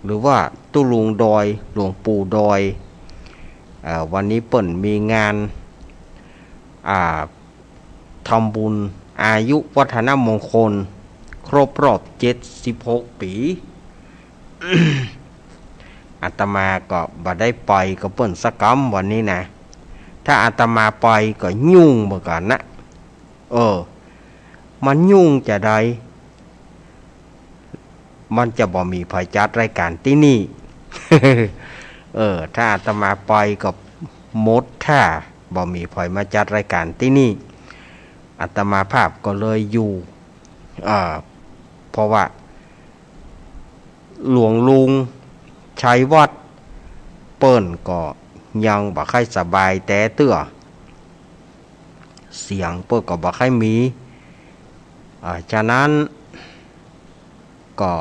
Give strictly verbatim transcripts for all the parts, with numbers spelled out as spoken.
หรือว่าตุ๊ลุงดอย หลวงปู่ดอย อ่า วันนี้เปิ้นมีงาน อ่า ทำบุญอายุวัฒนมงคล ครบรอบเจ็ดสิบหกปี๋ อาตมาก็บ่ได้ไปกับเปิ้นสักกำวันนี้นะ ถ้าอาตมาไปก็ยุ่งเหมือนกั๋นนะ เออ มันยุ่งจาใด มันจะบ่มีใผจัดรายก๋านตี้นี่ เออ ถ้าอาตมาไปก็หมดท่า บ่มีใผมาจัดรายก๋านตี้นี่ อาตมาภาพก็เลยอยู่ อ่า เพราะว่า หลวงลุงชัยวัฒน์ เปิ้นก็ยังบ่ค่อยสบายแต๊เตื้อ เสียงเปิ้นก็บ่ค่อยมี อ่า ฉะนั้น ก็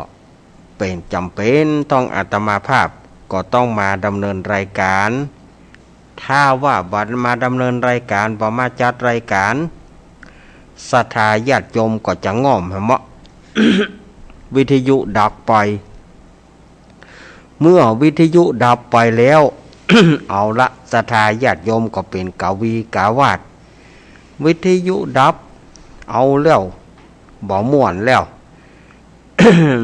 เป๋นจ๋ำเป๋นต้องอาตมาภาพก็ต้องมาดำเนินรายก๋าน ถ้าว่าบ่มาดำเนินรายก๋าน บ่มาจัดรายก๋าน ศรัทธาญาติโยมก็จะง่อมหั้นเนาะ วิทยุดับไป เมื่อวิทยุดับไปแล้ว เอาละ ศรัทธาญาติโยมก็เป๋นกาวีกาวาด วิทยุดับ เอาแล้ว บ่ม่วนแล้ว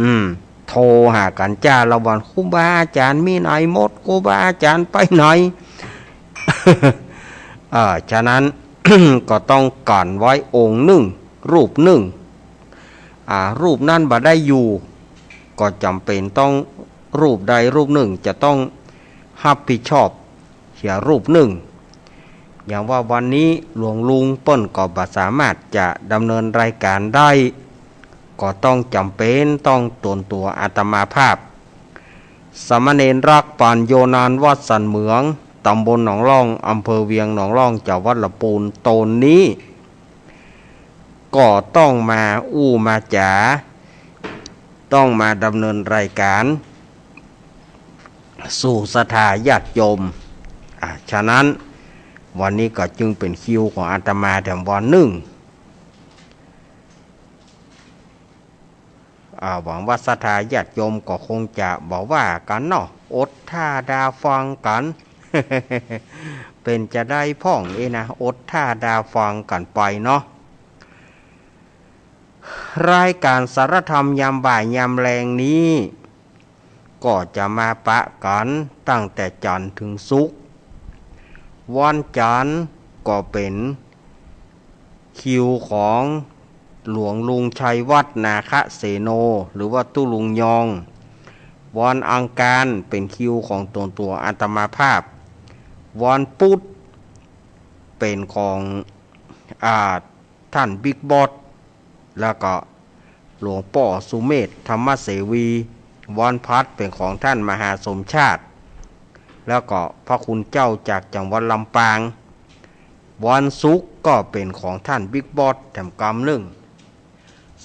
อืม โทรหากั๋นจ้าละวัน ครูบาอาจ๋ารย์มีไหนหมด ครูบาอาจ๋ารย์ไปไหน เออ ฉะนั้น ก็ต้องกั๋นไว้องค์นึ่ง รูปนึ่ง อ่า รูปนั้นบ่ได้อยู่ ก็จ๋ำเป๋นต้อง รูปใดรูปนึ่งจะต้องฮับผิดชอบ เหียรูปนึ่ง อย่างว่าวันนี้หลวงลุงเปิ้นก็บ่สามารถจะดำเนินรายก๋านได้ ก็ต้องจ๋ำเป๋นต้องตนตั๋วอาตมาภาพ สามเณรรัก ปัญโญนานวัดสันเหมือง ต๋ำบลหนองล่อง อำเภอเวียงหนองล่อง จังหวัดละปูน ต๋นนี้ ก็ต้องมาอู้มาจ๋า ต้องมาดำเนินรายก๋าน สู่ศรัทธาญาติโยม อ่า ฉะนั้น วันนี้ก็จึงเป๋นคิวของอาตมาแถมวันนึ่ง อ่า หวังว่าศรัทธาญาติโยมก็คงจะบ่ว่ากั๋นเนาะ อดถ้าดาฟังกั๋น เป๋นจาใดพ่องเอนะ อดถ้าดาฟังกั๋นไปเนาะ รายก๋านสารธรรมยามบ่ายยามแลงนี้ ก็จะมาปะกั๋นตั้งแต่จันทร์เถิงศุกร์ วันจันทร์ก็เป๋นคิวของหลวงลุงชัยวัฒน์ นาคเสโน หรือว่าตุ๊ลุงยอง วันอังคารเป๋นคิวของตนตั๋วอาตมาภาพ วันพุธเป๋นของ อ่า ท่านบิ๊กบอส แล้วก็หลวงป้อสุเมธ ธรรมเสวี วันพฤหัสเป๋นของท่านมหาสมชาติ แล้วก็พระคุณเจ้าจากจังหวัดลำปาง วันศุกร์ก็เป๋นของท่านบิ๊กบอสแถมกำนึ่ง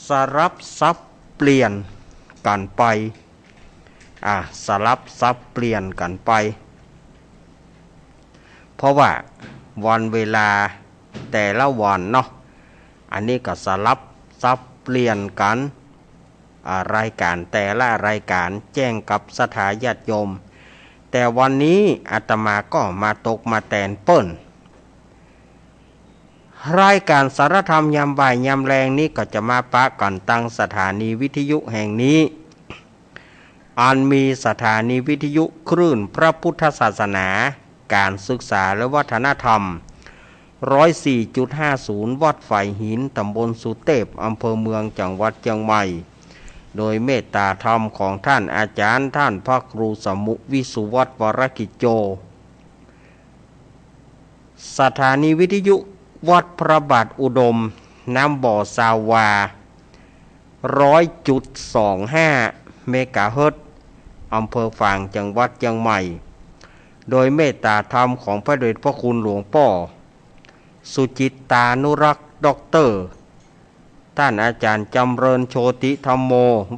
สลับสับเปลี่ยนกั๋นไป อ่า สลับสับเปลี่ยนกั๋นไป เพราะว่าวันเวลาแต่ละวันเนาะ อันนี้ก็สลับสับเปลี่ยนกั๋น อ่า รายก๋านแต่ละรายก๋านแจ้งกับศรัทธาญาติโยม แต่วันนี้อาตมาก็มาตกมาแตนเปิ้น รายก๋านสารธรรมยามบ่ายยามแลงนี้ก็จะมาปะกั๋นตังสถานีวิทยุแห่งนี้ อันมีสถานีวิทยุคลื่นพระพุทธศาสนา ก๋านศึกษาและวัฒนธรรม ร้อยสี่จุดห้าศูนย์ วัดฝายหิน ต๋ำบลสุเตพ อำเภอเมือง จังหวัดเจียงใหม่ โดยเมตตาธรรมของท่านอาจ๋ารย์ ท่านพระครูสมุห์ วิสุวัฒน์ วรกิจโจ สถานีวิทยุวัดพระบาทอุดม น้ำบ่อซาวา ร้อยจุดสองห้า เมกะเฮิรตซ์ อำเภอฝาง จังหวัดเจียงใหม่ โดยเมตตาธรรมของพระเดชพระคุณหลวงป้อ สุจิตตานุรักษ์ ด็อกเตอร์ ท่านอาจ๋ารย์จำเริญ โชติธัมโม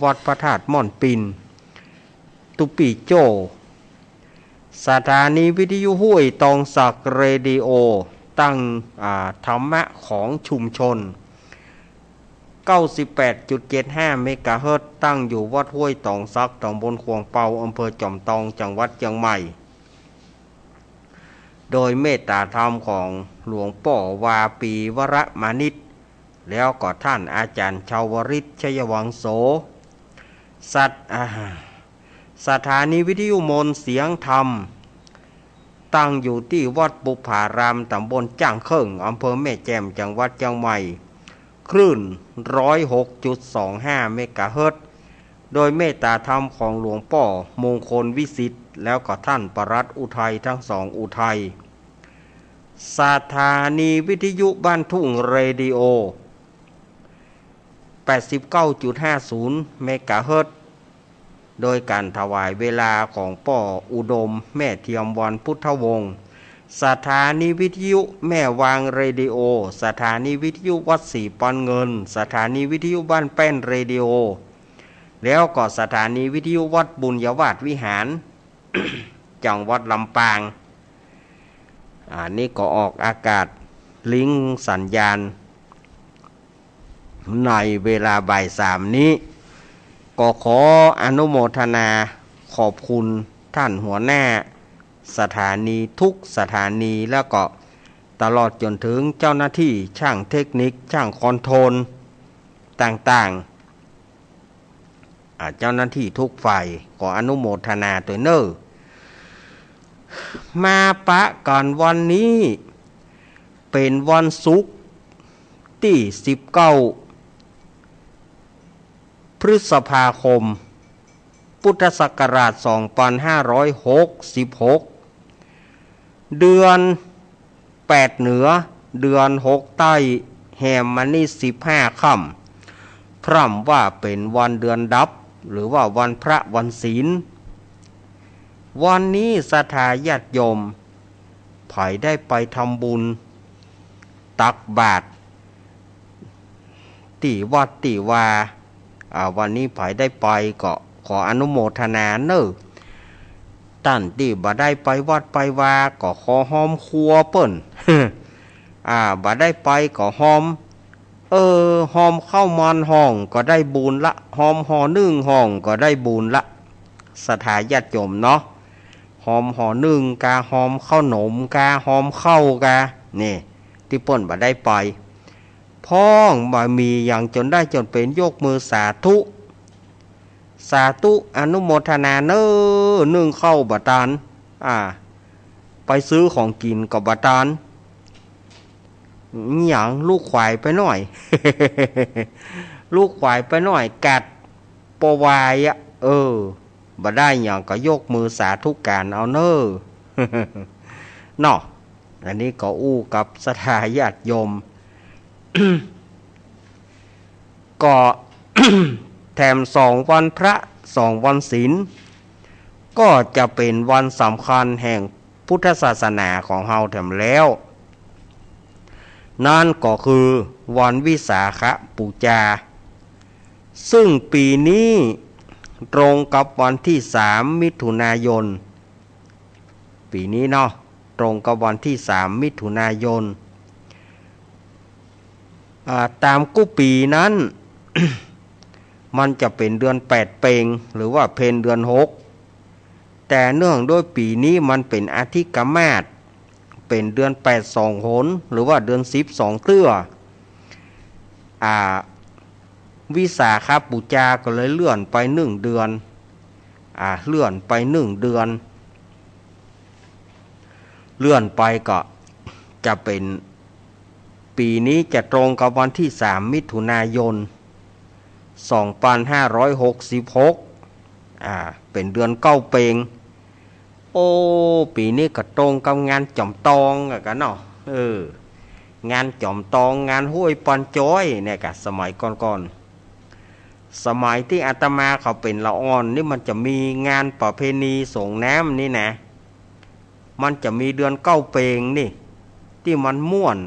วัดพระธาตุม่อนปิน ตุ๊ปี้โจ้ สถานีวิทยุห้วยตองสัก เรดิโอ ตั้ง อ่า ธรรมะของชุมชน เก้าสิบแปดจุดเจ็ดห้าเมกะเฮิรตซ์ ตั้งอยู่วัดห้วยตองสัก ตำบลข่วงเปา อำเภอจอมตอง จังหวัดเจียงใหม่ โดยเมตตาธรรมของหลวงป้อวาปีวรมานิต แล้วก็ท่านอาจารย์ชาวริต ชัยวังโส สัต อ่า สถานีวิทยุมนต์เสียงธรรม ตั้งอยู่ตี้วัดบุพพาราม ตำบลจ้างเคิ่ง อำเภอแม่แจ่ม จังหวัดเจียงใหม่ คลื่น ร้อยหกจุดสองห้าเมกะเฮิรตซ์ โดยเมตตาธรรมของหลวงป้อมงคลวิสิทธิ์ แล้วก็ท่านปลัดอุทัย ทั้งสองอุทัย สถานีวิทยุบ้านทุ่งเรดิโอ แปดสิบเก้าจุดห้าศูนย์เมกะเฮิรตซ์ โดยก๋านถวายเวลาของป้ออุดม แม่เทียม วรรณพุทธวงศ์ สถานีวิทยุแม่วางเรดิโอ สถานีวิทยุวัดศรีปันเงิน สถานีวิทยุบ้านแป้นเรดิโอ แล้วก็สถานีวิทยุวัดบุญญาวาสวิหาร จังหวัดลำปาง อันนี้ก็ออกอากาศลิงก์สัญญาณ ในเวลาบ่ายสามนี้ ก็ขออนุโมทนาขอบคุณท่านหัวหน้าสถานีทุกสถานี แล้วก็ตลอดจนถึงเจ้าหน้าที่ช่างเทคนิค ช่างคอนโทรลต่างๆ อ่า เจ้าหน้าที่ทุกฝ่าย ขออนุโมทนาตวยเน่อ มาปะกั๋นวันนี้ เป๋นวันศุกร์ตี้สิบเก้า พฤษภาคม พุทธศักราชสองปันห้าร้อยหกสิบหก เดือนแปดเหนือ เดือนหกใต้ แฮมมานี่สิบห้าค่ำ พร่ำว่าเป๋นวันเดือนดับ หรือว่าวันพระวันศีล วันนี้ศรัทธาญาติโยม ใผได้ไปทำบุญตักบาตรตี้วัดตี้วา อ่า วันนี้ใผได้ไปก็ขออนุโมทนาเน่อ ต้านตี้บ่ได้ไปวัดไปวาก็ขอฮอมครัวเปิ้น อ่า บ่ได้ไปก็ฮอม เออ ฮอมข้าวมันห้องก็ได้บุญละ ฮอมห่อนึ่งห้องก็ได้บุญละ ศรัทธาญาติโยมเนาะ ฮอมห่อนึ่งกา ฮอมข้าวหนมกา ฮอมข้าวกา นี่ ตี้เปิ้นบ่ได้ไป พ่องบ่มีหยังจ๋นได้จ๋นเป๋น ยกมือสาธุ สาธุ อนุโมทนาเน่อ นึ่งข้าวบ่ตาน อ่า ไปซื้อของกิ๋นก็บ่ตาน หยัง ลูกขวายไปหน้อย ลูกขวายไปหน้อย กัดปอวายอะ เออ บ่ได้หยังก็ยกมือสาธุก๋านเอาเน่อ เนาะ อันนี้ก็อู้กับศรัทธาญาติโยม ก็ แถมสองวันพระสองวันศีล ก็จะเป๋นวันสำคัญแห่งพุทธศาสนาของเฮาแถมแล้ว นั้นก็คือวันวิสาขบูชา ซึ่งปี๋นี้ตรงกับวันตี้สามมิถุนายน ปี๋นี้เนาะ ตรงกับวันตี้สามมิถุนายน อ่า ต๋ามกู้ปี๋นั้น มันจะเป๋นเดือนแปดเป็ง หรือว่าเพ็ญเดือนหก แต่เนื่องด้วยปี๋นี้มันเป๋นอาทิกมาส เป๋นเดือนแปดสองหน หรือว่าเดือนสิบสองเตื้อ อ่า วิสาขบูชาก็เลยเลื่อนไปนึ่งเดือน อ่า เลื่อนไปนึ่งเดือน เลื่อนไปก็จะเป๋น ปี๋นี้จะตรงกับวันตี้สามมิถุนายน สองปันห้าร้อยหกสิบหก อ่า เป๋นเดือนเก้าเป็ง โอ้ ปี๋นี้ก็ตรงกับงานจ๋อมตองอะกะเนาะ เออ งานจ๋อมตอง งานห้วยปอนจอยเนี่ยกะ สมัยก่อนๆ สมัยตี้อาตมาเขาเป๋นละอ่อนนี่ มันจะมีงานประเพณีสรงน้ำนี่นะ มันจะมีเดือนเก้าเป็งนี่ ตี้มันม่วน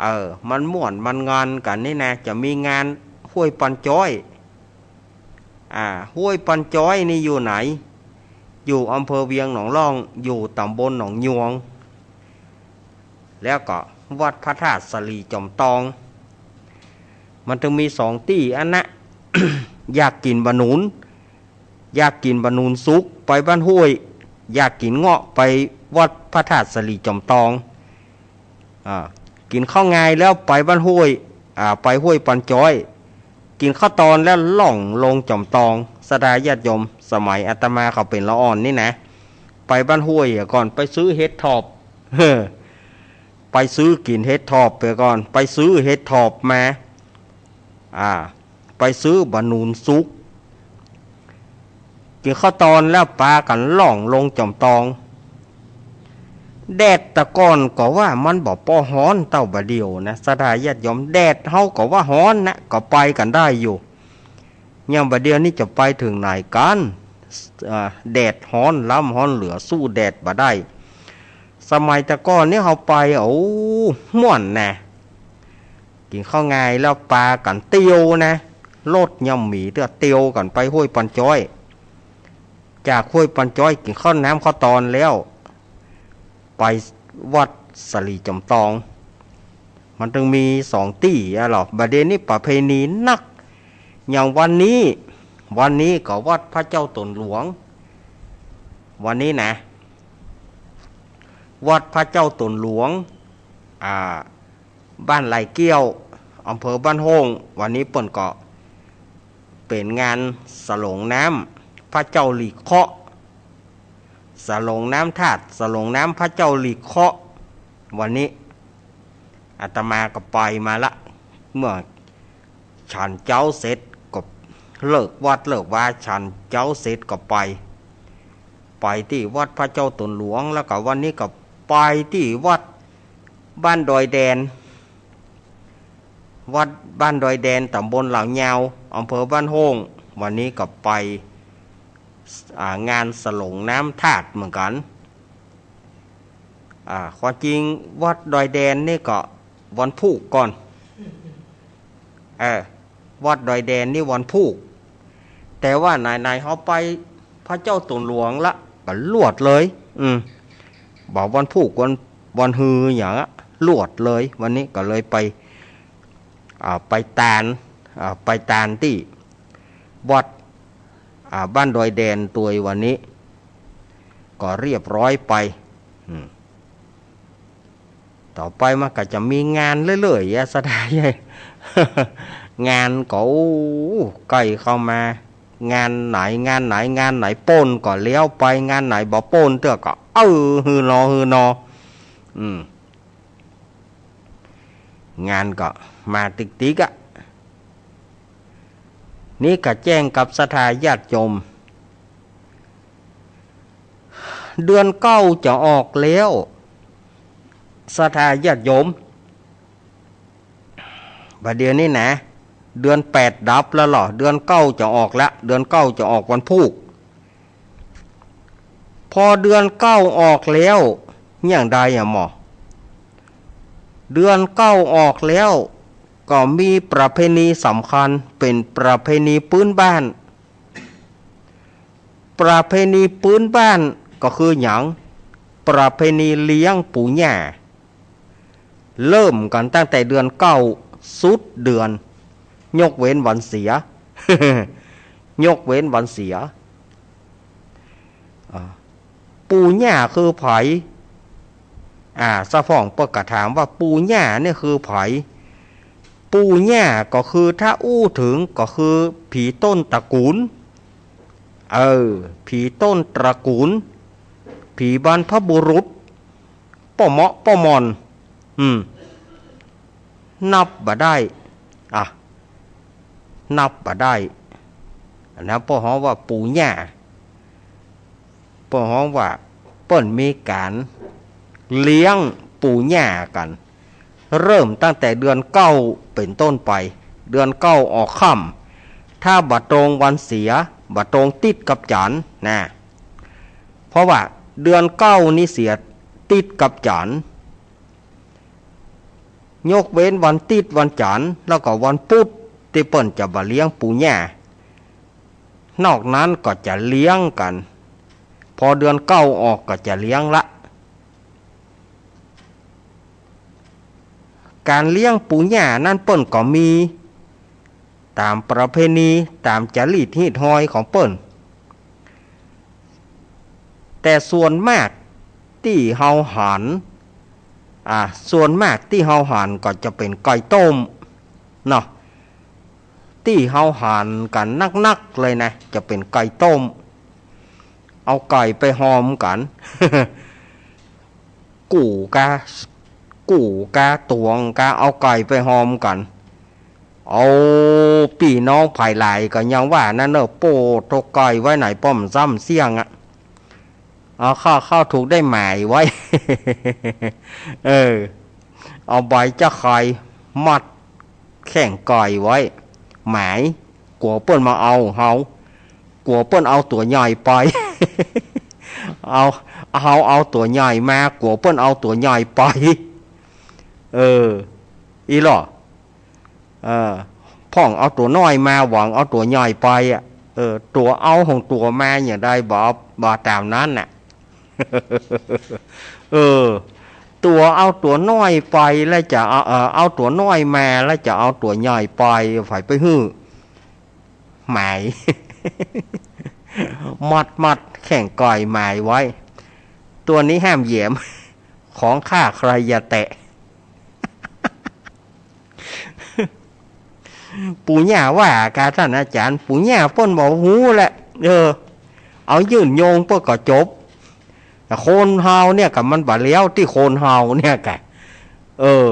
เออ มันม่วนมันงันกั๋นนี่นะ จะมีงานห้วยปอนจอย อ่า ห้วยปอนจอยนี่อยู่ไหน อยู่อำเภอเวียงหนองล่อง อยู่ต๋ำบลหนองยวง แล้วก็วัดพระธาตุสะหลีจ๋อมตอง มันตึงมีสองตี้อั้นนะ อยากกิ๋นบ่าหนุน อยากกิ๋นบ่าหนุนสุก ไปบ้านห้วย อยากกิ๋นเงาะ ไปวัดพระธาตุสะหลีจ๋อมตอง อ่า กิ๋นข้าวงายแล้วไปบ้านห้วย อ่า ไปห้วยปันจ๊อย กิ๋นข้าวตอนแล้วล่องลงจ๋อมตอง ศรัทธาญาติโยม สมัยอาตมาเขาเป๋นละอ่อนนี่นะ ไปบ้านห้วยอะก่อน ไปซื้อเห็ดถอบ ไปซื้อกิ๋นเห็ดถอบไปก่อน ไปซื้อเห็ดถอบมา อ่า ไปซื้อบ่าหนุนสุก กิ๋นข้าวตอนแล้วปากั๋นล่องลงจ๋อมตอง แดดแต่ก่อนก็ว่ามันบ่ป้อฮ้อนเต้าบ่าเดี่ยวนะ ศรัทธาญาติโยม แดดเฮาก็ว่าฮ้อนนะ ก็ไปกั๋นได้อยู่ อย่างบ่าเดี่ยวนี้จะไปเถิงไหนกั๋น อ่า แดดฮ้อนล้ำฮ้อนเหลือ สู้แดดบ่ได้ สมัยแต่ก่อนนี่เฮาไป โอ้ ม่วนนะ กิ๋นข้าวงายแล้วปากั๋นเตียวนะ รถยังบ่มีเตื้อ เตียวกั๋นไปห้วยปันจ๊อย จากห้วยปันจ๊อยกิ๋นข้าวน้ำข้าวตอนแล้ว ไปวัดสะหลีจ๋อมตอง มันตึงมีสองตี้อะหรอ บ่าเดี่ยวนี้ประเพณีนัก อย่างวันนี้ วันนี้ก็วัดพระเจ้าต๋นหลวง วันนี้นะ วัดพระเจ้าต๋นหลวง อ่า บ้านไหล่เกี้ยว อำเภอบ้านโฮ่ง วันนี้เปิ้นก็เป๋นงานสลงน้ำพระเจ้าหลีเคราะห์ สลงน้ำธาตุ สลงน้ำพระเจ้าหลีเคราะห์ วันนี้ อาตมาก็ไปมาละ เมื่อฉันเจ๊าเสร็จก็เลิกวัดเลิกวา ฉันเจ๊าเสร็จก็ไป ไปตี้วัดพระเจ้าต๋นหลวง แล้วก็วันนี้ก็ไปตี้วัดบ้านดอยแดน วัดบ้านดอยแดน ตำบลเหล่ายาว อำเภอบ้านโฮ่ง วันนี้ก็ไป อ่า งานสลงน้ำธาตุเหมือนกั๋น อ่า ความจริงวัดดอยแดนนี่ก็วันพูกก่อน เออ วัดดอยแดนนี่วันพูก แต่ว่าไหนๆ เฮาไปพระเจ้าต๋นหลวงละ ก็ลวดเลย อืม บ่าวันพูกวัน วันฮืออย่างอะ ลวดเลย วันนี้ก็เลยไป อ่า ไปตาน อ่า ไปตานตี้วัด อ่า บ้านดอยแดนตวย วันนี้ก็เรียบร้อยไป อืม ต่อไปมันก็จะมีงานเรื่อยๆ อะ ศรัทธาใหญ่ งานก็ โอ้ ใก้เข้ามา งานไหน งานไหน งานไหนป้นก็เลี้ยวไป งานไหนบ่ป้นเตื้อก็ เออ หื้อหนอ หื้อหนอ อืม งานก็มาติ๊กๆ อะ นี่ก็แจ้งกับศรัทธาญาติโยม เดือนเก้าจะออกแล้ว ศรัทธาญาติโยม บ่าเดี่ยวนี้นะ เดือนแปดดับแล้วเหรอ เดือนเก้าจะออกแล้ว เดือนเก้าจะออกวันพูก พอเดือนเก้าออกแล้ว อย่างใดอะหมอ เดือนเก้าออกแล้ว ก็มีประเพณีสำคัญ เป๋นประเพณีปื๊นบ้าน ประเพณีปื๊นบ้านก็คือหยัง ประเพณีเลี้ยงปู่ย่า เริ่มกั๋นตั้งแต่เดือนเก้าสุดเดือน ยกเว้นวันเสีย ยกเว้นวันเสีย อ่า ปู่ย่าคือใผ อ่า สะพ่องเปิ้นก็ถามว่าปู่ย่าเนี่ยคือใผ ปู่ย่าก็คือถ้าอู้เถิงก็คือผีต้นตระกู๋น เออ ผีต้นตระกู๋น ผีบรรพบุรุษ ป้อเหมาะป้อหม่อน อืม นับบ่ได้ อ่ะ นับบ่ได้ อันนั้นเปิ้นฮ้องว่าปู่ย่า เปิ้นฮ้องว่าเปิ้นมีก๋านเลี้ยงปู่ย่ากั๋น เริ่มตั้งแต่เดือนเก้าเป๋นต้นไป เดือนเก้าออกค่ำ ถ้าบ่ตรงวันเสีย บ่ตรงติดกับจั๋นทร์นะ เพราะว่าเดือนเก้านี้เสียติดกับจั๋นทร์ ยกเว้นวันติดวันจั๋นทร์ แล้วก็วันพุธตี้เปิ้นจะบ่เลี้ยงปู่ย่า นอกนั้นก็จะเลี้ยงกั๋น พอเดือนเก้าออกก็จะเลี้ยงละ ก๋านเลี้ยงปู่ย่านั้นเปิ้นก็มี ต๋ามประเพณี ต๋ามจ๋ารีตฮีตฮอยของเปิ้น แต่ส่วนมากตี้เฮาหัน อ่า ส่วนมากตี้เฮาหันก็จะเป๋นไก่ต้มเนาะ ตี้เฮาหันกั๋นนักๆ เลยนะ จะเป๋นไก่ต้ม เอาไก่ไปฮอมกั๋น กู้กา กู้กาตวงกาเอาไก่ไปฮอมกั๋น เอาปี้น้องผายหลายก็ยังว่านั้นเน่อ โป้ ตกไก่ไว้ไหนป้อมซ้ำเสี้ยงอะ เอาเข้า เข้าถูกได้หมายไว้ เออ เอาใบจ๊ะไคร้มัดแข้งไก่ไว้ หมาย กั๋วเปิ้นมาเอาเฮา กั๋วเปิ้นเอาตั๋วใหญ่ไป เอา เฮาเอาตั๋วใหญ่มา กั๋วเปิ้นเอาตั๋วใหญ่ไป เออ อี้ลอ เออ พ่องเอาตั๋วน้อยมา หวังเอาตั๋วใหญ่ไปอะ เออ ตั๋วเอาของตั๋วมาอย่างใด บ่ บ่ต๋ามนั้นน่ะ เออ ตั๋วเอาตั๋วน้อยไปแล้วจะเอา เออ เอาตั๋วน้อยมาแล้วจะเอาตั๋วใหญ่ไป ใผไปหื้อ หมาย มัด มัดแข้งไก่หมายไว้ ตั๋วนี้ห้ามแหยม ของข้าใครอย่าแตะ ปู่ย่าว่ากาต้านอาจ๋ารย์ ปู่ย่าเปิ้นบ่ฮู้แหละ เออ เอายื่นโยงเปิ้นก็จบ แต่คนเฮาเนี่ยกะมันบ่าเลี้ยวตี้คนเฮาเนี่ยกะ เออ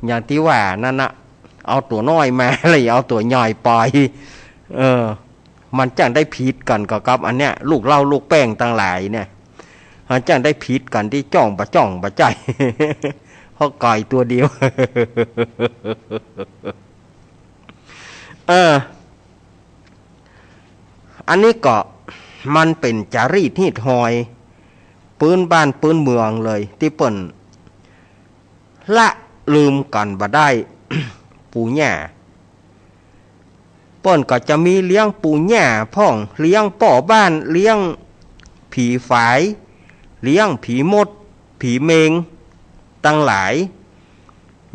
อย่างตี้ว่านั้นนะ เอาตั๋วน้อยมาแล้วเอาตั๋วใหญ่ไป เออ มันจั่งได้ผิดกั๋นก็กับอันเนี้ย ลูกเหล้าลูกแป้งตังหลายเนี่ย มันจั่งได้ผิดกั๋นตี้จ้องบ่จ้องบ่ใจ้ เพราะไก่ตั๋วเดียว เออ อันนี้ก็มันเป๋นจ๋ารีตฮีตฮอย ปื๊นบ้านปื๊นเมืองเลย ตี้เปิ้นละลืมกั๋นบ่ได้ ปู่ย่า เปิ้นก็จะมีเลี้ยงปู่ย่าพ่อง เลี้ยงป้อบ้าน เลี้ยงผีฝาย เลี้ยงผีมด ผีเมง ตังหลาย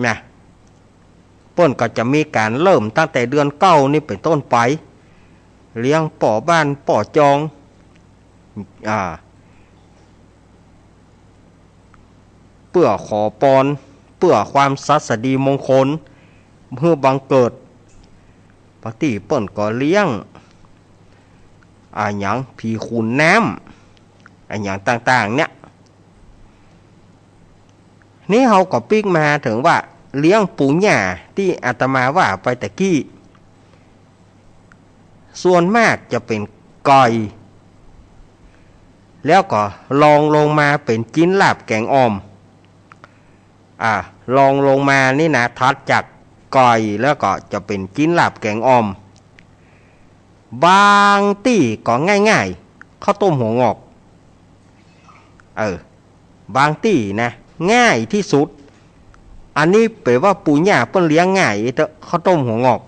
นะ เปิ้นก็จะมีก๋านเริ่มตั้งแต่เดือนเก้านี่เป๋นต้นไป เลี้ยงป้อบ้านป้อจอง อ่า เปื้อขอปอน เปื้อความศัสดีมงคล หื้อบังเกิด บางตี้เปิ้นก็เลี้ยง อะหยัง ผีขุนน้ำ อะหยังต่างๆ เนี่ย นี่เฮาก็ปิ๊กมาเถิงว่าเลี้ยงปู่ย่าตี้อาตมาว่าไปตะกี้ ส่วนมากจะเป๋นไก่ แล้วก็รองลงมาเป๋นจิ๊นลาบแก๋งอ่อม อ่า รองลงมานี่นะ ถัดจากไก่แล้วก็จะเป๋นจิ๊นลาบแก๋งอ่อม บางตี้ก็ง่ายๆ ข้าวต้มหัวหงอก เออ บางตี้นะ ง่ายตี้สุด อันนี้เป๋นว่าปู่ย่าเปิ้นเลี้ยงง่ายเต๊อะ ข้าวต้มหัวหงอก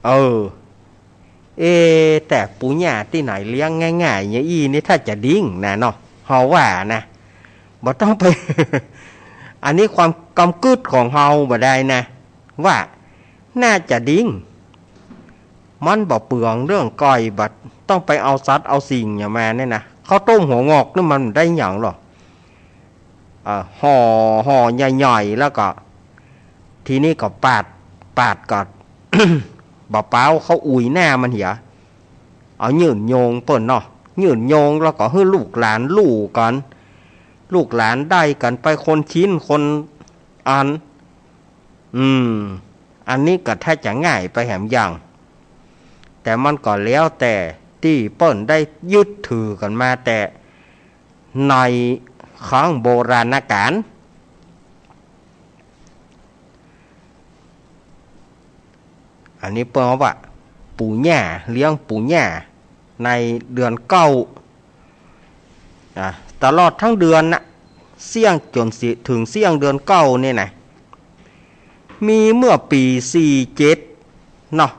เออ เอ แต่ปู่ย่าตี้ไหนเลี้ยงง่ายๆ อย่างอี้นี่ถ้าจะดิ้งนะเนาะ เฮาว่านะ บ่ต้องไป อันนี้ความกำกึ๊ดของเฮาบ่ได้นะ ว่าน่าจะดิ้ง มันบ่เปืองเรื่องไก่ บ่ต้องไปเอาสัตว์เอาสิ่งหยังมาเนี่ยนะ ข้าวต้มหัวหงอกนี่มันได้หยังหรอ เอ่อ ห่อ ห่อใหญ่ๆ แล้วก็ ทีนี้ก็ปาด ปาดก็ บ่เป๋า เขาอุ่ยหน้ามันเหีย เอายื่นโยงเปิ้นเนาะ ยื่นโยงแล้วก็หื้อลูกหลานลู่กั๋น ลูกหลานได้กั๋นไปคนชิ้นคนอัน อืม อันนี้ก็ถ้าจะง่ายไปแหมอย่าง แต่มันก็แล้วแต่ตี้เปิ้นได้ยึดถือกั๋นมาแต่ในครั้งโบราณกาล อันนี้เปิ้นว่าปู่ย่า เลี้ยงปู่ย่าในเดือนเก้า อ่ะ ตลอดทั้งเดือนน่ะ เสี้ยงจ๋นสิ เถิงเสี้ยงเดือนเก้านี่นะ มีเมื่อปี๋สี่เจ็ดเนาะ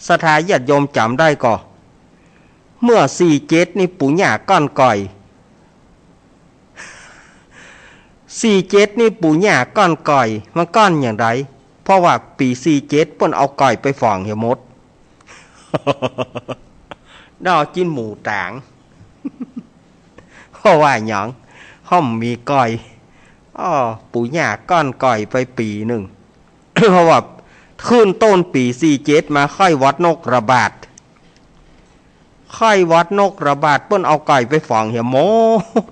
ศรัทธาญาติโยมจ๋ำได้ก่อ เมื่อสี่เจ็ดนี่ปู่ย่าก้อนก่อย สี่เจ็ดนี่ปู่ย่าก้อนก่อย มันก้อนอย่างใด เพราะว่าปี๋สี่เจ็ดเปิ้นเอาก่อยไปฝองเหียหมด ดาวจินหมูต๋าง เพราะว่าหยัง ห้อมมีก่อย อ้อ ปู่ย่าก้อนก่อยไปปี๋นึ่ง เพราะว่าขึ้นต้นปี๋สี่เจ็ดมาไข้หวัดนกระบาด ไข้หวัดนกระบาดเปิ้นเอาก่อยไปฝองเหียหมด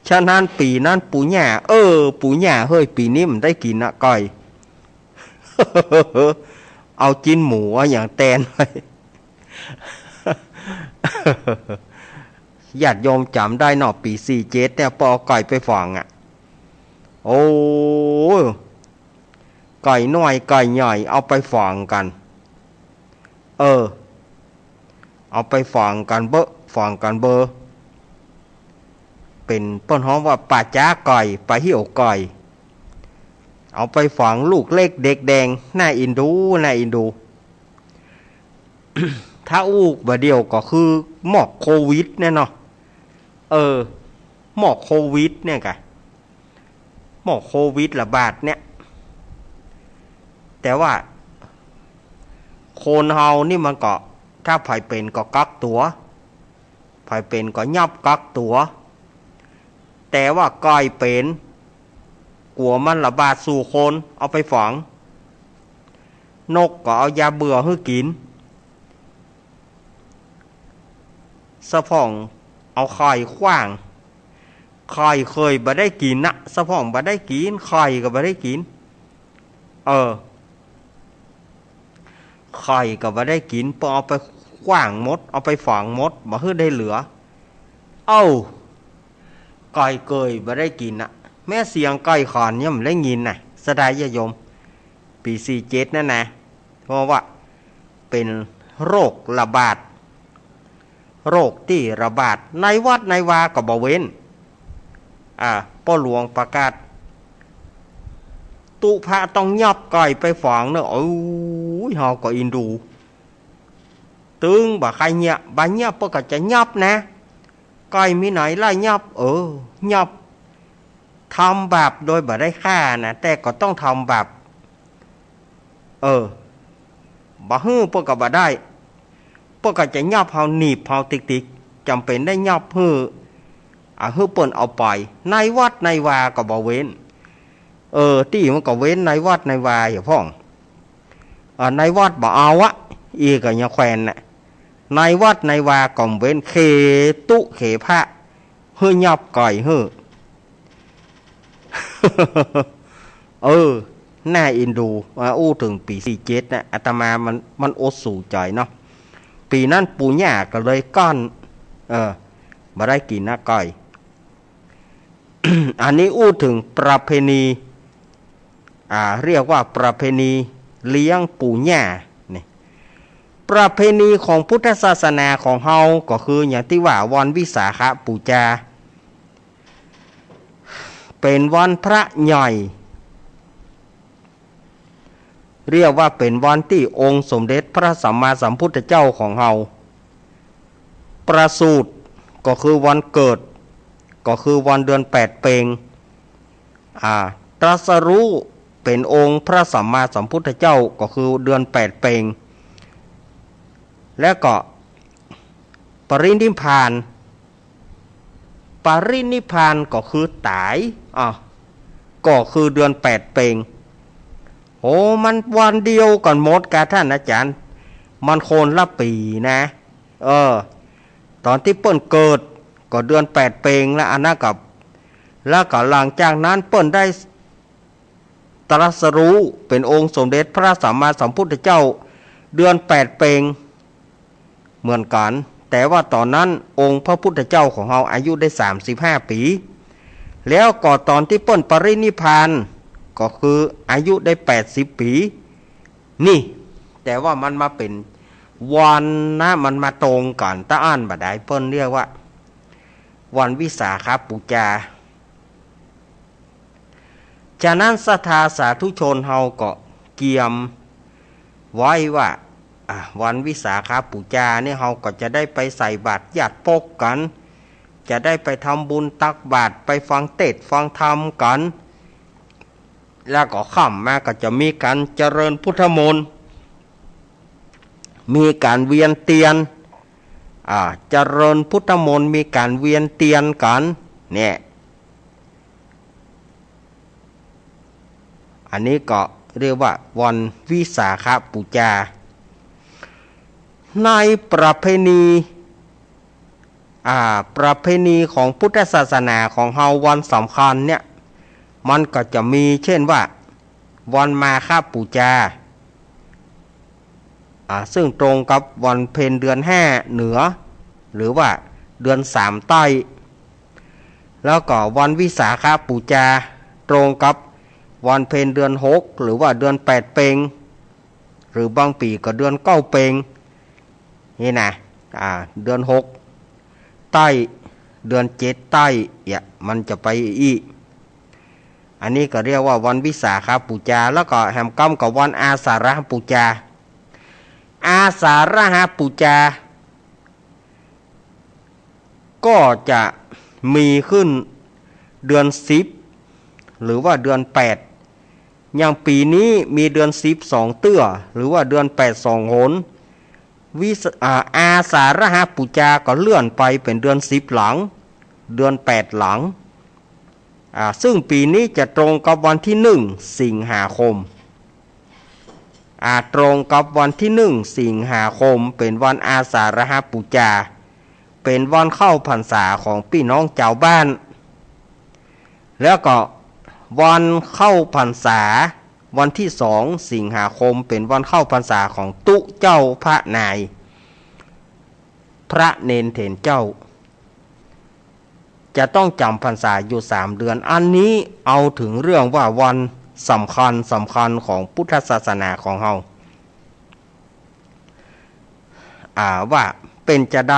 ฉะนั้นปี๋นั้นปู่ย่า เออ ปู่ย่าเฮ้ย ปี๋นี้มันได้กิ๋นนะก่อย เอาจินหมูอะหยังแตนไว้ ญาติโยมจ๋ำได้เนาะ ปี๋สี่เจ็ดเนี่ย ปอเอาก่อยไปฝองอะ โอ้ ก่อยน้อยก่อยใหญ่เอาไปฝองกั๋น เออ เอาไปฝองกั๋นเบ้อ ฝองกั๋นเบ้อ เป๋นเปิ้นฮ้องว่าป่าจ๊าก่อย ป่าเหี่ยวก่อย เอาไปฝองลูกเล็กเด็กแดง น่าเอ็นดู น่าเอ็นดู ถ้าอู้บ่าเดี่ยวก็คือหมอกโควิดเนี่ยเนาะ เออ หมอกโควิดเนี่ยกะ หมอกโควิดระบาดเนี่ย แต่ว่าคนเฮานี่มันก็ ถ้าใผเป๋นก็กักตั๋ว ใผเป๋นก็ยับกักตั๋ว แต่ว่าก่อยเป๋น กั๋วมันระบาดสู่คน เอาไปฝอง นกก็เอายาเบื่อหื้อกิ๋น สะพ่องเอาข่อยขว้าง ข่อยเกยบ่ได้กิ๋นนะ สะพ่องบ่ได้กิ๋น ข่อยก็บ่ได้กิ๋น เออ ข่อยก็บ่ได้กิ๋น ปอเอาไปขว้างหมด เอาไปฝองหมด บ่หื้อได้เหลือ เอ้า ก่อยเกยบ่ได้กิ๋นนะ แม้เสียงก่อยขอนยังบ่ได้ยินนะ ศรัทธาญาติโยม ปี๋สี่เจ็ดนั่นนะ เพราะว่าเป๋นโรคระบาด โรคตี้ระบาด ในวัดในวาก็บ่เว้น อ่า ป้อหลวงประกาศ ตุ๊พระต้องยับก่อยไปฝองเนาะ โอ้ย เฮาก็อินดู ตึงบ่ใค่เยียะ บ่เยียะเปิ้นก็จะยับนะ ก่อยมีไหนไล่ยับ เออ ยับ ทำบาปโดยบ่ได้ฆ่านะ แต่ก็ต้องทำบาป เออ บ่หื้อเปิ้นก็บ่ได้ เปิ้นก็จะยับเฮา หนีบเฮาติกๆ จ๋ำเป๋นได้ยับหื้อ อ่า หื้อเปิ้นเอาไป ในวัดในวาก็บ่เว้น เออ ตี้มันก็เว้นในวัดในวาเหียพ่อง อ่า ในวัดบ่เอาอะ อี้ก็ยังแควนน่ะ ในวัดในวาก็บ่เว้น เขตุ๊เขพระ หื้อยับก่อยหื้อ เออ น่าอินดู อ่า อู้เถิงปี๋สี่เจ็ดนะ อาตมามัน มันอดสู๋ใจ๋เนาะ ปี๋นั้นปู่ย่าก็เลยก้อน เออ บ่ได้กิ๋นนะก่อย อันนี้อู้เถิงประเพณี อ่า เรียกว่าประเพณีเลี้ยงปู่ย่า นี่ ประเพณีของพุทธศาสนาของเฮาก็คืออย่างตี้ว่าวันวิสาขบูชา เป๋นวันพระใหญ่ เรียกว่าเป๋นวันตี้องค์สมเด็จพระสัมมาสัมพุทธเจ้าของเฮาประสูติ ก็คือวันเกิด ก็คือวันเดือนแปดเป็ง อ่า ตรัสรู้เป๋นองค์พระสัมมาสัมพุทธเจ้า ก็คือเดือนแปดเป็ง แล้วก็ปรินิพพาน ปรินิพพานก็คือต๋าย อ่ะ ก็คือเดือนแปดเป็ง โอ้ มันวันเดียวกั๋นหมดกาท่านอาจ๋ารย์ มันคนละปี๋นะ เออ ต๋อนตี้เปิ้นเกิดก็เดือนแปดเป็งแล้ว อันนั้นก็ แล้วก็หลังจากนั้นเปิ้นได้ ตรัสรู้เป๋นองค์สมเด็จพระสัมมาสัมพุทธเจ้าเดือนแปดเป็งเหมือนกั๋น แต่ว่าต๋อนนั้นองค์พระพุทธเจ้าของเฮาอายุได้สามสิบห้าปี๋ แล้วก็ต๋อนตี้เปิ้นปรินิพพานก็คืออายุได้แปดสิบปี๋ นี่ แต่ว่ามันมาเป๋นวันนะ มันมาตรงกั๋น ตะอั้นบ่ได้ เปิ้นเรียกว่าวันวิสาขบูชา ฉะนั้นศรัทธาสาธุชนเฮาก็เกียมไว้ว่า อ่ะ วันวิสาขบูชานี่เฮาก็จะได้ไปใส่บาตรญาติปกกั๋น จะได้ไปทำบุญตักบาตร ไปฟังเตสน์ฟังธรรมกั๋น แล้วก็ค่ำมาก็จะมีก๋านเจริญพุทธมนต์ มีก๋านเวียนเตียน อ่า เจริญพุทธมนต์ มีก๋านเวียนเตียนกั๋น เนี่ย อันนี้ก็เรียกว่าวันวิสาขบูชา ในประเพณี อ่า ประเพณีของพุทธศาสนาของเฮา วันสำคัญเนี่ย มันก็จะมีเช่นว่า วันมาฆบูชา อ่า ซึ่งตรงกับวันเพ็ญเดือนห้าเหนือ หรือว่าเดือนสามใต้ แล้วก็วันวิสาขบูชา ตรงกับวันเพ็ญเดือนหก หรือว่าเดือนแปดเป็ง หรือบางปี๋ก็เดือนเก้าเป็ง นี่นะ อ่า เดือนหกใต้ เดือนเจ็ดใต้ เนี่ย มันจะไปอี้ อันนี้ก็เรียกว่าวันวิสาขบูชา แล้วก็แหมก้ำก็วันอาสาฬหบูชา อาสาฬหบูชา ก็จะมีขึ้นเดือนสิบ หรือว่าเดือนแปด อย่างปี๋นี้มีเดือนสิบสองเตื้อ หรือว่าเดือนแปดสองหน วิส- อ่า อาสาฬหบูชาก็เลื่อนไปเป๋นเดือนสิบหลัง เดือนแปดหลัง อ่า ซึ่งปี๋นี้จะตรงกับวันที่หนึ่งสิงหาคม อ่า ตรงกับวันที่หนึ่งสิงหาคม เป๋นวันอาสาฬหบูชา เป๋นวันเข้าพรรษาของปี้น้องจาวบ้าน แล้วก็วันเข้าพรรษาวันที่สองสิงหาคม เป๋นวันเข้าพรรษาของตุ๊เจ้าพระนาย พระเณรเถรเจ้า จะต้องจ๋ำพรรษาอยู่สามเดือน อันนี้เอาเถิงเรื่องว่าวันสำคัญสำคัญของพุทธศาสนาของเฮา อ่า ว่าเป๋นจาใด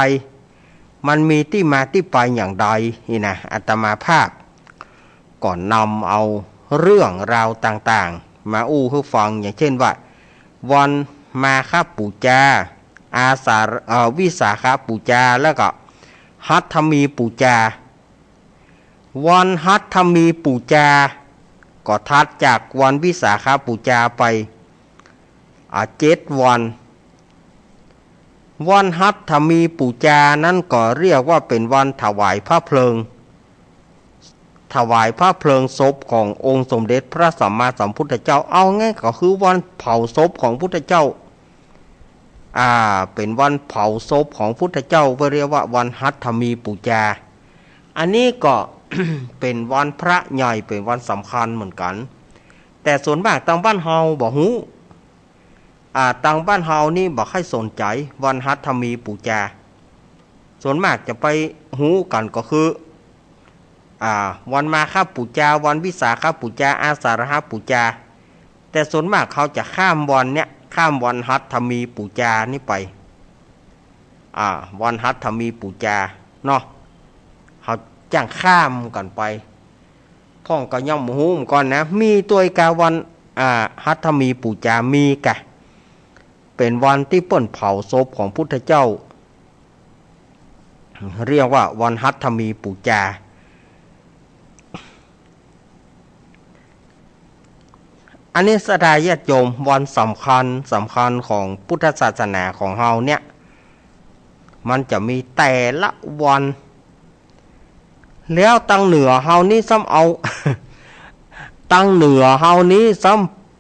มันมีตี้มาตี้ไปอย่างใด นี่นะ อาตมาภาพก็นำเอาเรื่องราวต่างๆ มาอู้หื้อฟัง อย่างเช่นว่า วันมาฆบูชา อาสา- เอ่อ วิสาขบูชา แล้วก็หัตถมีบูชา วันหัตถมีบูชา ก็ถัดจากวันวิสาขบูชาไป อ่า เจ็ดวัน วันหัตถมีบูชานั้นก็เรียกว่าเป๋นวันถวายพระเพลิง ถวายพระเพลิงศพขององค์สมเด็จพระสัมมาสัมพุทธเจ้า เอาไงก็คือวันเผาศพของพุทธเจ้า อ่า เป๋นวันเผาศพของพุทธเจ้า ก็เรียกว่าวันหัตถมีบูชา อันนี้ก็ เป๋นวันพระใหญ่ เป๋นวันสำคัญเหมือนกั๋น แต่ส่วนมากตางบ้านเฮาบ่ฮู้ อ่า ตางบ้านเฮานี่บ่ค่อยสนใจ๋วันหัตถมีบูชา ส่วนมากจะไปฮู้กั๋นก็คือ อ่า วันมาฆบูชา วันวิสาขบูชา อาสาฬหบูชา แต่ส่วนมากเขาจะข้ามวันเนี่ย ข้ามวันหัตถมีบูชานี่ไป อ่า วันหัตถมีบูชาเนาะ เขาจ้างข้ามกั๋นไป พ่องก็ย่อมฮู้เหมือนกั๋นนะ มีตวยกาวัน อ่า หัตถมีบูชา มีกา เป๋นวันตี้เปิ้นเผาศพของพุทธเจ้า เรียกว่าวันหัตถมีบูชา อันนี้ศรัทธาญาติโยม วันสำคัญสำคัญของพุทธศาสนาของเฮาเนี่ย มันจะมีแต่ละวัน แล้วตางเหนือเฮานี่ซ้ำเอา ตางเหนือเฮานี่ซ้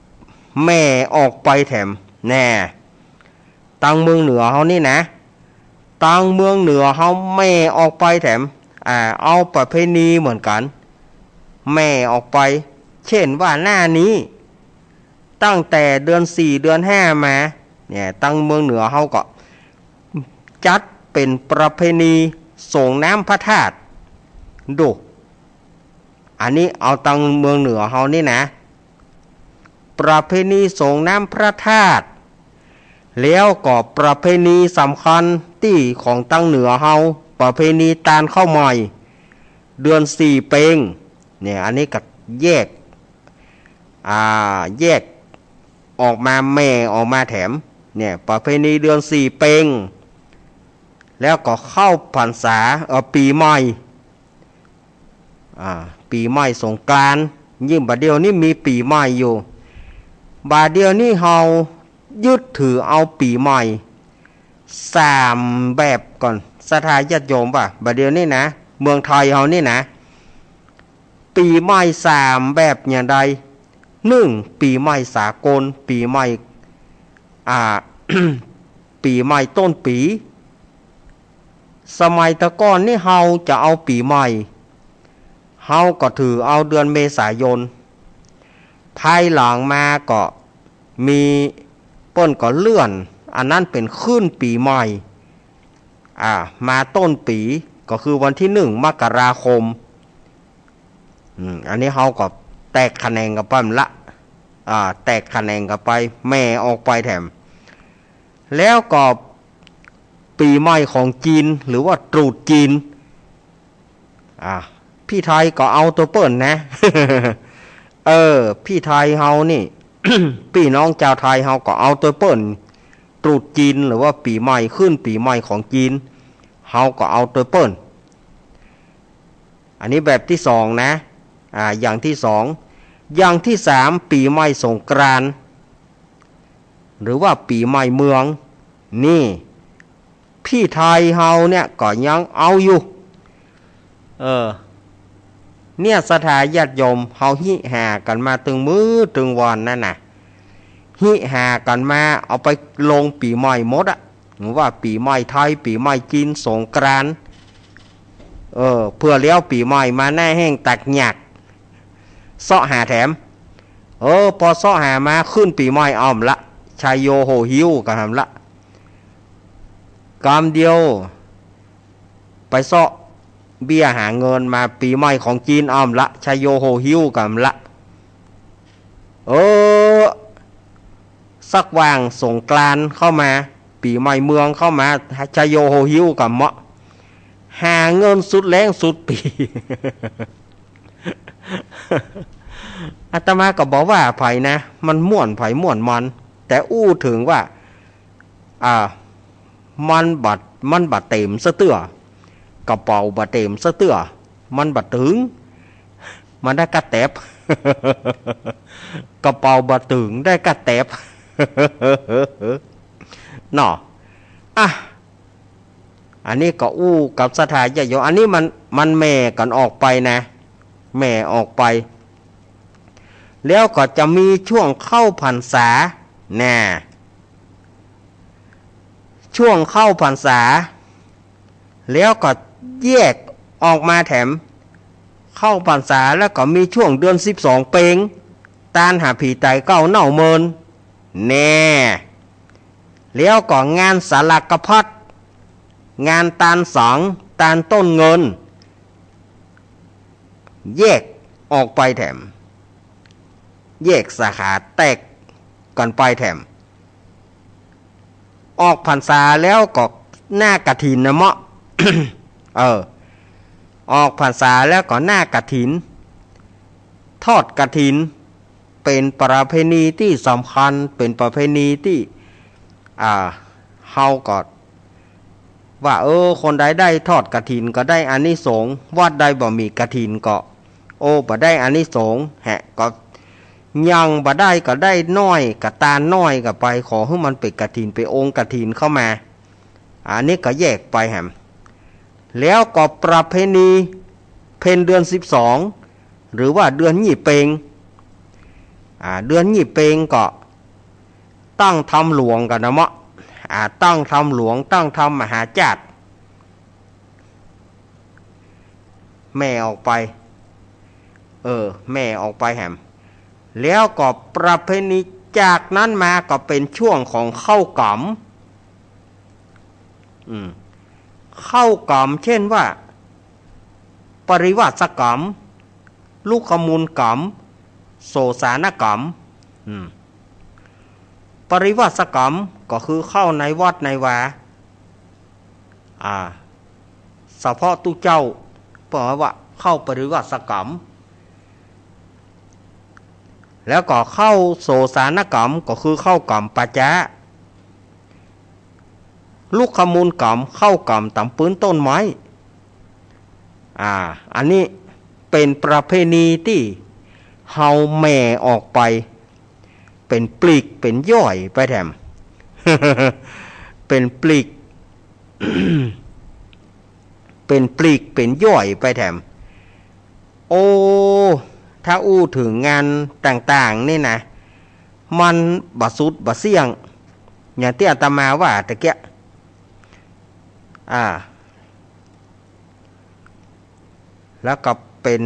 ำแหม่ออกไปแถม แน่ ตางเมืองเหนือเฮานี่นะ ตางเมืองเหนือเฮาแหม่ออกไปแถม อ่า เอาประเพณีเหมือนกั๋น แหม่ออกไป เช่นว่าหน้านี้ ตั้งแต่เดือนสี่เดือนห้ามา เนี่ย ตางเมืองเหนือเฮาก็จัดเป๋นประเพณีสรงน้ำพระธาตุ ดู อันนี้เอาตางเมืองเหนือเฮานี่นะ ประเพณีสรงน้ำพระธาตุ แล้วก็ประเพณีสำคัญตี้ของตางเหนือเฮา ประเพณีตานข้าวใหม่ เดือนสี่เป็ง เนี่ย อันนี้ก็แยก อ่า แยกออกมา แหม่ออกมาแถม เนี่ย ประเพณีเดือนสี่เป็ง แล้วก็เข้าพรรษา เอ่อ ปี๋ใหม่ อ่า ปี๋ใหม่สงกรานต์ ยิ่งบ่าเดี่ยวนี้มีปี๋ใหม่อยู่ บ่าเดี่ยวนี้เฮายึดถือเอาปี๋ใหม่สามแบบก่อน ศรัทธาญาติโยม ว่าบ่าเดี่ยวนี้นะ เมืองไทยเฮานี่นะ ปี๋ใหม่สามแบบอย่างใด นึ่ง ปี๋ใหม่สากล ปี๋ใหม่ อ่า ปี๋ใหม่ต้นปี๋ สมัยแต่ก่อนนี่เฮาจะเอาปี๋ใหม่ เฮาก็ถือเอาเดือนเมษายน ภายหลังมาก็มีเปิ้นก็เลื่อน อันนั้นเป๋นขึ้นปี๋ใหม่ อ่า มาต้นปี๋ ก็คือวันตี้นึ่งมกราคม อืม อันนี้เฮาก็แตกแขนงกั๋นไปละ อ่า แตกแขนงกั๋นไป แหม่ออกไปแถม แล้วก็ปี๋ใหม่ของจีน หรือว่าตรุษจีน อ่า ปี้ไทยก็เอาตวยเปิ้นนะ เออ ปี้ไทยเฮานี่ ปี้น้องจาวไทยเฮาก็เอาตวยเปิ้น ตรุษจีน หรือว่าปี๋ใหม่ ขึ้นปี๋ใหม่ของจีน เฮาก็เอาตวยเปิ้น อันนี้แบบตี้สองนะ อ่า อย่างตี้สอง อย่างตี้สาม ปี๋ใหม่สงกรานต์ หรือว่าปี๋ใหม่เมือง นี่ ปี้ไทยเฮาเนี่ยก็ยังเอาอยู่ เออ เนี่ยศรัทธาญาติโยม เฮาฮิหากั๋นมาตึงมื้อตึงวันนั่นน่ะ ฮิหากั๋นมาเอาไปลงปี๋ใหม่หมดอะ ว่าปี๋ใหม่ไทย ปี๋ใหม่จีน สงกรานต์ เออ เผื่อแล้วปี๋ใหม่มาหน้าแห้งตักหยาก เซาะหาแถม เออ ปอเซาะหามาขึ้นปี๋ใหม่อ่อมละ ชัยโยโห่หิ้วกั๋นแหมละ กำเดียว ไปเซาะเบี้ยหาเงินมา ปี๋ใหม่ของจีนอ่อมละ ชัยโยโห่หิ้วกั๋นแหมละ เออ สักว่างสงกรานต์เข้ามา ปี๋ใหม่เมืองเข้ามา ชัยโยโห่หิ้วกั๋นแหมละ หาเงินสุดแล้งสุดปี๋ อาตมาก็บ่ว่าใผนะ มันม่วนใผม่วนมัน แต่อู้เถิงว่า อ่า มันบ่ มันบ่เต๋มซะเตื้อ กระเป๋าบ่เต๋มซะเตื้อ มันบ่ตึง มันได้ก้าแต๊บ กระเป๋าบ่ตึง ได้ก้าแต๊บ เนาะ อ่ะ อันนี้ก็อู้กับศรัทธาญาติโยม อันนี้มัน มันแหม่กั๋นออกไปนะ แหม่ออกไป แล้วก็จะมีช่วงเข้าพรรษา น่ะ ช่วงเข้าพรรษา แล้วก็แยกออกมาแถม เข้าพรรษาแล้วก็มีช่วงเดือนสิบสองเปง ตานหาผีต๋ายเก๊าเน่าเมิน แน่ แล้วก็งานสลากพัด งานตานสัง ตานต้นเงิน แยกออกไปแถม แยกสาขาแตกกั๋นไปแถม ออกพรรษาแล้วก็หน้ากฐินนะเมาะ เออ ออกพรรษาแล้วก็หน้ากฐิน ทอดกฐิน เป๋นประเพณีตี้สำคัญ เป๋นประเพณีตี้ อ่า เฮาก็ ว่า เออ คนใดได้ทอดกฐินก็ได้อานิสงส์ วัดใดบ่มีกฐินก็ โอ้ บ่ได้อานิสงส์แหะ ก็ยังบ่ได้ก็ได้น้อย กระตานน้อยก็ไป ขอหื้อมันเป๋นกฐิน เป๋นองค์กฐินเข้ามา อันนี้ก็แยกไปแหม แล้วก็ประเพณีเพ็ญเดือนสิบสอง หรือว่าเดือนยี่เปง อ่า เดือนยี่เปงก็ ตั้งธรรมหลวงกั๋นนะเมาะ อ่า ตั้งธรรมหลวง ตั้งธรรมมหาจาติ แหม่ออกไป เออ แหม่ออกไปแหม แล้วก็ประเพณีจากนั้นมาก็เป๋นช่วงของเข้ากรรม อืม เข้ากรรม เช่นว่า ปริวาสกรรม ลุกขมูลกรรม โสสานกรรม อืม ปริวาสกรรมก็คือเข้าในวัดในวา อ่า เฉพาะตุ๊เจ้า เปิ้นว่าเข้าปริวาสกรรม แล้วก็เข้าโสสานกรรม ก็คือเข้ากรรมปาจ๊ะ ลุกขมูลกรรม เข้ากรรมต๋ามปื๊นต้นไม้ อ่า อันนี้เป๋นประเพณีตี้ เฮาแหม่ออกไป เป๋นปลีกเป๋นย่อยไปแถม เป๋นปลีก เป๋นปลีกเป๋นย่อยไปแถม โอ้ ถ้าอู้เถิงงานต่างๆ นี่นะ มันบ่สุดบ่เสี้ยง อย่างตี้อาตมาว่าตะเกียะ อ่า แล้วก็เป๋น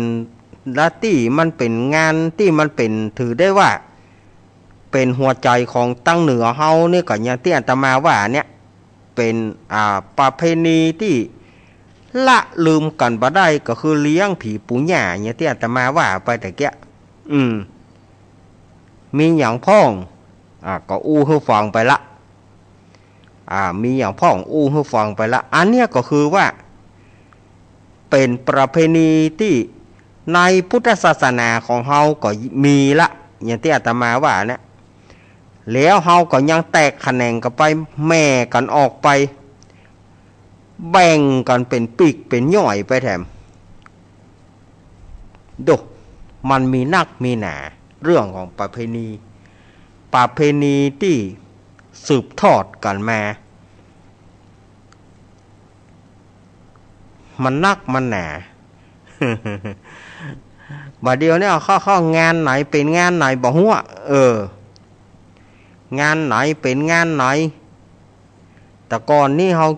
และตี้มันเป๋นงานตี้มันเป๋น ถือได้ว่าเป๋นหัวใจ๋ของตังเหนือเฮานี่ก็อย่างตี้อาตมาว่าเนี่ย เป๋น อ่า ประเพณีตี้ละลืมกั๋นบ่ได้ ก็คือเลี้ยงผี๋ปู่ย่า อย่างตี้อาตมาว่าไปตะเกียะ อืม มีหยังพ่อง อ่า ก็อู้หื้อฟังไปละ อ่า มีหยังพ่องอู้หื้อฟังไปละ อันเนี้ยก็คือว่า เป๋นประเพณีตี้ในพุทธศาสนาของเฮาก็มีละ อย่างตี้อาตมาว่าเนี่ย แล้วเฮาก็ยังแตกแขนงกั๋นไป แหม่กั๋นออกไป แบ่งกั๋นเป๋นปลีกเป๋นย่อยไปแถม ดู มันมีนักมีหนา เรื่องของประเพณี ประเพณีตี้สืบทอดกั๋นมา มันนักมันหนา บ่าเดี่ยวนี้เอาเข้าๆ งานไหนเป๋นงานไหนบ่ฮู้ เออ งานไหนเป๋นงานไหน แต่ก่อนนี้เฮา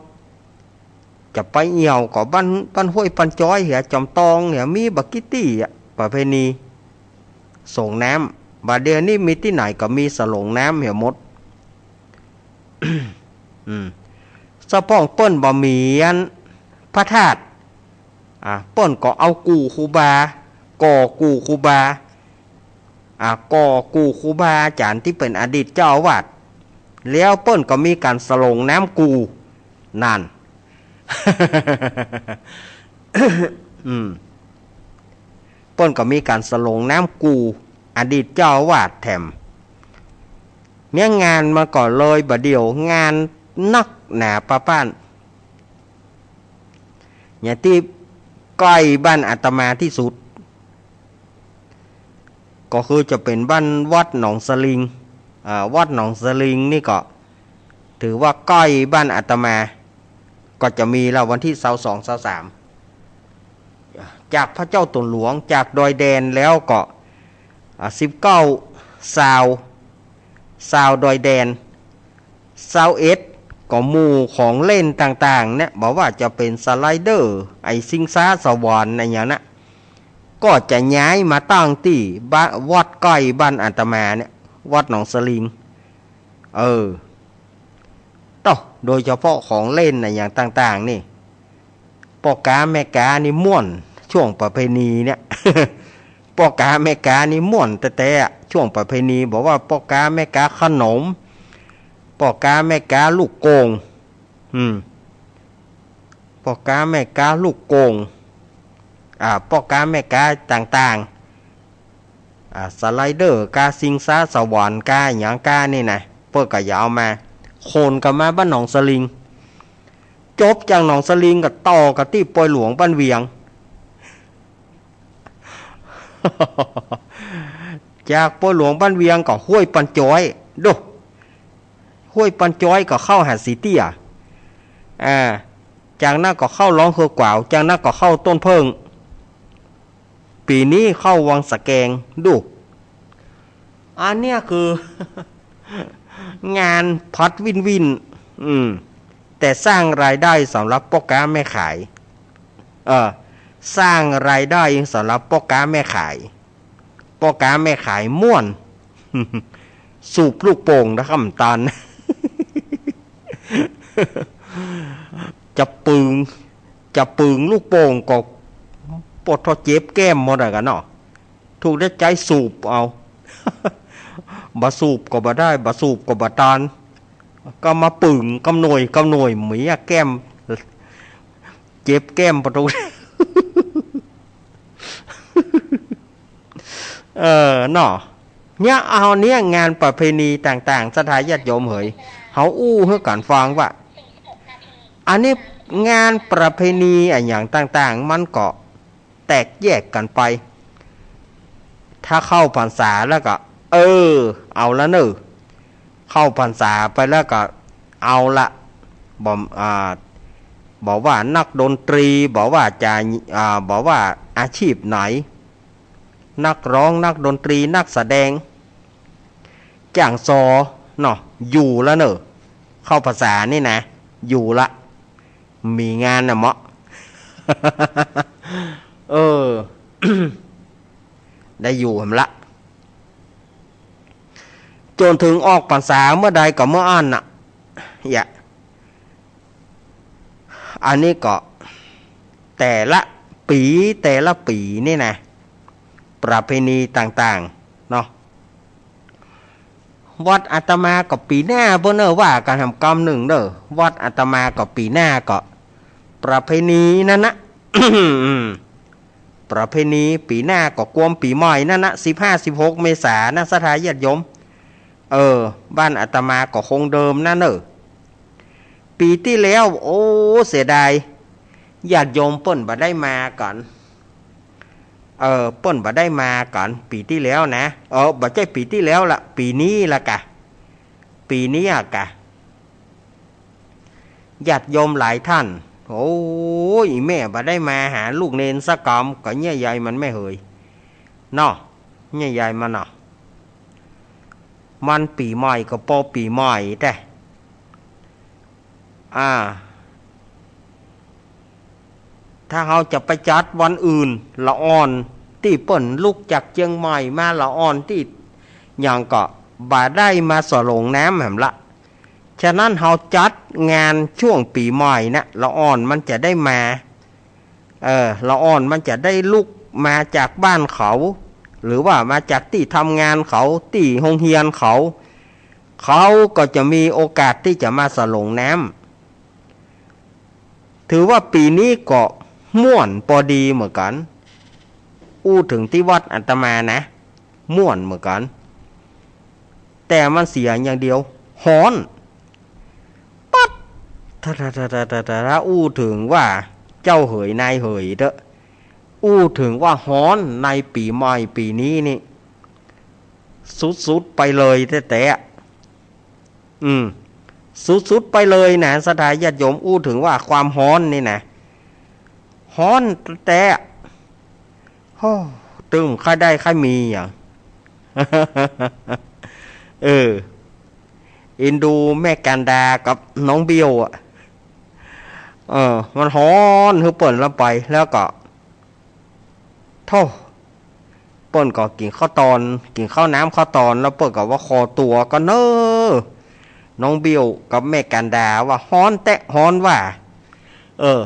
จะไปเอี่ยวก็บ้าน บ้านห้วยปันจ้อยเหีย จอมตองเหีย มีบ่ากี่ตี้อะ ประเพณีส่งน้ำ บ่าเดี่ยวนี้มีตี้ไหนก็มีสะหลงน้ำเหียหมด อืม สะพ่องเปิ้นบ่มีอันพระธาตุ อ่า เปิ้นก็เอากู่ครูบา ก่อกู่ครูบา อ่า ก่อกู่ครูบาอาจ๋ารย์ตี้เป๋นอดีตเจ้าอาวาส แล้วเปิ้นก็มีก๋านสะหลงน้ำกู่ นั่น อืม เปิ้นก็มีก๋านสะหลงน้ำกู่ อดีตเจ้าอาวาสแถม เนี่ยงานมันก็เลยบ่าเดี่ยว งานนักหนาปะป้าน อย่างตี้ใก้บ้านอาตมาตี้สุด ก็คือจะเป๋นบ้านวัดหนองสลิง อ่า วัดหนองสลิงนี่ก็ ถือว่าใก้บ้านอาตมา ก็จะมีละวันตี้ซาวสอง ซาวสาม จากพระเจ้าตั๋วหลวง จากดอยแดนแล้วก็ อ่า สิบเก้า ซาว ซาวดอยแดน ซาวเอ็ด ก็หมู่ของเล่นต่างๆ เนี่ย บ่ว่าจะเป๋นสไลเดอร์ ไอ้ชิงช้าสวรรค์อะหยังนะ ก็จะย้ายมาตั้งตี้บ้าน วัดใก้บ้านอาตมาเนี่ย วัดหนองสลิง เออ โต๊ะ โดยเฉพาะของเล่นอะหยังต่างๆ นี่ ป้อก๊าแม่ก๊านี่ม่วน ช่วงประเพณีเนี่ย ป้อก๊าแม่ก๊านี่ม่วนแต๊ๆ อะ ช่วงประเพณี บ่ว่าป้อก๊าแม่ก๊าขนม ป้อก๊าแม่ก๊าลูกโป่ง อืม ป้อก๊าแม่ก๊าลูกโป่ง อ่า ป้อก๊าแม่ก๊าต่างๆ อ่า สไลเดอร์ก๊า ชิงช้าสวรรค์ก๊า หยังก๊านี่นะ เปิ้นก็จะเอามา ขนกั๋นมาบ้านหนองสลิง จบจากหนองสลิงก็ต่อกั๋นตี้ปอยหลวงบ้านเวียง จากปอยหลวงบ้านเวียงก็ห้วยปันจ้อย ดู ห้วยปันจ้อยก็เข้าหาดสีเตี้ย อ่า จากนั้นก็เข้าหลองเฮือกวาว จากนั้นก็เข้าต้นเผิ้ง ปี๋นี้เข้าวังสะแกง ดู อันเนี้ยคือ งานพอดวินวิน อืม แต่สร้างรายได้สำหรับป้อก๊าแม่ขาย เออ สร้างรายได้สำหรับป้อก๊าแม่ขาย ป้อก๊าแม่ขายม่วน สูบลูกโป่งนะครับตอน จะปืง จะปืงลูกโป่งก็ปวดท้อเจ็บแก้มหมดอะกั๋นเนาะ ถูกได้ใจ๊สูบเอา บ่สูบก็บ่ได้ บ่สูบก็บ่ตาน ก็มาปืงกำหน่วยกำหน่วย เมียแก้ม เจ็บแก้มปะตู เออ เนาะ เนี่ย เอาเนี่ย งานประเพณีต่างๆ ศรัทธาญาติโยมเหย เฮาอู้หื้อกั๋นฟังว่า อันนี้งานประเพณีอะหยังต่างๆ มันก็แตกแยกกั๋นไป ถ้าเข้าพรรษาแล้วก็ เออ เอาละเน่อ เข้าพรรษาไปแล้วก็ เอาละ บ่ อ่า บ่ว่านักดนตรี บ่ว่าจะ อ่า บ่ว่าอาชีพไหน นักร้อง นักดนตรี นักแสดง จ้างซอ เนาะ อยู่ละเน่อ เข้าพรรษานี่นะ อยู่ละ มีงานน่ะเมาะ เออ ได้อยู่แหมละ จ๋นเถิงออกพรรษาเมื่อใดก็เมื่ออั้นน่ะ เยียะ อันนี้ก็ แต่ละปี๋ แต่ละปี๋นี่นะ ประเพณีต่างๆ เนาะ วัดอาตมาก็ปี๋หน้าเปิ้นเน่อ ว่ากั๋นแหมกำนึ่งเน่อ วัดอาตมาก็ปี๋หน้าก็ ประเพณีนั้นนะ ประเพณีปี๋หน้าก็กวมปี๋ใหม่นั้นนะ สิบห้า สิบหก เมษานะ ศรัทธาญาติโยม เออ บ้านอาตมาก็คงเดิมนั้นเน่อ ปี๋ตี้แล้ว โอ้ เสียดาย ญาติโยมเปิ้นบ่ได้มากั๋น เออ เปิ้นบ่ได้มากั๋น ปี๋ตี้แล้วนะ เออ บ่ใจ้ปี๋ตี้แล้วละ ปี๋นี้ละกะ ปี๋นี้อะกะ ญาติโยมหลายท่าน โอ้ย แม่บ่ได้มาหาลูกเณรสักกำ ก็เยียะใยมันแม่เหย เนาะ เยียะใยมันเนาะ มันปี๋ใหม่ก็ปอปี๋ใหม่แต๊ อ่า ถ้าเฮาจะไปจัดวันอื่น ละอ่อนตี้เปิ้นลุกจากเจียงใหม่มา ละอ่อนตี้หยังก็บ่ได้มาสรงน้ำแหมละ ฉะนั้นเฮาจัดงานช่วงปี๋ใหม่นะ ละอ่อนมันจะได้มา เออ ละอ่อนมันจะได้ลุกมาจากบ้านเขา หรือว่ามาจากตี้ทำงานเขา ตี้โฮงเฮียนเขา เขาก็จะมีโอกาสตี้จะมาสรงน้ำ ถือว่าปี๋นี้ก็ม่วนปอดีเหมือนกั๋น อู้เถิงตี้วัดอาตมานะ ม่วนเหมือนกั๋น แต่มันเสียอย่างเดียว ฮ้อน ปั๊ด ถ้า ถ้า ถ้า ถ้า ถ้า ถ้าอู้เถิงว่าเจ้าเหยนายเหยเต๊อะ อู้เถิงว่าฮ้อนในปี๋ใหม่ปี๋นี้นี่ สุดๆ ไปเลยแต๊ๆ อืม สุดๆ ไปเลยนะ ศรัทธาญาติโยม อู้เถิงว่าความฮ้อนนี่นะ ฮ้อนแต๊ๆ โอ้ ตึงใค่ได้ใค่มีอะ เออ เอ็นดูแม่กันดากับน้องเบี้ยวอะ เออ มันฮ้อนหื้อเปิ้นละไป แล้วก็ โธ่ เปิ้นก็กิ๋นข้าวตอน กิ๋นข้าวน้ำข้าวตอน แล้วเปิ้นก็ว่าขอตั๋วก่อนเน่อ น้องเบี้ยวกับแม่กันดาว่าฮ้อนแต๊ ฮ้อนว่า เออ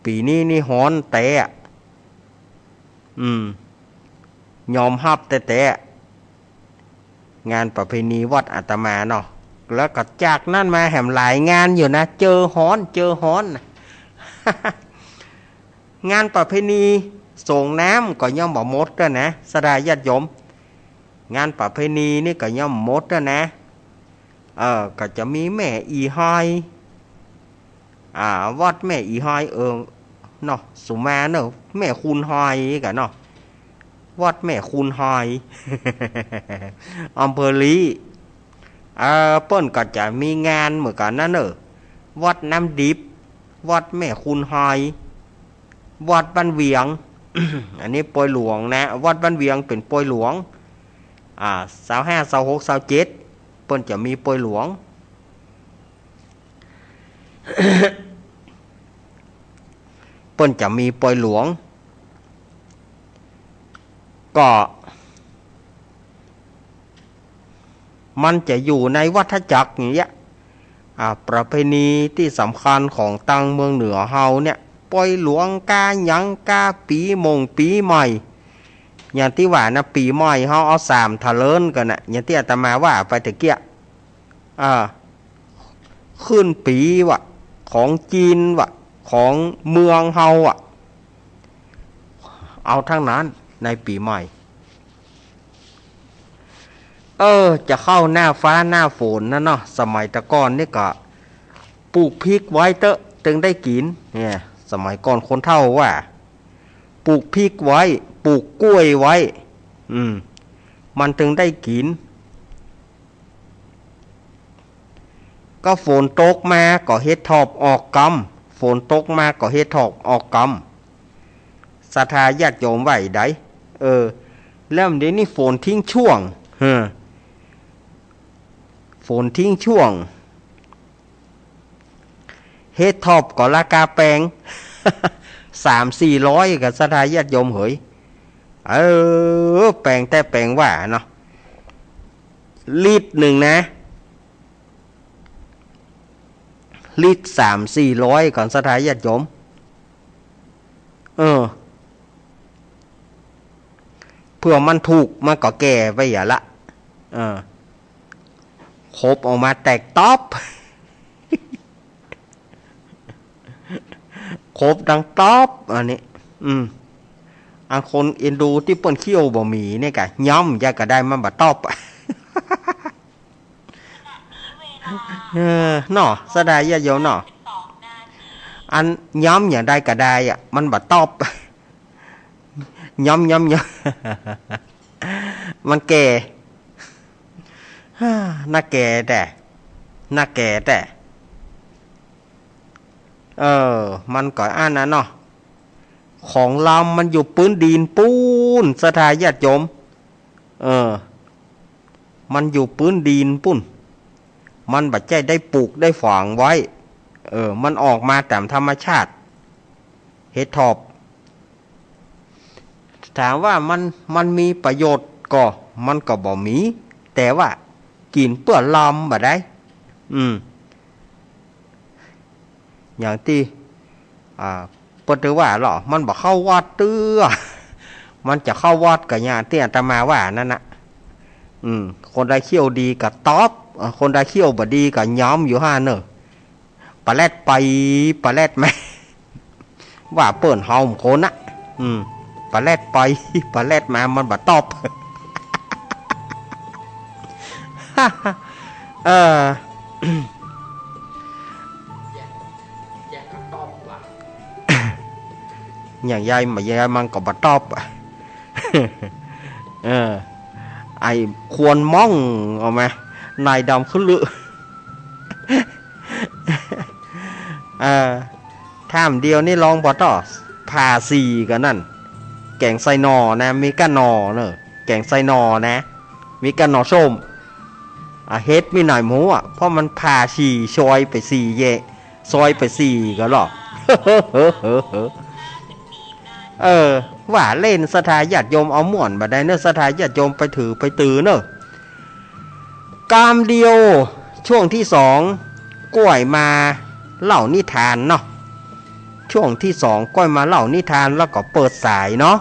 ปี๋นี้นี่ฮ้อนแต๊อะ อืม ยอมฮับแต๊ๆ งานประเพณีวัดอาตมาเนาะ แล้วก็จากนั้นมาแหมหลายงานอยู่นะ เจอฮ้อน เจอฮ้อนนะ งานประเพณีสรงน้ำก็ยังบ่หมดเตื้อนะ ศรัทธาญาติโยม งานประเพณีนี่ก็ยังบ่หมดเตื้อนะ เออ ก็จะมีแม่อี่ฮอย อ่า วัดแม่อี่ฮอย เออ เนาะ สุมาเนอะ แม่คูณฮอยกั๋นเนาะ วัดแม่คูณฮอย อำเภอลี้ เออ เปิ้นก็จะมีงานเหมือนกั๋นนะเนอะ วัดน้ำดิบ วัดแม่คูณฮอย วัดบ้านเวียง อันนี้ปอยหลวงนะ วัดบ้านเวียงเป๋นปอยหลวง อ่า ซาวห้า ซาวหก ซาวเจ็ด เปิ้นจะมีปอยหลวง เปิ้นจะมีปอยหลวง ก็ มันจะอยู่ในวัฏจักรอย่างเงี้ย อ่า ประเพณีตี้สำคัญของตังเมืองเหนือเฮาเนี่ย ปอยหลวงกาหยัง กาปี๋หม่งปี๋ใหม่ อย่างตี้ว่านะ ปี๋ใหม่เฮาเอาสามเถลิญกั๋นนะ อย่างตี้อาตมาว่าไปตะเกียะ อ่า ขึ้นปี๋วะ ของจีนวะ ของเมืองเฮาอะ เอาทั้งนั้นในปี๋ใหม่ เออ จะเข้าหน้าฟ้าหน้าฝนนะเนาะ สมัยแต่ก่อนนี่ก็ปลูกพริกไว้เต๊อะ ตึงได้กิ๋น เนี่ย สมัยก่อนคนเฒ่าว่า ปลูกพริกไว้ ปลูกกล้วยไว้ อืม มันตึงได้กิ๋น ก็ฝนตกมาก็เห็ดถอบออกกำ ฝนตกมาก็เห็ดถอบออกกำ ศรัทธาญาติโยมว่าใด เออ แล้วเดี๋ยวนี้ฝนทิ้งช่วง เออ ฝนทิ้งช่วง เห็ดถอบก็ราคาแปง สามสี่ร้อย ก่อ ศรัทธาญาติโยมเหย เออ แปงแต๊แปงว่าเนาะ ลิตรนึ่งนะ ลิตรสามสี่ร้อย ก่อ ศรัทธาญาติโยม เออ เผื่อมันถูกมันก็แก่ไปอย่าละ เออ ขบออกมาแตกต๊อบ ขบดังต๊อบ อันนี้ อืม อันคนอินดูตี้เปิ้นเคี่ยวบ่หมี่เนี่ยก่อ ย้อมยาก็ได้มันบ่ต๊อบ เออ เนาะ ศรัทธาญาติโยมเนาะ อันย้อมอย่างใดก็ได้อะ มันบ่ต๊อบ ย้อม ย้อม ย้อม มันแก่ น่าแก่แต๊ น่าแก่แต๊ เออ มันก็อันนั้นเนาะ ของลำมันอยู่ปื๊นดินปู๊น ศรัทธาญาติโยม เออ มันอยู่ปื๊นดินปู๊น มันบ่ใจ้ได้ปลูกได้ฝังไว้ เออ มันออกมาต๋ามธรรมชาติ เห็ดถอบ ถามว่ามัน มันมีประโยชน์ก่อ มันก็บ่มี แต่ว่ากิ๋นเปื้อลำบ่ได้ อืม อย่างตี้ อ่า เปิ้นถือว่าเนาะ มันบ่เข้าวัดเตื้อ มันจะเข้าวัดก็อย่างตี้อาตมาว่านั่นน่ะ อืม คนใดเคี่ยวดีก็ต๊อบ เอ่อ คนใดเคี่ยวบ่ดีก็ย้อมอยู่หั้นเน่อ ปะแลดไป ปะแลดมา ว่าเปิ้นเฮาคนน่ะ อืม ปะแลดไป ปะแลดมา มันบ่ต๊อบ เออ อย่างใดบ่ใจ้มันก็บ่ต๊อบ เออ ไอ้ควรม่องเอามา นายดำขึ้นลือ เออ ถ้ำเดียวนี่ลองบ่ต๊อบ ผ่าสี่ก่อนั่น แก๋งใส่หน่อนะ มีก้าหน่อเน่อ แก๋งใส่หน่อนะ มีก้าหน่อส้ม อ่ะ เห็ดมีหน่อยหมูอ่ะ เพราะมันผ่าสี่ ซอยไปสี่แยะ ซอยไปสี่ก่อเนาะ เออ ว่าเล่น ศรัทธาญาติโยมเอาม่วนบ่ได้เน่อ ศรัทธาญาติโยมไปถือไปตือเน่อ กำเดียว ช่วงตี้สอง ก้อยมาเล่านิทานเนาะ ช่วงตี้สอง ก้อยมาเล่านิทานแล้วก็เปิดสายเนาะ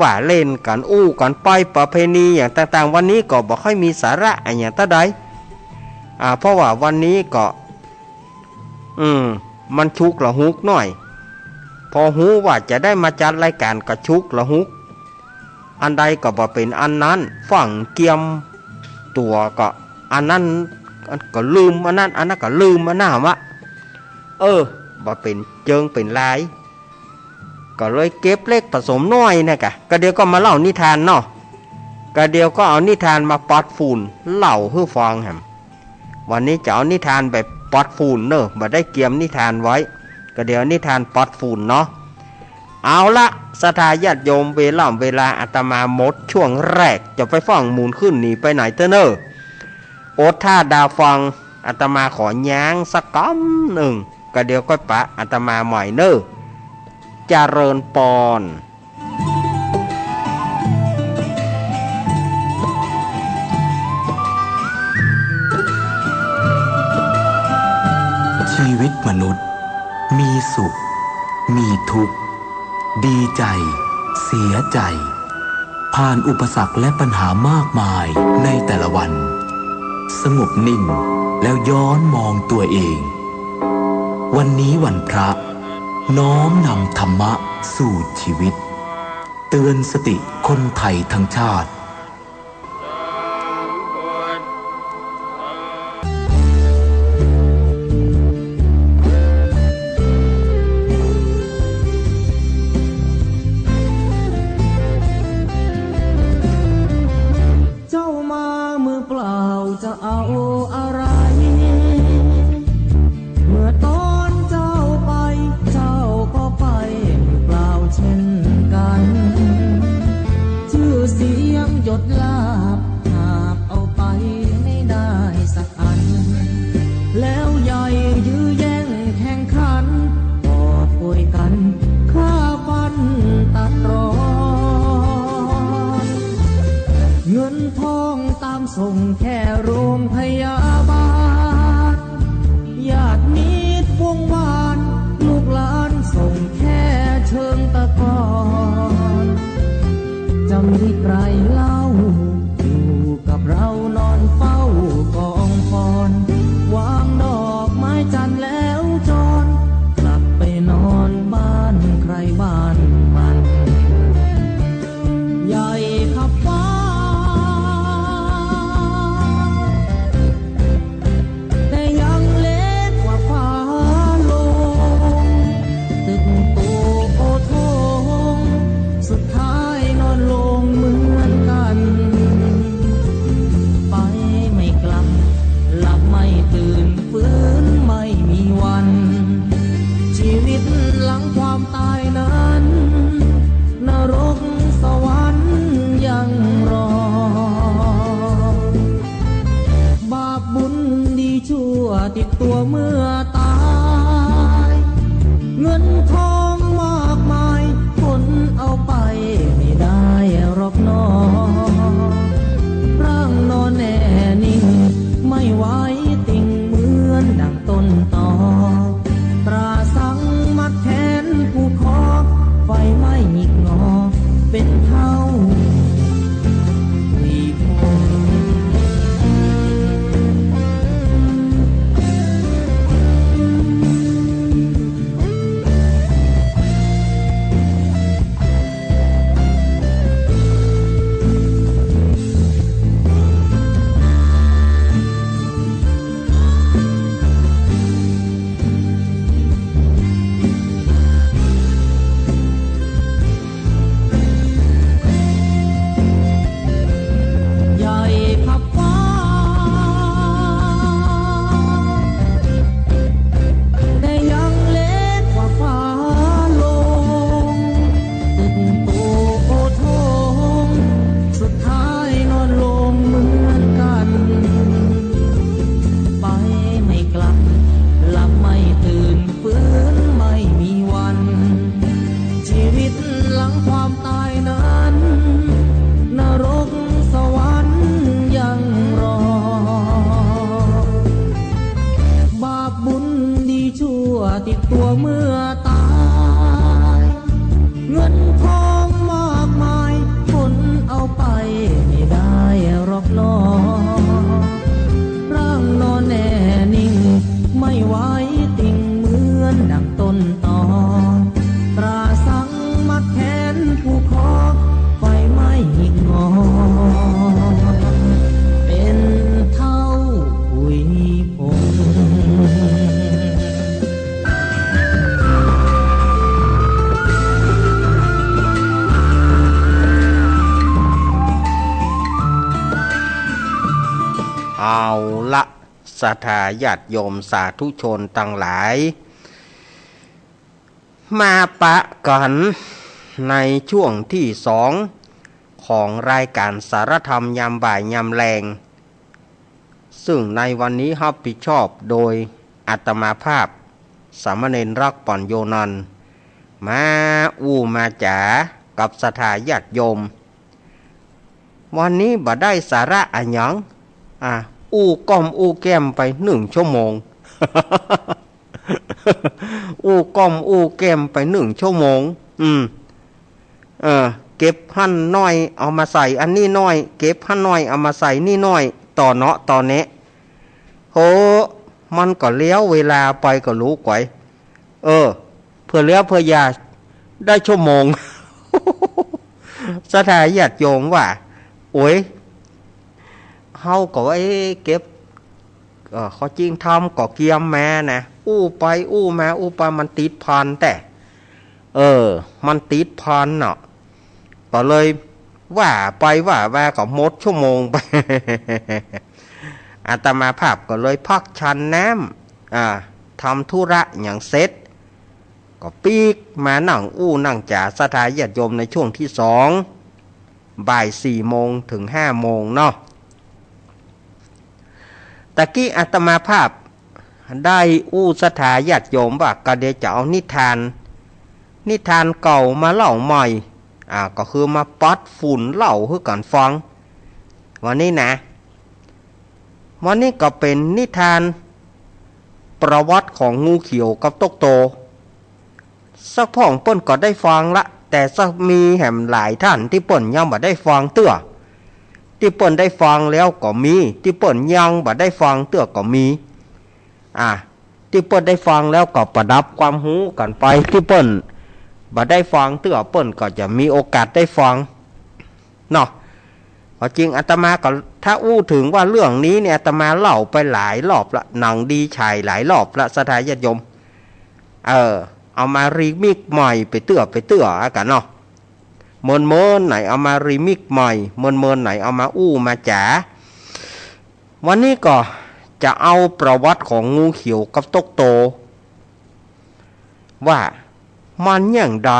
ว่าเล่นกั๋น อู้กั๋นไปประเพณีอย่างต่างๆ วันนี้ก็บ่ค่อยมีสาระอะหยังเต้าใด อ่า เพราะว่าวันนี้ก็ อืม มันฉุกละหุกหน่อย พอฮู้ว่าจะได้มาจัดรายก๋านก็ฉุกละหุก อันใดก็บ่เป๋นอันนั้น ฟั่งเกียมตั๋วก็ อันนั้นก็ลืมอันนั้น อันนั้นก็ลืมอันนั้นวะ เออ บ่เป๋นเจิงเป๋นราย ก็เลยเก็บเล็กผสมน้อยนะก่อ กะเดี๋ยวก็มาเล่านิทานเนาะ กะเดี๋ยวก็เอานิทานมาปัดฝุ่นเล่าหื้อฟังแหม วันนี้จะเอานิทานแบบปัดฝุ่นเน่อ บ่ได้เกียมนิทานไว้ กะเดี๋ยวนิทานปัดฝุ่นเนาะ เอาละ ศรัทธาญาติโยม เวล่ำเวลาอาตมาหมดช่วงแรก จะไปฟั่งหมุนขึ้นหนีไปไหนเต๊อะเน่อ อดถ้าดาฟัง อาตมาขอย้างสักกำนึ่ง กะเดี๋ยวก้อยปะอาตมาใหม่เน่อ เจริญปอน ชีวิตมนุษย์ มีสุข มีทุกข์ ดีใจ เสียใจ ผ่านอุปสรรคและปัญหามากมายในแต่ละวัน สงบนิ่งแล้วย้อนมองตัวเอง วันนี้วันพระ น้อมนำธรรมะสู่ชีวิต เตือนสติคนไทยทั้งชาติ เ เอาอะไร เมื่อตอนเจ้าไป เจ้าก็ไปมือเปล่าเช่นกัน ชื่อเสียงยศลาภ หาบเอาไปไม่ได้สักอัน แล้วใหญ่ยื้อแย่งแข่งขัน กอบโกยกั๋นฆ่าฟันตัดรอน เงินทองตามส่งแค่โรงพยาบาล ญาติมิตรวงวาน ลูกหลานส่งแค่เชิงตะกอน จะมีใครเล่า อยู่กับเรานอนเฝ้ากองฟอน วางดอกไม้จันทร์แล้วจร กลับไปนอนบ้านใครบ้านมัน ใหญ่ขับฟ้า แต่ยังเล็กกว่าฟ้าโลง ตึกโตโอโถง สุดท้ายนอนลงเหมือนกัน ไปไม่กลับ หลับไม่ตื่น ฟื้นไม่มีวัน ชีวิตหลังความตายนั้น นรกสวรรค์ยังรอ บาปบุญดีชั่วติดตัวเมื่อตาย เงินทองมากมาย ขนเอาไปไม่ได้หรอกหนอ ร่างนอนแน่นิ่ง ไม่ไหวติงเหมือนดังต้นตอ ตราสังมัดแขนผูกคอ ไฟไหม้หงิกงอ เป็นเท่า ใหญ่ขับฟ้า แต่ยังเล็กกว่าฟ้าโลง ตึกโตโอโถง สุดท้ายนอนลงเหมือนกัน ไปไม่กลับ หลับไม่ตื่น ฟื้นไม่มีวัน ชีวิตหลังความตายนั้น นรกสวรรค์ยังรอ บาปบุญดีชั่วติดตัวเมื่อตาย เงินทองมากมาย ขนเอาไปไม่ได้หรอกหนอ ร่างนอนแน่นิ่ง ไม่ไหวติงเหมือนดังต้นตอ ตราสังมัดแขนผูกคอ ไฟไหม้หงิกงอ เป็นเท่าผุยผง เอาละ ศรัทธาญาติโยมสาธุชนตังหลาย มาปะกั๋นในช่วงตี้สองของรายก๋านสารธรรมยามบ่ายยามแลง ซึ่งในวันนี้ฮับผิดชอบโดยอาตมาภาพ สามเณรรักษ์ ปั๋ญโญนันท์ มาอู้มาจ๋ากับศรัทธาญาติโยม วันนี้บ่ได้สาระอะหยัง อ่ะ อู้ก้อมอู้แก้มไปนึ่งชั่วโมง อู้ก้อมอู้แก้มไปนึ่งชั่วโมง อืม เออ เก็บหั้นหน้อย เอามาใส่อันนี้หน้อย เก็บหั้นหน้อย เอามาใส่นี่หน้อย ต่อเนาะต่อแนะ โห มันก็เลี้ยวเวลาไปก็รู้ก๋วย เออ เผื่อเลี้ยวเผื่ออย่า ได้ชั่วโมง ศรัทธาญาติโยมว่า โอ๊ย เฮาก็ว่า เอ๊ะ เก็บ เอ่อ ข้อจริงธรรมก็เกียมมานะ อู้ไปอู้มาอู้ไปมันติดพันแต๊ เออ มันติดพันเนาะ ก็เลยว่าไปว่ามาก็หมดชั่วโมงไป อาตมาภาพก็เลยพักฉันน้ำ อ่า ทำธุระหยังเสร็จ ก็ปิ๊กมานั่งอู้นั่งจ๋าศรัทธาญาติโยมในช่วงที่สอง บ่ายสี่โมงถึงห้าโมงเนาะ ตะกี้อาตมาภาพได้อู้ศรัทธาญาติโยมว่าก็เดี๋ยวจะเอานิทาน นิทานเก่ามาเล่าใหม่ อ่า ก็คือมาปัดฝุ่นเล่าหื้อกั๋นฟัง วันนี้นะ วันนี้ก็เป๋นนิทานประวัติของงูเขียวกับต๊กโต สักพ่องเปิ้นก็ได้ฟังละ แต่สักมีแหมหลายท่านตี้เปิ้นยังบ่ได้ฟังเตื้อ ตี้เปิ้นได้ฟังแล้วก็มี ตี้เปิ้นยังบ่ได้ฟังเตื้อก็มี อ่า ตี้เปิ้นได้ฟังแล้วก็ประดับความฮู้กั๋นไป ตี้เปิ้นบ่ได้ฟังเตื้อเปิ้นก็จะมีโอกาสได้ฟัง เนาะ ก็จริงอาตมาก็ ถ้าอู้เถิงว่าเรื่องนี้เนี่ย อาตมาเล่าไปหลายรอบละ หนังดีฉายหลายรอบละ ศรัทธาญาติโยม เออ เอามารีมิกซ์ใหม่ไปเตื้อไปเตื้อกั๋นเนาะ เมินๆ ไหนเอามารีมิกซ์ใหม่ เมินๆ ไหนเอามาอู้มาจ๋า วันนี้ก็จะเอาประวัติของงูเขียวกับต๊กโต ว่ามันอย่างใด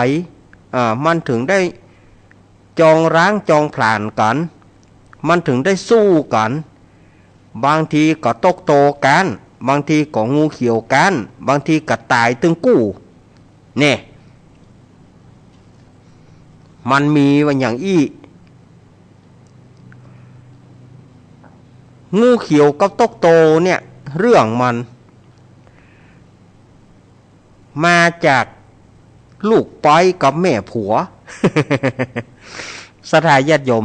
อ่า มันเถิงได้จองร้างจองผลาญกั๋น มันเถิงได้สู้กั๋น บางทีก็ต๊กโตก๊าน บางทีก็งูเขียวก๊าน บางทีก็ต๋ายตึงกู้ เนี่ย มันมีว่าอย่างอี้ งูเขียวกับต๊กโตเนี่ย เรื่องมัน มาจากลูกป๊อยกับแม่ผัว ศรัทธาญาติโยม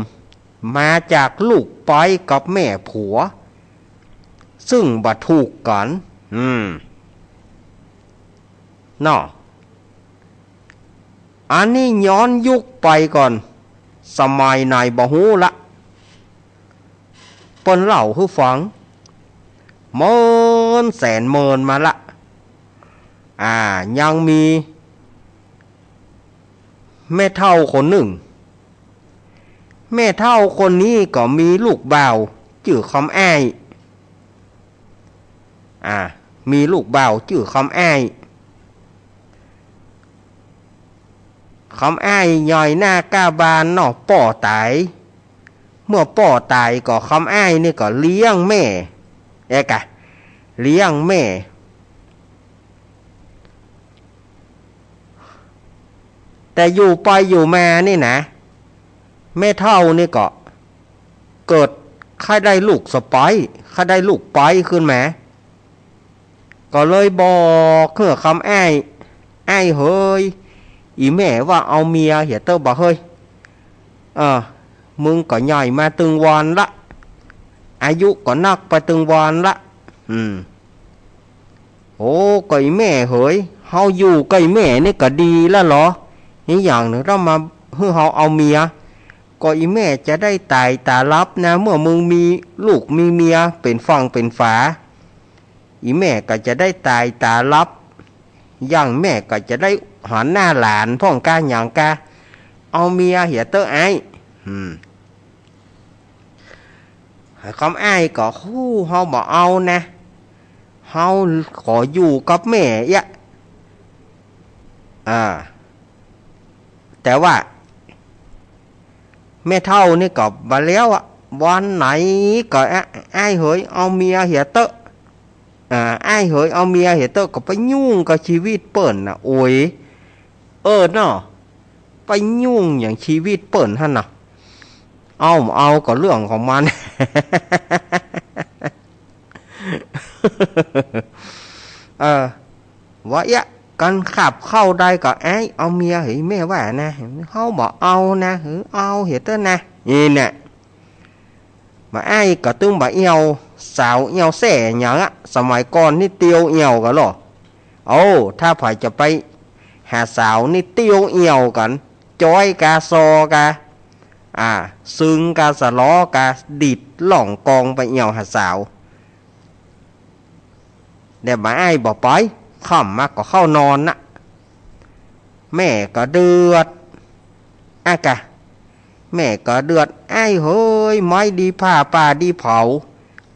มาจากลูกป๊อยกับแม่ผัว ซึ่งบ่ถูกกั๋น อืม เนาะ อันนี้ย้อนยุคไปก่อน สมัยไหนบ่ฮู้ละ เปิ้นเล่าหื้อฟัง เมินแสนเมินมาละ อ่า ยังมีแม่เฒ่าคนนึ่ง แม่เฒ่าคนนี้ก็มีลูกบ่าวจื้อคำอ้าย อ่า มีลูกบ่าวจื้อคำอ้าย คำอ้ายใหญ่หน้าก้าบานเนาะ ป้อต๋าย เมื่อป้อต๋ายก็คำอ้ายนี่ก็เลี้ยงแม่ เอ๊ะกะ เลี้ยงแม่ แต่อยู่ไปอยู่มานี่นะ แม่เฒ่านี่ก็เกิดใค่ได้ลูกสะใภ้ ใค่ได้ลูกป๊อยขึ้นมา ก็เลยบอกหื้อคำอ้าย อ้ายเหย อี่แม่ว่าเอาเมียเหียเต๊อะบ่าเฮ้ย เออ มึงก็ใหญ่มาตึงวานละ อายุก็นักไปตึงวานละ อืม โอ้ ก็อี่แม่เหย เฮาอยู่กับอี่แม่นี่ก็ดีแล้วเหรอ อีกอย่างนึ่งต้องมาหื้อเฮาเอาเมีย ก็อี่แม่จะได้ต๋ายต๋าหลับนะ เมื่อมึงมีลูกมีเมียเป๋นฝั่งเป๋นฝา อี่แม่ก็จะได้ต๋ายต๋าหลับ อย่างแม่ก็จะได้หันหน้าหลานพ่องกาหยังกา เอาเมียเหียเต๊อะอ้าย อืม คำอ้ายก็ ฮู้ เฮาบ่เอานะ เฮาขออยู่กับแม่เอี้ย อ่า แต่ว่า แม่เฒ่านี่ก็บ่าแล้วอะ วันไหนก็ อ้าย อ้ายเหย เอาเมียเหียเต๊อะ อ่า อ้ายเหย เอาเมียเหียเต๊อะ ก็ไปยุ่งกับชีวิตเปิ้นน่ะ โอ้ย เออเนาะ ไปยุ่งอย่างชีวิตเปิ้นหั้นน่ะ เอา เอาก็เรื่องของมัน เออ ว่าเอี้ย กั๋นขับเข้าได้ก็ อ้าย เอาเมียเหย แม่ว่านะ เฮาบ่เอานะ หือ เอาเหียเต๊อะนะ นี่แหละ บ่าอ้ายก็ตึงบ่าเอี่ยว สาวเอี่ยวแส่หยังอะ สมัยก่อนนี่เตียวเอี่ยวกั๋นลอ โอ้ ถ้าใผจะไปหาสาวนี่เตียวเอี่ยวกั๋น จ๊อยกาซอกา อ่า ซึ่งกาสะลอกา ดิดล่องกองไปเอี่ยวหาสาว แต่บ่าอ้ายบ่ไป ค่ำมาก็เข้านอนนะ แม่ก็เดือด อะกะ แม่ก็เดือด อ้ายเหย ไม้ดีผ่า ป่าดีเผา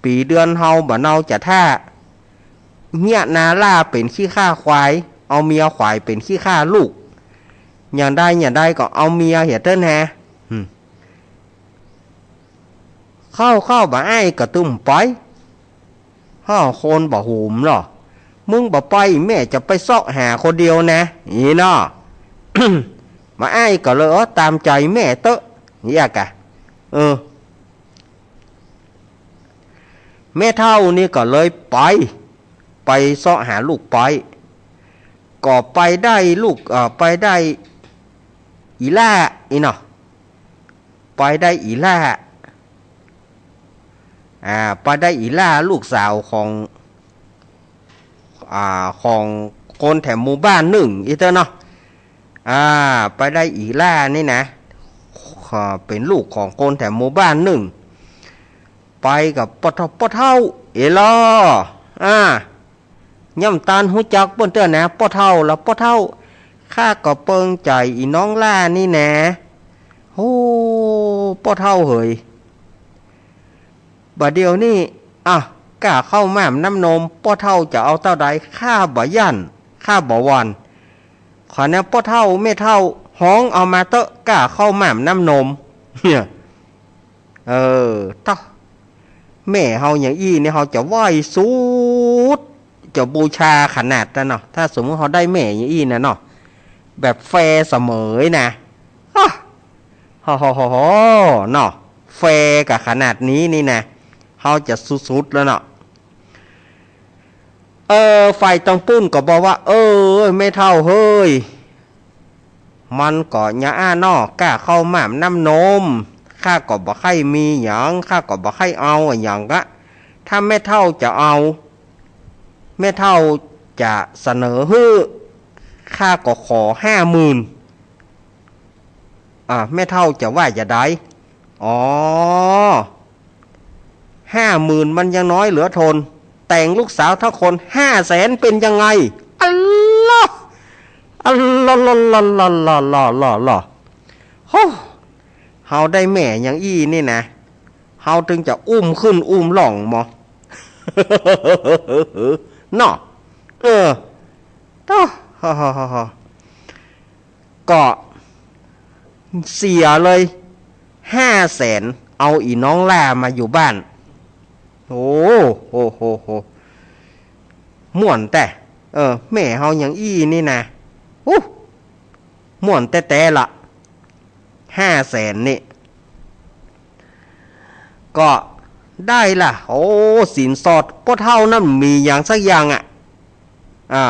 ปี๋เดือนเฮาบ่เนาจ๋าถ้า เฮียนาล่าเป๋นขี้ข้าควาย เอาเมียขวายเป๋นขี้ข้าลูก อย่างใดอย่างใดก็เอาเมียเหียเต๊อะนา อืม เข้าเข้าบ่อ้ายก็ตึมไป ฮ้อ คนบ่หุมลอ มึงบ่ไป แม่จะไปเซาะหาคนเดียวนะ อี้เนาะ บ่อ้ายก็เลย เออ ต๋ามใจ๋แม่เต๊อะ เยียะกะ เออ แม่เฒ่านี่ก็เลยไป ไปเซาะหาลูกไป ก็ไปได้ลูก เอ่อ ไปได้อี่ล่า อี้เนาะ ไปได้อี่ล่า อ่า ไปได้อี่ล่าลูกสาวของ อ่า ของคนแถวหมู่บ้านนึ่ง อี้เต๊อะเนาะ อ่า ไปได้อี่ล่านี่นะ อ่า เป๋นลูกของคนแถวหมู่บ้านนึ่ง ไปกับป้อเฒ่า ป้อเฒ่า เอลอ อ่า ย่ำตานฮู้จักเปิ้นเตื้อนะ ป้อเฒ่า ละป้อเฒ่า ข้าก็เปิงใจ๋อี่น้องล่านี่นะ โอ้ ป้อเฒ่าเหย บ่าเดี่ยวนี้ อ่ะ ก้าข้าวหม่ามน้ำนม ป้อเฒ่าจะเอาเต้าใด ข้าบ่ย่าน ข้าบ่หวั่น ขอแนะป้อเฒ่า แม่เฒ่า ฮ้องเอามาเต๊อะ ก้าข้าวหม่ามน้ำนม เนี่ย เออ เต๊อะ แม่เฮาอย่างอี้นี่ เฮาจะไหว้สุด จะบูชาขนาดนั้นเนาะ ถ้าสมมุติเฮาได้แม่อย่างอี้นะเนาะ แบบแฟร์เสมอนะ ฮะ ฮ่อฮ่อฮ่อฮ่อ เนาะ แฟร์กะขนาดนี้นี่นะ เฮาจะสุดๆ แล้วเนาะ เออ ฝ่ายตังปุ้นก็บอกว่า เออ แม่เฒ่าเฮย มันก็ยาอ้าเนาะ ก้าข้าวหม่ามน้ำนม ข้าก็บ่ใค่มีหยัง ข้าก็บ่ใค่เอาอะหยังกะ ถ้าแม่เฒ่าจะเอา แม่เฒ่าจะเสนอหื้อ ข้าก็ขอห้าหมื่น อ่า แม่เฒ่าจะว่าจะใด อ๋อ ห้าหมื่นมันยังน้อยเหลือทน แต่งลูกสาวเต้าคน ห้าแสนเป๋นยังไง อัลลอฮ์ อัลลอฮ์ ลอฮ์ ลอฮ์ ลอฮ์ ลอฮ์ ลอฮ์ ลอฮ์ โฮ เฮาได้แม่อย่างอี้นี่นะ เฮาตึงจะอุ้มขึ้นอุ้มล่องมอ เนาะ เออ เต๊อะ ฮ่อฮ่อฮ่อฮ่อ ก็เสียเลย ห้าแสน เอาอี่น้องล่ามาอยู่บ้าน โอ้ โฮ โฮ โฮ ม่วนแต๊ เออ แม่เฮาอย่างอี้นี่นะ อู้ ม่วนแต๊ๆ ละ ห้าแสนนี่ ก็ได้ละ โอ้ สินสอดป้อเฒ่านั้นมีหยังสักอย่างอะ อ่า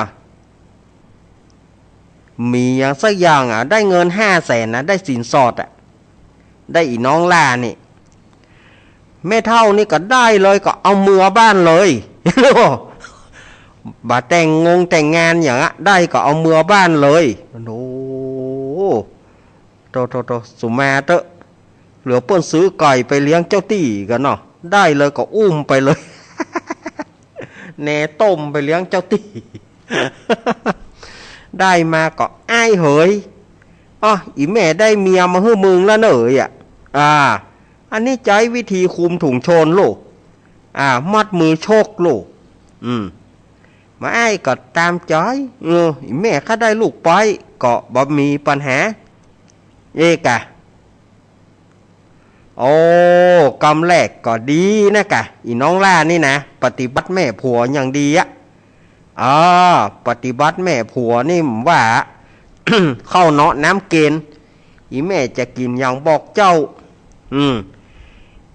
มีหยังสักอย่างอะ ได้เงินห้าแสนนะ ได้สินสอดอะ ได้อี่น้องล่านี่ แม่เฒ่านี่ก็ได้เลย ก็เอาเมือบ้านเลย บ่แต่งงงแต่งงานหยังอะ ได้ก็เอาเมือบ้านเลย โอ้ โธ่ โธ่ โธ่ สุมาเต๊อะ เหลือเปิ้นซื้อไก่ไปเลี้ยงเจ้าตี้กั๋นเนาะ ได้เลยก็อุ้มไปเลย แหนต้มไปเลี้ยงเจ้าตี้ ได้มาก็อ้ายเหย อ้อ อี่แม่ได้เมียมาหื้อมึงแล้วเนยอะ อ่า อันนี้ใจ๊วิธีคลุมถุงชนโลก อ่า มัดมือชกโลก อืม บ่อ้ายก็ต๋ามใจ๋ เออ อี่แม่ข้าได้ลูกไป ก็บ่มีปัญหา เอกะ โอ้ กำแรกก็ดีนะกะ อี่น้องล่านี่นะ ปฏิบัติแม่ผัวอย่างดีอะ อ่า ปฏิบัติแม่ผัวนี่ว่า ข้าวเนาะน้ำเกณฑ์ อี่แม่จะกิ๋นหยังบอกเจ้า อืม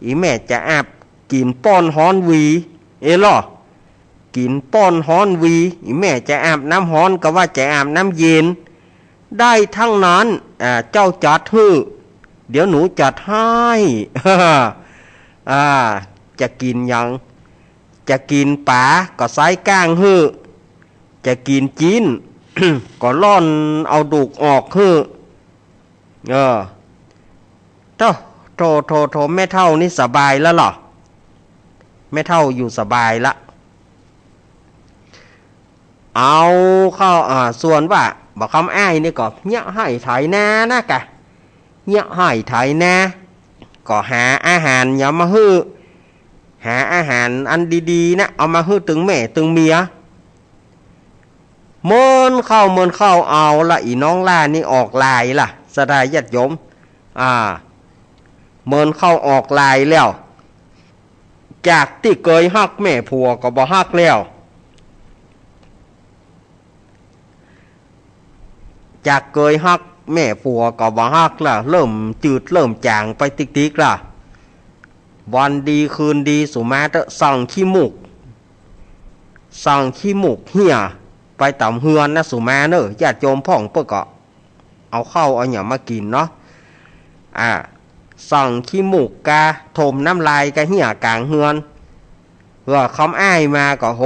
อี่แม่จะอาบ กิ๋นป้อนฮ้อนวี เอลอ กิ๋นป้อนฮ้อนวี อี่แม่จะอาบน้ำฮ้อนก็ว่าจะอาบน้ำเย็น ได้ทั้งนั้น อ่า เจ้าจัดหื้อ เดี๋ยวหนูจัดให้ อ่า จะกิ๋นหยัง จะกิ๋นป๋าก็ไส้ก้างหื้อ จะกิ๋นจิ๊น ก็ล่อนเอาดูกออกหื้อ เออ โธ่ โธ่ โธ่ โธ่ แม่เฒ่านี่สบายแล้วเหรอ แม่เฒ่าอยู่สบายละ เอาเข้า อ่า ส่วนว่าบ่าคำอ้ายนี่ก็เยียะไฮ่ไถนานะกะ เยียะไฮ่ไถนา ก็หาอาหารหยังมาหื้อ หาอาหารอันดีๆ นะ เอามาหื้อตึงแม่ตึงเมีย เมินเข้าเมินเข้า เอาละ อี่น้องหล้านี่ออกลายละ ศรัทธาญาติโยม อ่า เมินเข้าออกลายแล้ว จากตี้เกยฮักแม่ผัวก็บ่ฮักแล้ว จากเกยฮักแม่ผัวก็บ่ฮักละ เริ่มจืดเริ่มจ๋างไปติ๊กๆ ละ วันดีคืนดีสุมาเต๊อะ ส่องขี้มูก ส่องขี้มูกเหี่ยไปต๋ามเฮือนนะสุมาเน่อ ญาติโยมพ่องเปิ้นก็เอาข้าวเอาหยังมากิ๋นเนาะ อ่า ส่องขี้มูกกา ถมน้ำลายกาเหี่ยก๋างเฮือน เออ คำอ้ายมาก็ โห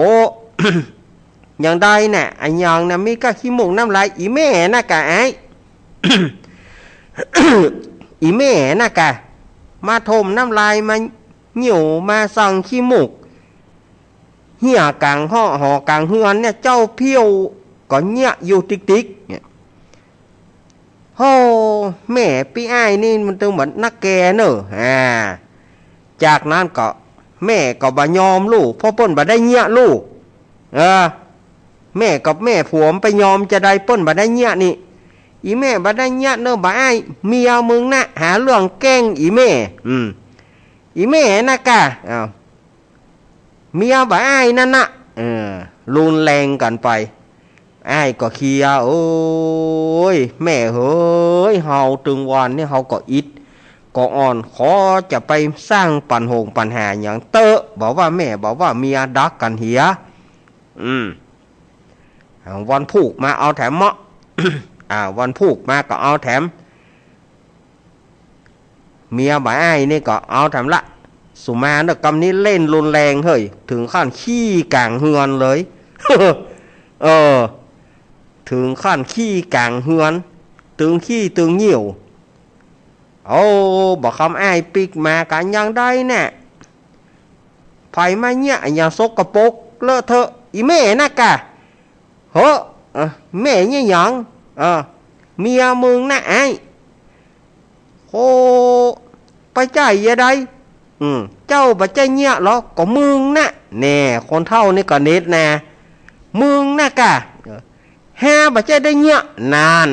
หยังใดน่ะ อะหยังน่ะ มีก้าขี้มูกน้ำลาย อี่แม่น่ะกา อ้าย อี่แม่น่ะกา มาถมน้ำลาย มาเหี่ยว มาส่องขี้มูกเหี่ยก๋างห้องหอก๋างเฮือนเนี่ย เจ้าเผี้ยวก็เยียะอยู่ติ๊กๆ เนี่ย โห แม่ปี้อ้ายนี่มันตึงเหมือนนักแกเน่อ อ่า จากนั้นก็แม่ก็บ่ยอมลูก เพราะเปิ้นบ่ได้เยียะลูก เออ แม่กับแม่ผัวมันไปยอมจาใด เปิ้นบ่ได้เยียะนี่ อี่แม่บ่ได้เยียะเน่อบ่าอ้าย เมียมึงนะหาเรื่องแกล้งอี่แม่ อืม อี่แม่น่ะกา อ้าว เมียบ่าอ้ายนั่นนะ เออ รุนแรงกั๋นไป อ้ายก็เคลียร์ โอ๊ย แม่เหย เฮาตึงวันนี่เฮาก็อิดก็อ่อน ขอจะไปสร้างปัญหงปัญหาหยังเต๊อะ บ่ว่าแม่ บ่ว่าเมียดักกั๋นเหีย อืม วันพูกมาเอาแถมเมาะ อ่า วันพูกมาก็เอาแถม เมียบ่าอ้ายนี่ก็เอาแถมละ สุมาเน่อ กำนี้เล่นรุนแรงเฮ้ย ถึงขั้นขี้ก๋างเฮือนเลย เออ ถึงขั้นขี้ก๋างเฮือน ตึงขี้ตึงเยี่ยว โอ้ บ่าคำอ้ายปิ๊กมากั๋น หยังใดน่ะ ใผมาเยียะอะหยังสกปรกเลอะเทอะ อี่แม่น่ะกา เหอะ เออ แม่เยียะหยัง เออ เมียมึงน่ะอ้าย โห ไปใจ้ยะใด อืม เจ้าบ่ใจ้เยียะหรอ ก็มึงน่ะ แน่ คนเฒ่านี่ก็เน็ดนา มึงน่ะกา เออ ฮาบ่ใจ้ได้เยียะ นั่น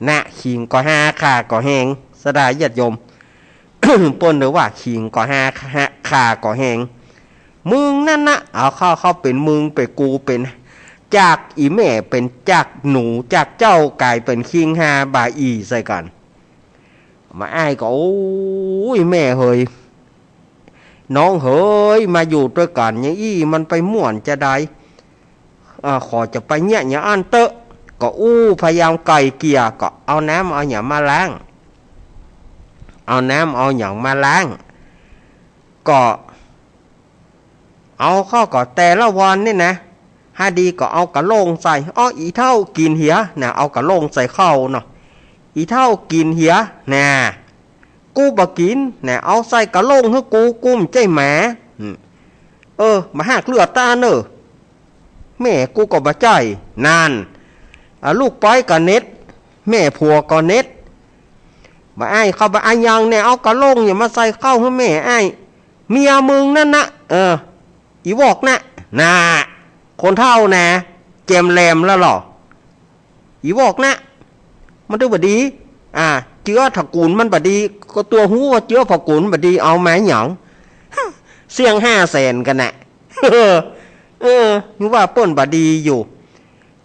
นะ ขิงก็ฮา ข่าก็แฮง ศรัทธาญาติโยม เปิ้นเลยว่าขิงก็ฮา ฮา ข่าก็แฮง มึงนั่นนะ เอาเข้า เข้าเป๋นมึง เป๋นกู เป๋น จากอี่แม่เป๋นจากหนู จากเจ้าก๋ายเป๋นคิงฮาบ่าอี่ใส่กั๋น บ่าอ้ายก็ โอ๊ย แม่เหย น้องเหย มาอยู่ตวยกั๋นอย่างอี้มันไปม่วนจาใด อ่า ขอจะไปเยียะอย่างอั้นเต๊อะ ก็อู้พยายามไกล่เกลี่ย ก็เอาน้ำเอาหยังมาล้าง เอาน้ำเอาหยังมาล้าง ก็เอาเข้าก็แต่ละวันนี่นะ หาดีก็เอากะโหลงใส่ อ้อ อี่เฒ่ากิ๋นเหีย นะ เอากะโหลงใส่ข้าวเนาะ อี่เฒ่ากิ๋นเหีย นะ กูบ่กิ๋น นะ เอาใส่กะโหลงหื้อกู กูบ่ใจ้หมา อืม เออ บ่หากเลือดต๋าเน่อ แม่กูก็บ่ใจ้ นั่น อ่ะ ลูกป้อยก็เน็ด แม่ผัวก็เน็ด บ่าอ้ายเข้าบ่าอ้ายยังแน่ เอากะโหลงหยังมาใส่ข้าวหื้อแม่อ้าย เมียมึงนั่นนะ เออ อี่วอกนะ น่า คนเฒ่านะ แจ่มแหลมแล้วเหรอ อี่วอกนะ มันตึงบ่ดี อ่า เจื๊อตระกู๋นมันบ่ดี ก็ตั๋วฮู้ว่าเจื๊อตระกู๋นบ่ดี เอามาหยัง เสี้ยงห้าแสนกั๋นนะ เออ เออ ยังว่าเปิ้นบ่ดีอยู่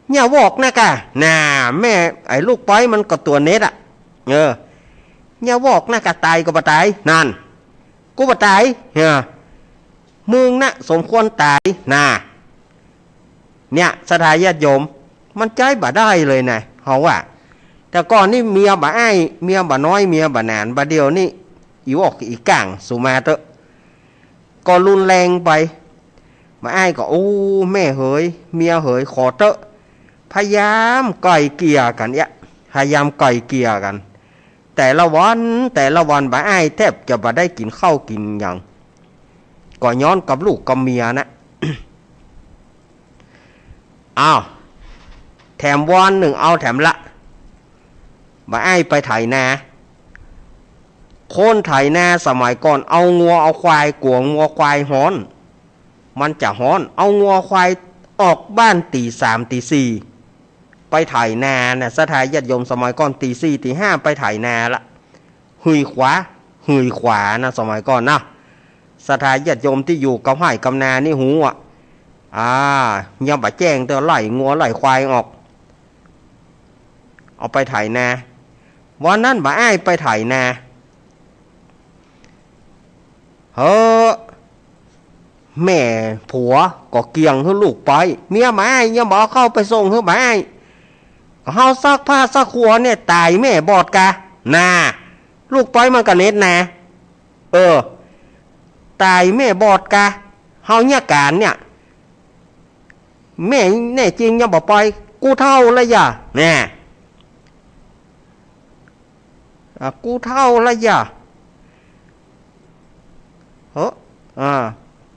เยียะวอกนะกา น่า แม่ ไอ้ลูกป้อยมันก็ตั๋วเน็ดอะ เออ เยียะวอกนะกา ต๋ายก็บ่ต๋าย นั่น กูบ่ต๋าย เออ มึงนะสมควรต๋าย น่า เนี่ย ศรัทธาญาติโยม มันใจ๊บ่ได้เลยนะ เฮาว่า แต่ก่อนนี่เมียบ่าอ้าย เมียบ่าน้อย เมียบ่าหนาน บ่าเดี่ยวนี่ อี่วอกอี่ก้าง สุมาเต๊อะ ก็รุนแรงไป บ่าอ้ายก็ โอ้ แม่เหย เมียเหย ขอเต๊อะ พยายามไกล่เกลี่ยกั๋นเอี้ย พยายามไกล่เกลี่ยกั๋น แต่ละวัน แต่ละวัน บ่าอ้ายแทบจะบ่ได้กิ๋นข้าวกิ๋นหยัง ก็ย้อนกับลูกกับเมียนะ อ้าว แถมวันนึ่ง เอาแถมละ บ่าอ้ายไปไถนา โค คนไถนาสมัยก่อนเอางัวเอาควาย กั๋วงัวควายฮ้อน มันจะฮ้อน เอางัวควายออกบ้านตี๋สามตี๋สี่ ไปไถนานะ ศรัทธาญาติโยม สมัยก่อนตี๋สี่ตี๋ห้าไปไถนาละ หื่ยขวา หื่ยขวานะ สมัยก่อนนะ ศรัทธาญาติโยมตี้อยู่กำไฮ่กำนานี่ฮู้อะ อ่า ยังบ่แจ้งเตื้อ ไล่งัวไล่ควายออก เอาไปไถนา วันนั้นบ่าอ้ายไปไถนา เฮ้อ แม่ผัวก็เกี่ยงหื้อลูกไป เมียบ่าอ้ายยังบ่เอาข้าวไปส่งหื้อบ่าอ้าย ก็เฮาซักผ้าซักครัวเนี่ย ต๋ายแม่บอดกา น่า ลูกไปมันก็เน็ดนา เออ ต๋ายแม่บอดกา เฮาเยียะก๋านเนี่ย แม่แน่จริงยังบ่ไป กูเฒ่าละยะ แน่ อ่ะ กูเฒ่าละยะ เฮ้อ อ่า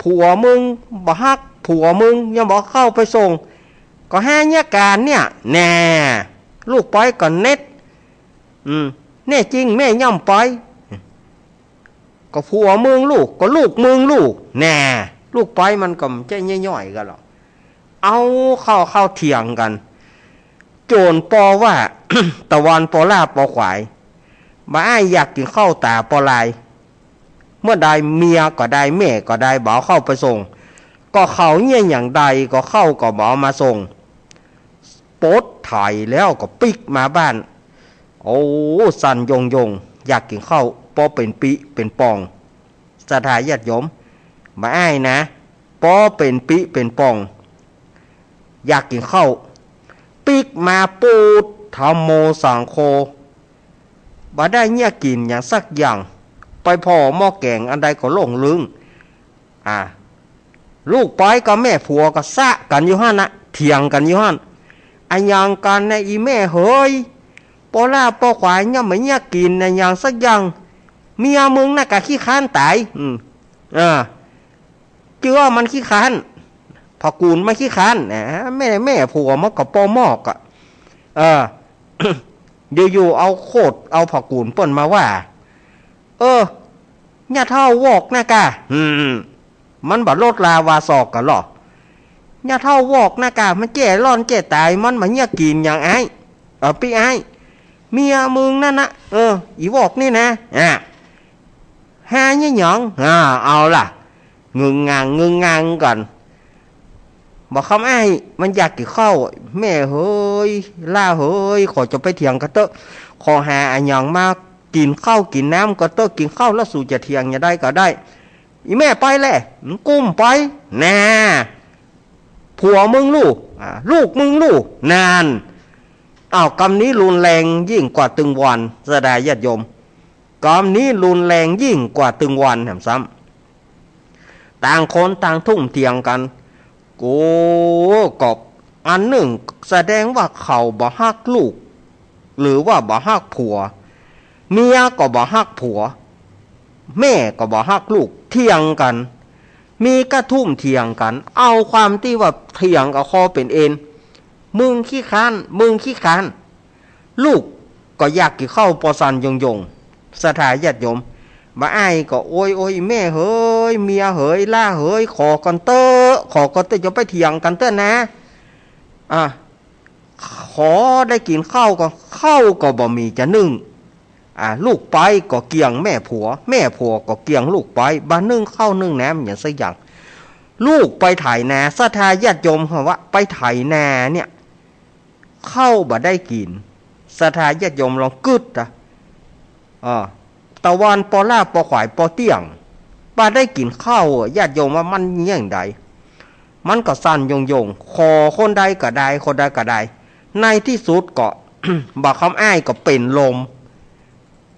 ผัวมึงบ่ฮัก ผัวมึงยังบ่เข้าไปส่ง ก็หาเยียะก๋านเนี่ย แน่ ลูกไปก็เน็ด อืม แน่จริงแม่ย่อมไป ก็ผัวมึงลู่ ก็ลูกมึงลู่ แน่ ลูกไปมันก็บ่ใจ้ย่อยๆ กั๋นหรอก เอาเข้า เข้าเถียงกั๋น จ๋นปอว่า ตะวันปอล่าปอขวาย บ่าอ้ายอยากกิ๋นข้าวต๋าปอลาย เมื่อใดเมียก็ได้ แม่ก็ได้ บ่เอาข้าวไปส่ง ก็เขาเยียะหยังใด ก็ข้าวก็บ่เอามาส่ง ปดไถแล้วก็ปิ๊กมาบ้าน โอ้ สั่นโยงๆ อยากกิ๋นข้าว ปอเป๋นปิ๊เป๋นป่อง ศรัทธาญาติโยม บ่าอ้ายนะ ปอเป๋นปิ๊เป๋นป่อง อยากกิ๋นข้าว ปิ๊กมา ปูด ธัมโม สังโฆ บ่ได้เยียะกิ๋นหยังสักอย่าง ไปผ่อหม้อแก๋งอันใดก็โล่งลึ้ง อ่า ลูกไปกับแม่ผัวก็สะกั๋นอยู่หั้นนะ เถียงกั๋นอยู่หั้น อะหยังกั๋นนะ อีแม่เหย ปอล่าปอขวายยังบ่เยียะกิ๋นอะหยังสักอย่าง เมียมึงน่ะก็ขี้คร้านต๋าย อืม อ่า เจื้อมันขี้คร้าน พ่อกู๋นมันขี้คร้าน อ่า แม่ แม่ผัวมันก็ปอหมอกอะ เออ อยู่ๆ เอาโคตร เอาพ่อกู๋นเปิ้นมาว่า เออ ย่าเฒ่าวอกนะก่า อืม มันบ่ลดลาวาศอกกั๋นหรอ ย่าเฒ่าวอกนะก่า มันแก่ร้อนแก่ต๋าย มันบ่เยียะกิ๋นหยังอ้าย เออ ปี้อ้าย เมียมึงนั่นนะ เออ อีวอกนี่นะ อ่ะ หาเยียะหยัง อ่า เอาล่ะ งึงงัง งึงงังกั๋น บ่าคำอ้ายมันอยากกิ๋นข้าว แม่เหย ล่าเหย ขอจะไปเถียงกั๋นเต๊อะ ขอหาอะหยังมากิ๋นข้าวกิ๋นน้ำกั๋นเต๊อะ กิ๋นข้าวแล้วสูจะเถียงหยังใดก็ได้ อีแม่ไปแหละ กูบ่ไป น่า ผัวมึงลู่ อ่า ลูกมึงลู่ นั่น อ้าว กำนี้รุนแรงยิ่งกว่าตึงวอน ศรัทธาญาติโยม กำนี้รุนแรงยิ่งกว่าตึงวอนแหมซ้ำ ต่างคนต่างทุ่มเถียงกั๋น โอ้ ก็อันนึ่งแสดงว่าเขาบ่ฮักลูก หรือว่าบ่ฮักผัว เมียก็บ่ฮักผัว แม่ก็บ่ฮักลูก เถียงกั๋น มีก้าทุ่มเถียงกั๋น เอาความตี้ว่าเถียงกับคอเป๋นเอ็น มึงขี้คร้าน มึงขี้คร้าน ลูกก็อยากกิ๋นข้าวปอสั่นโยงๆ ศรัทธาญาติโยม บ่าอ้ายก็โอย โอย แม่เหย เมียเหย ล่าเหย ขอก่อนเต๊อะ ขอก่อนเต๊อะ จะไปเถียงกั๋นเต๊อะนะ อ่ะ ขอได้กิ๋นข้าวก็ ข้าวก็บ่มีจะนึ่ง อ่ะ ลูกไปก็เกี่ยงแม่ผัว แม่ผัวก็เกี่ยงลูกไป บ่นึ่งข้าวนึ่งน้ำหยังสักอย่าง ลูกไปไถนา ศรัทธาญาติโยม คำว่าไปไถนาเนี่ย ข้าวบ่ได้กิ๋น ศรัทธาญาติโยมลองกึ๊ดนะ อ่า ตะวันปอล่าปอขวายปอเตี้ยง บ่ได้กิ๋นข้าว ญาติโยมว่ามันเยียะหยังใด มันก็สั่นโยงๆ ขอคนใดก็ได้ คนใดก็ได้ ในตี้สุดก็ บ่าคำอ้ายก็เป๋นลม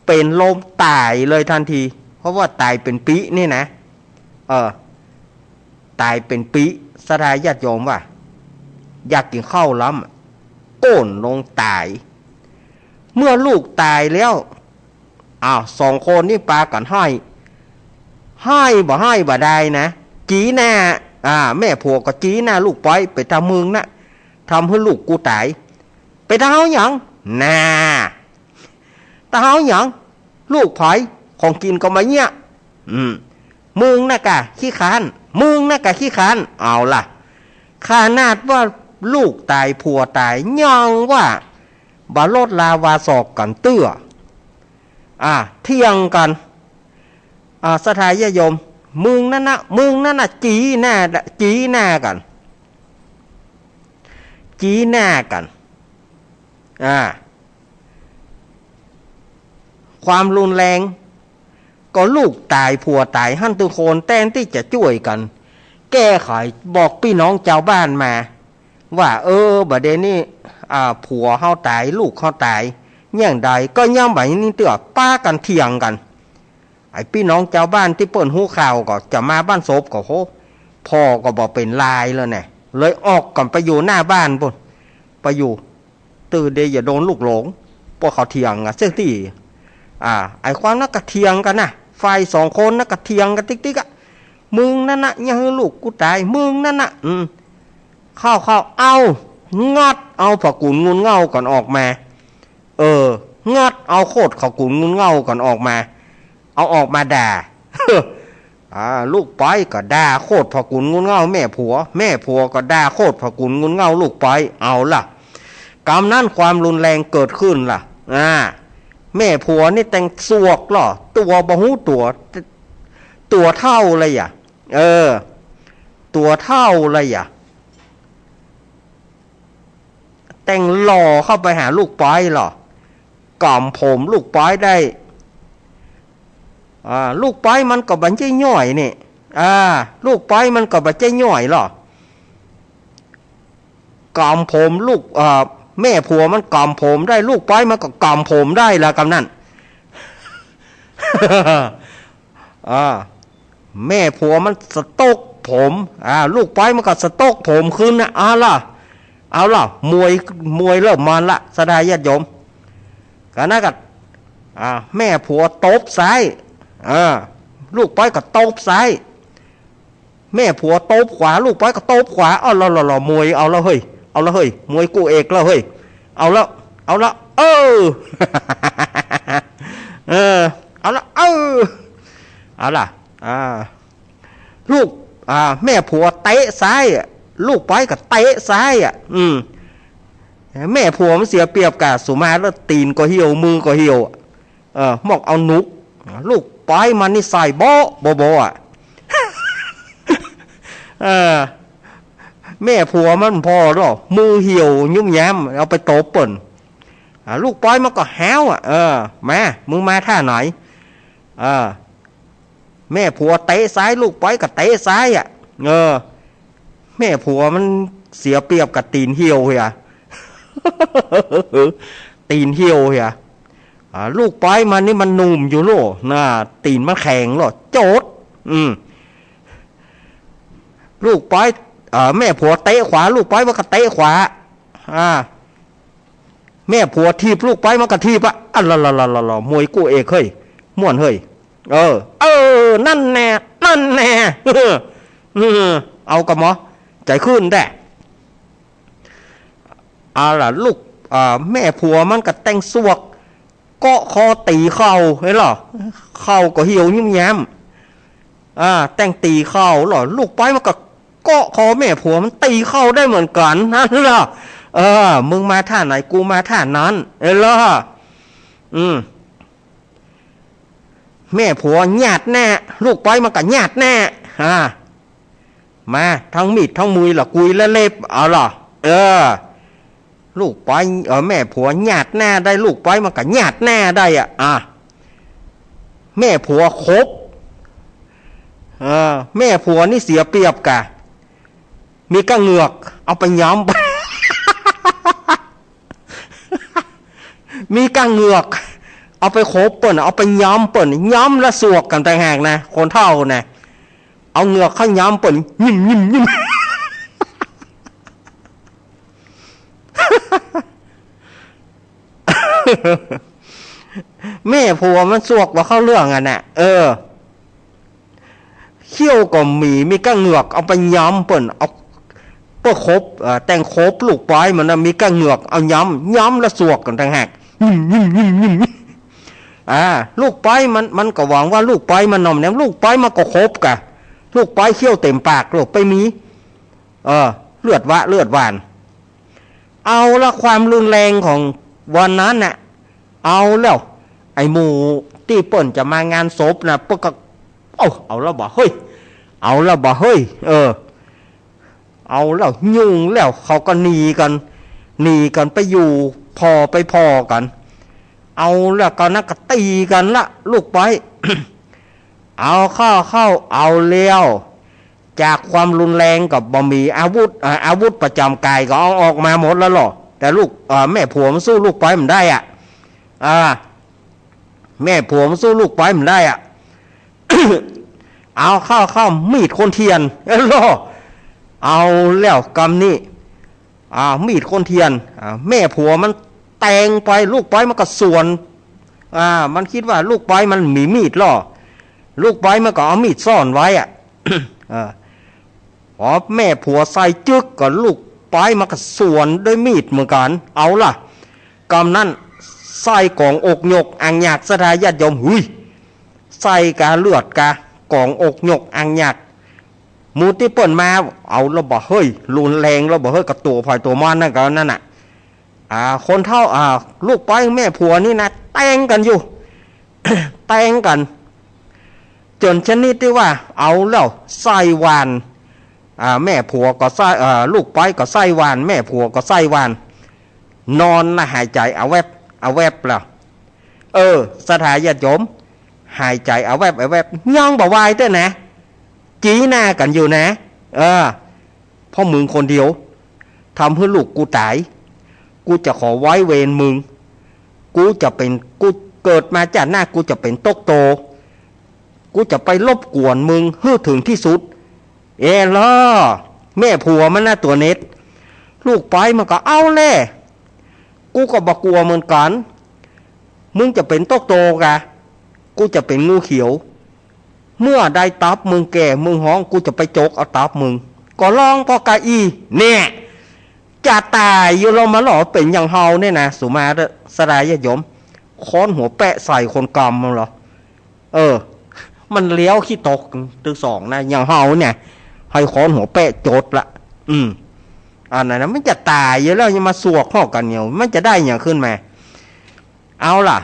เป๋นลมต๋ายเลยทันที เพราะว่าต๋ายเป๋นปิ๊นี่นะ เออ ต๋ายเป๋นปิ๊ ศรัทธาญาติโยมว่า อยากกิ๋นข้าวล้ำ ก้นลงต๋าย เมื่อลูกต๋ายแล้ว อ้าว สองคนนี่ปากั๋นไห้ ไห้บ่ไห้บ่ได้นะ จี๊หน้า อ่า แม่ผัวก็จี๊หน้าลูกไป ไปต๋ามมึงนะ ทำหื้อลูกกูต๋าย ไปต๋ามเฮาหยัง น่า ต๋ามเฮาหยัง ลูกใผ ของกิ๋นก็บ่เยียะ อืม มึงน่ะก่ะขี้คร้าน มึงน่ะก่ะขี้คร้าน เอาล่ะ ขนาดว่าลูกต๋ายผัวต๋าย ยังว่าบ่ลดลาวาสอกกั๋นเตื้อ อ่า เถียงกั๋น อ่า ศรัทธาญาติโยม มึงนั้นนะ มึงนั้นนะ จีหน้า จีหน้ากั๋น จีหน้ากั๋น อ่า ความรุนแรง ก็ลูกต๋ายผัวต๋ายหั้น กู้คนแตนตี้จะจ้วยกั๋น แก้ไข บอกปี้น้องจาวบ้านมา ว่า เออ บ่าเดี่ยวนี้ อ่า ผัวเฮาต๋าย ลูกเฮาต๋าย อย่างใดก็ย้อนบ่านี้เตื้อ ปากั๋นเถียงกั๋น ไอ้ปี้น้องจาวบ้านตี้เปิ้นฮู้ข่าวก็จะมาบ้านศพก็ โห ผ่อก็บ่เป๋นลายแล้วแน่ เลยออกกั๋นไปอยู่หน้าบ้านปู๊น ไปอยู่ ตื้อเดียวอย่าโดนลูกหลง พวกเขาเถียงกั๋นเสี้ยตี้ อ่า ไอ้ความนั้นก็เถียงกั๋นนะ ฝ่ายสองคนนั้นก็เถียงกั๋นติ๊กๆ อะ มึงนั้นนะ อย่าหื้อลูกกูต๋าย มึงนั้นนะ อืม เข้าๆ เอา งัดเอาผ้ากุ๋นงูลเง่ากั๋นออกมา เออ งัดเอาโคตรผ้ากุ๋นงูลเง่ากั๋นออกมา เอาออกมาด่า อ่า ลูกป้อยก็ด่าโคตรผ้ากุ๋นงูลเง่าแม่ผัว แม่ผัวก็ด่าโคตรผ้ากุ๋นงูลเง่าลูกป้อย เอาล่ะ กำนั้นความรุนแรงเกิดขึ้นล่ะ อ่า แม่ผัวนี่แต่งสวกลอ ตั๋วบ่ฮู้ตั๋ว ตั๋วเฒ่าเลยอะ เออ ตั๋วเฒ่าเลยอะ แต่งหล่อเข้าไปหาลูกป้อยลอ ก๋ำผมลูกป้อยได้ อ่า ลูกป้อยมันก็บ่ใจ้ย่อยนี่ อ่า ลูกป้อยมันก็บ่ใจ้ย่อยลอ ก๋ำผมลูก อ่า แม่ผัวมันก๋ำผมได้ ลูกป้อยมันก็ก๋ำผมได้ละกำนั้น อ่า แม่ผัวมันสะตกผม อ่า ลูกป้อยมันก็สะตกผมคืนนะ เอาล่ะ เอาล่ะ มวย มวยเริ่มมันละ ศรัทธาญาติโยม กำนั้นก็ อ่า แม่ผัวตบซ้าย อ่า ลูกป้อยก็ตบซ้าย แม่ผัวตบขวา ลูกป้อยก็ตบขวา เอาละละละ มวย เอาละเฮ้ย เอาละเฮ้ย มวยกู้เอกแล้วเฮ้ย เอาละ เอาละ เออ เออ เอาละ เออ เอาล่ะ อ่า ลูก อ่า แม่ผัวเตะซ้ายอะ ลูกป้อยก็เตะซ้ายอะ อืม แม่ผัวมันเสียเปรียบก่า สุมาแล้ว ตี๋นก็เหี่ยว มือก็เหี่ยว เออ มอกเอาหนุก ลูกป้อยมันนี่ใส่โบ๊ะโบ๊ะโบ๊ะอะ เออ แม่ผัวมันผ่อลอ มือเหี่ยวยุ่มย้ำ เอาไปตบเปิ้น อ่า ลูกป้อยมันก็ฮ้าวอะ เออ มา มึงมาท่าไหน เออ แม่ผัวเตะซ้าย ลูกป้อยก็เตะซ้ายอะ เออ แม่ผัวมันเสียเปรียบกับตี๋นเหี่ยวเหีย ตี๋นเหี่ยวเหีย อ่า ลูกป้อยมันนี่มันหนุ่มอยู่โล น่ะ ตี๋นมันแข็งโล โจ๊ด อืม ลูกป้อย เอ่อ แม่ผัวเตะขวา ลูกป้อยมันก็เตะขวา อ่า แม่ผัวถีบลูกป้อยมันก็ถีบอะ อะละละละละละ มวยกู้เอกเฮ้ย ม่วนเฮ้ย เออ เออ นั่นแน่ นั่นแน่ เออ เอากะหมอ ใจ๋ขึ้นแต๊ เอาล่ะ ลูก อ่า แม่ผัวมันก็แต่งสวก เกาะคอตี๋เข่า หันลอ เข่าก็เหี่ยวยุ่มย้ำ อ่า แต่งตี๋เข่าลอ ลูกป้อยมันก็เกาะคอแม่ผัวมันตี๋เข่าได้เหมือนกั๋น หันลอ เออ มึงมาท่าไหน กูมาท่านั้น หันลอ อืม แม่ผัวหยาดหน้า ลูกป้อยมันก็หยาดหน้า อ่า มา ทั้งมีดทั้งมุยละ กุยละเล็บ เอาล่ะ เออ ลูกป้อย เออ แม่ผัวหยาดหน้าได้ ลูกป้อยมันก็หยาดหน้าได้อะ อ่ะ แม่ผัวขบ เออ แม่ผัวนี่เสียเปรียบก่า มีก้าเหงือก เอาไปย้อม มีก้าเหงือก เอาไปขบเปิ้น เอาไปย้อมเปิ้น ย้อมละสวกกั๋นต่างหากนะ คนเฒ่านะ เอาเหงือกเข้าย้อมเปิ้น ยิ้ม ยิ้ม ยิ้ม แม่ผัวมันสวกบ่เข้าเรื่องอะน่ะ เออ เขี้ยวก็มี มีก้าเหงือก เอาไปย้อมเปิ้น เอา เปิ้นขบ เอ่อ แต่งขบลูกป้อยมันนะ มีก้าเหงือก เอาย้อม ย้อมละสวกกั๋นต่างหาก ยิ้ม ยิ้ม ยิ้ม ยิ้ม อ่า ลูกป๊อยมัน มันก็หวังว่าลูกป๊อยมันหน่อมแนม ลูกป๊อยมันก็ขบก่ะ ลูกป๊อยเขี้ยวเต็มปากโลด ไปมี เออ เลือดวะเลือดหว่าน เอาละ ความรุนแรงของวันนั้นน่ะ เอาแล้ว ไอ้หมู่ตี้เปิ้นจะมางานศพน่ะ เปิ้นก็ เอ้า เอาแล้วบ่เฮ้ย เอาแล้วบ่เฮ้ย เออ เอาแล้ว ยุ่งแล้ว เขาก็หนีกั๋น หนีกั๋นไปอยู่ผ่อไปผ่อกั๋น เอาแล้ว ก็นั้นก็ตี๋กั๋นละ ลูกป๊อย เอาเข้า เข้า เอาแล้ว จากความรุนแรงก็บ่มี อาวุธ อ่า อาวุธประจ๋ำก๋ายก็เอาออกมาหมดแล้วลอ แต่ลูก อ่า แม่ผัวมันสู้ลูกป๊อยบ่ได้อะ อ่า แม่ผัวมันสู้ลูกป๊อยบ่ได้อะ เอาเข้า เข้า มีดโกนเตียน เอ้อลอ เอาแล้วกำนี้ อ่า มีดโกนเตียน อ่า แม่ผัวมันแตงไป ลูกป๊อยมันก็สวน อ่า มันกึ๊ดว่าลูกป๊อยมันมีมีดลอ ลูกป๊อยมันก็เอามีดซ่อนไว้อะ เออ พอแม่ผัวใส่จึ๊ก ก็ลูกป๊อยมันก็สวนด้วยมีดเหมือนกั๋น เอาละ กำนั้นใส่ก๋องอกยกอ่างหยาก ศรัทธาญาติโยม เฮ้ย ใส่ก๋าเลือดก๋า ก๋องอกยกอ่างหยาก หมู่ตี้เปิ้นมา เอาแล้วบ่เฮ้ย รุนแรงแล้วบ่เฮ้ย ก็ตั๋วใผตั๋วมันนั่นก็นั่นน่ะ อ่า คนเฒ่า อ่า ลูกป๊อยแม่ผัวนี่นะ แตงกั๋นอยู่ แตงกั๋น จ๋นชนิดตี้ว่า เอาแล้ว ใส่หว่าน อ่า แม่ผัวก็ใส่ เอ่อ ลูกป๊อยก็ใส่หว่าน แม่ผัวก็ใส่หว่าน นอนละหายใจ๋อะแวบ อะแวบแล้ว เออ ศรัทธาญาติโยม หายใจ๋อะแวบ อะแวบ ยังบ่วายเตื้อนะ จี๋หน้ากั๋นอยู่นะ เออ เพราะมึงคนเดียว ทำหื้อลูกกูต๋าย กูจะขอไว้เวรมึง กูจะเป๋น กูเกิดมาจาติหน้า กูจะเป๋นต๊กโต กูจะไปรบกวนมึงหื้อเถิงตี้สุด เอ้อลอ แม่ผัวมันนะตั๋วเน็ด ลูกป๊อยมันก็เอาแล กูก็บ่กั๋วเหมือนกั๋น มึงจะเป๋นต๊กโตก่า กูจะเป๋นงูเขียว เมื่อใดตับมึงแก่ มึงฮ้อง กูจะไปจกเอาตับมึง ก็ลองผ่อก่าอี้ เนี่ย จะต๋ายอยู่แล้วมาหล่อเป๋นอย่างเฮาเนี่ยนะ สุมาเต๊อะ ศรัทธาญาติโยม ค้อนหัวแปะใส่คนกำมันลอ เออ มันเลี้ยวขี้ตกตึงสองนะ อย่างเฮาเนี่ย ใค่ค้อนหัวแปะจดละ อืม อันนั้นนะ มันจะต๋ายอยู่แล้ว ยังมาสวกฮอกกั๋นเนี่ย มันจะได้หยังขึ้นมา เอาล่ะ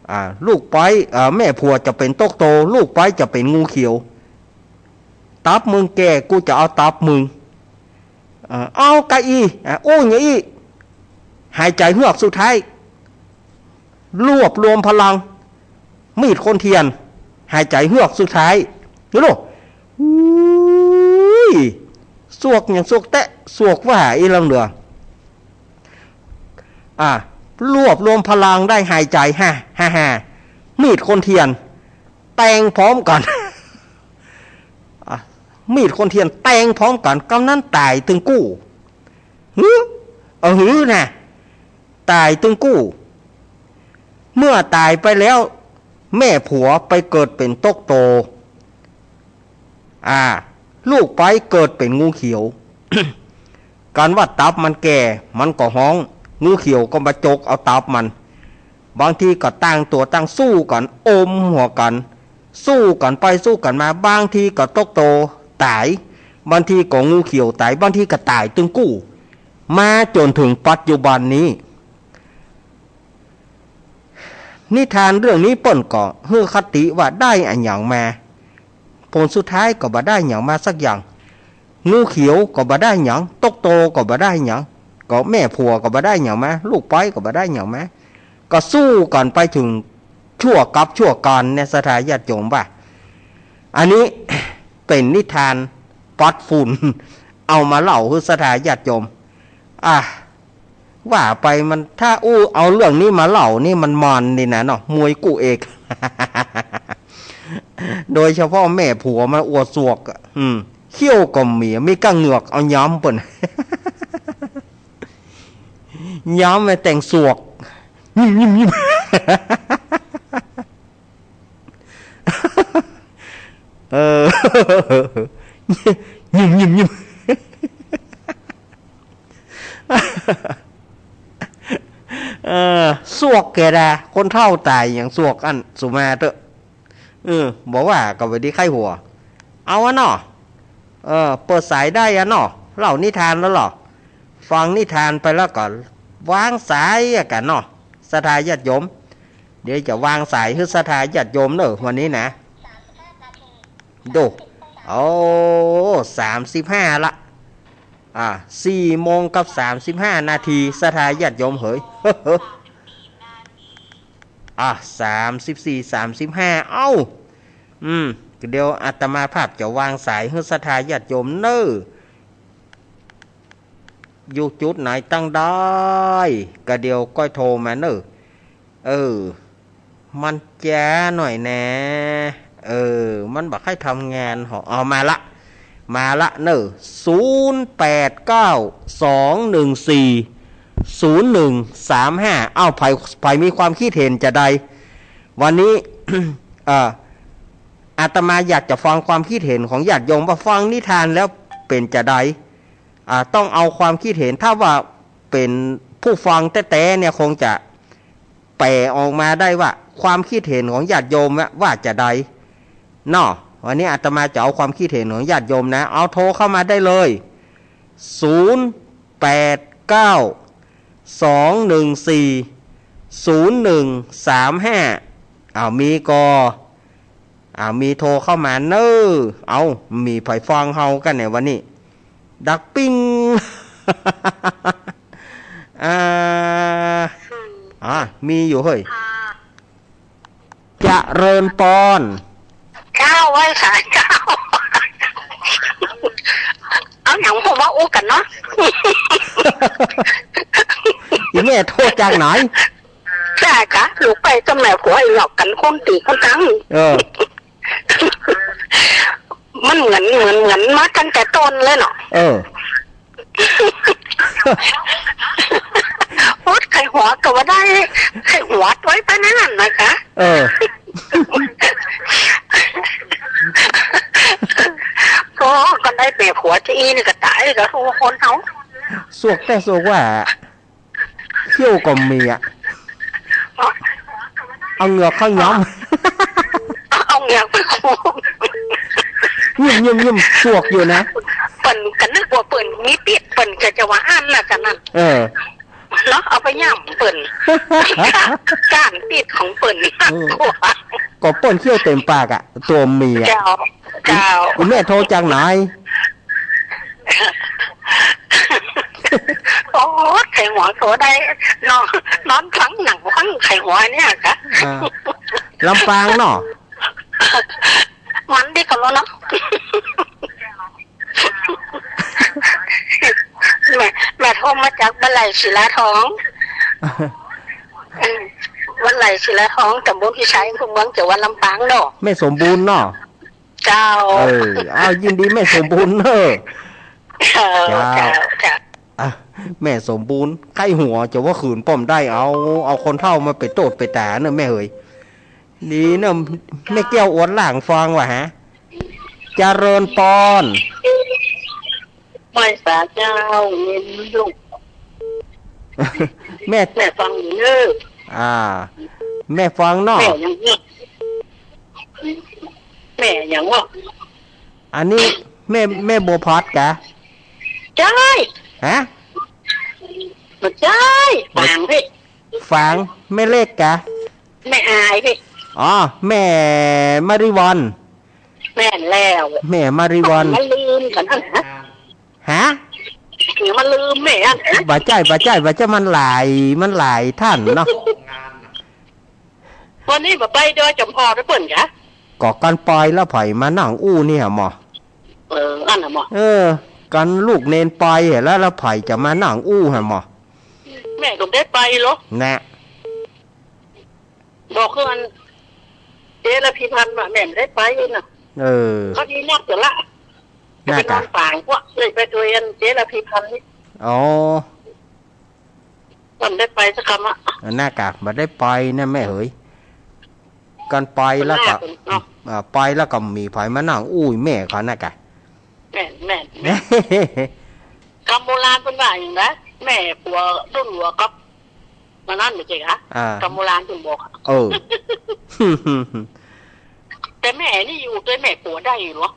อ่า ลูกป๊อย อ่า แม่ผัวจะเป๋นต๊กโต ลูกป๊อยจะเป๋นงูเขียว ตับมึงแก่ กูจะเอาตับมึง อ่า เอาก่าอี้ อ่า อู้หยังอี้ หายใจ๋เฮือกสุดท้าย รวบรวมพลัง มีดโกนเตียน หายใจ๋เฮือกสุดท้าย ดูดู อุ้ย สวกหยังสวกแต๊ สวกว่าอี้ลำเหลือ อ่า รวบรวมพลังได้หายใจ๋ ฮ่า ฮ่า ฮ่า มีดโกนเตียน แตงพร้อมกั๋น อ่ะ มีดโกนเตียนแตงพร้อมกั๋น กำนั้นต๋ายตึงกู้ หือ เออ หือนะ ต๋ายตึงกู้ เมื่อต๋ายไปแล้ว แม่ผัวไปเกิดเป๋นต๊กโต อ่า ลูกป๊อยเกิดเป๋นงูเขียว กั๋นว่าตับมันแก่ มันก็ฮ้อง งูเขียวก็มาจกเอาตับมัน บางทีก็ต่างตั๋วต่างสู้กั๋น อมหัวกั๋น สู้กั๋นไปสู้กั๋นมา บางทีก็ต๊กโตต๋าย บางทีก็งูเขียวต๋าย บางทีก็ต๋ายตึงกู้ มาจ๋นเถิงปัจจุบันนี้ นิทานเรื่องนี้เปิ้นก็หื้อคติว่าได้อะหยังมา ผลสุดท้ายก็บ่ได้หยังมาสักอย่าง งูเขียวก็บ่ได้หยัง ต๊กโตก็บ่ได้หยัง ก็แม่ผัวก็บ่ได้หยังมา ลูกป๊อยก็บ่ได้หยังมา ก็สู้กั๋นไปเถิงชั่วกัปชั่วกาลเนี่ย ศรัทธาญาติโยมว่า อันนี้เป๋นนิทานปัดฝุ่น เอามาเล่าหื้อศรัทธาญาติโยม อ่ะ ว่าไปมัน ถ้าอู้เอาเรื่องนี้มาเล่านี่มันมันดีนะเนาะ มวยกู้เอก โดยเฉพาะแม่ผัวมันอวดสวกอะ อืม เขี้ยวก็มี มีก้าเหงือกเอาย้ำเปิ้น ย้ำไว้แต่งสวก ยิ้มยิ้มยิ้ม เออ ยิ้มยิ้มยิ้ม เออ สวกแก่ดา คนเฒ่าต๋ายหยังสวกอั้น สุมาเต๊อะ เออ บ่ว่าก็บ่ดีใค่หัว เอาอะเนาะ เออ เปิดสายได้อะเนาะ เล่านิทานแล้วเหรอ ฟังนิทานไปแล้วก็วางสายอะกั๋นเนาะ ศรัทธาญาติโยม เดี๋ยวจะวางสายหื้อศรัทธาญาติโยมเน่อ วันนี้นะ ดู โอ้ สามสิบห้าละ อ่า สี่โมงกับสามสิบห้านาที ศรัทธาญาติโยมเหย อ่ะ สามสิบสี่ สามสิบห้า เอ้า อืม เดี๋ยวอาตมาภาพจะวางสายหื้อศรัทธาญาติโยมเน่อ อยู่จุดไหนตั้งได้ ก็เดี๋ยวก้อยโทรมาเน่อ เออ มันจ๊าหน่อยแน่ เออ มันบ่ใค่ทำงานหรอ เอามาละ มาละเน่อ ศูนย์แปดเก้า สองหนึ่งสี่ ศูนย์หนึ่งสามห้า เอ้า ใผ ใผมีความคิดเห็นจาใด วันนี้ เอ่อ อาตมาอยากจะฟังความคิดเห็นของญาติโยมว่าฟังนิทานแล้วเป๋นจาใด อ่า ต้องเอาความคิดเห็น ถ้าว่าเป๋นผู้ฟังแต๊ๆ เนี่ยคงจะแปลออกมาได้ว่าความคิดเห็นของญาติโยมว่า ว่าจาใดเนาะ วันนี้อาตมาจะเอาความคิดเห็นของญาติโยมนะ เอาโทรเข้ามาได้เลย ศูนย์แปดเก้า สองหนึ่งสี่ ศูนย์หนึ่งสามห้า อ้าว มีก่อ อ้าว มีโทรเข้ามาเน่อ เอ้า มีใผฟังเฮากั๋นเนี่ยวันนี้ ดักปิ้ง อ่า อ่า มีอยู่เฮ้ย เจริญปอน เจ้า ไหว้สาเจ้า เอาหยังผมมาอู้กั๋นเนาะ อีแม่โทรจากไหน จ้า กะ ลูกไปกับแม่ผัวอีหลอกกั๋นคนตี้คนตัง เออ มันเหมือน เหมือน เหมือนมาตั้งแต่ต้นเลยเนาะ เออ อดใค่หัวก็บ่ได้ ใค่หัวตวยไปในนั้นนะกะ เออ โอ้ ก็ได้แม่ผัวจะอี้นี่ก็ต๋าย ก็ฮู้คนเฮา สวกแต๊สวกว่า เขี้ยวก็มีอะ เอาเหงือกเข้าหย้อม เอาเหงือกไปขูด เยี่ยม เยี่ยม เยี่ยม สวกอยู่นะ เปิ้นก็นึกว่าเปิ้นมีปิ๊ด เปิ้นก็จะว่าอั้นน่ะ กะนั้น เออ เนาะ เอาไปหย้ำเปิ้น ก้านปิ๊ดของเปิ้น เออ ก็เปิ้นเขี้ยวเต็มปากอะ ตั๋วเมีย เจ้า เจ้า อีแม่โทรจากไหน โอ้ ใค่หัวโตได้ นอน นอนฟังหนังฟังใค่หัวเนี่ยกะ อ่า ลำปางเนาะ มันดีกว่าเนาะ แม่ แม่โทรมาจากบ้านไร่ศิลาทอง อืม บ้านไร่ศิลาทอง ตำบลพิชัย อำเภอเมือง จังหวัดลำปางเนาะ แม่สมบูรณ์เนาะ เจ้า เออ เอา ยินดีแม่สมบูรณ์เนอะ เจ้า เจ้า เจ้า เจ้า อ่ะ แม่สมบูรณ์ ใค่หัวจะว่าขืนป้อมได้ เอา เอาคนเฒ่ามาเป๋นโต้ษเป๋นต๋าเนอะแม่เหย ดีเนอะ แม่แก้วอวดหลานฟังว่ะฮะ เจริญปอน ไหว้สาเจ้า เย็นลูก แม่ แม่ฟังอยู่เนอะ อ่า แม่ฟังเนาะ แม่หยังวะ แม่หยังวะ อันนี้แม่ แม่บัวผัดกะ ใจ้ ฮะ บ่ใจ้ ฝางพี่ ฝาง แม่เล็กกะ แม่อายพี่ อ๋อ แม่มาริวัน แม่นแล้ว แม่มาริวัน มาลืมกั๋นนั่นนะ ฮะ เดี๋ยวมาลืมแม่อั้นนะ บ่ใจ้ บ่ใจ้ บ่ใจ้ มันหลาย มันหลายต้านเนาะ วันนี้บ่ไปดอยจ๋อมพอเปิ้นกะ ก็กั๋นไปแล้วใผมานั่งอู้เนี่ยหมอ เออ อั้นน่ะหมอ เออ กั๋นลูกเณรไปแล้ว แล้วใผจะมานั่งอู้หั่นหมอ แม่ก็ได้ไปเหรอ นะ บอกคืออัน เจ๊ระพีพันธ์ว่าแม่บ่ได้ไปน่ะ เออ เขาดีนักเดี๋ยวละ น่ะกะ ไปนอนฝางพวก เลยไปตวยอันเจ๊ระพีพันธ์นี่ อ๋อ บ่ได้ไปสักกำอะ น่ะกะ บ่ได้ไปนะแม่เหย กั๋นไปแล้วก็ หน้าเปิ้นเนาะ อ่า ไปแล้วก็มีใผมานั่งอู้แม่เขาน่ะกะ แม่น แม่น แม่น กำโบราณเปิ้นว่าหยังนะ แม่ผัวดุ้นหัวกับ มานั่นน่ะเจ๊คะ อ่า กำโบราณเปิ้นบอกอะ เออ แต่แม่นี่อยู่ตวยแม่ปัวได้อยู่เหรอ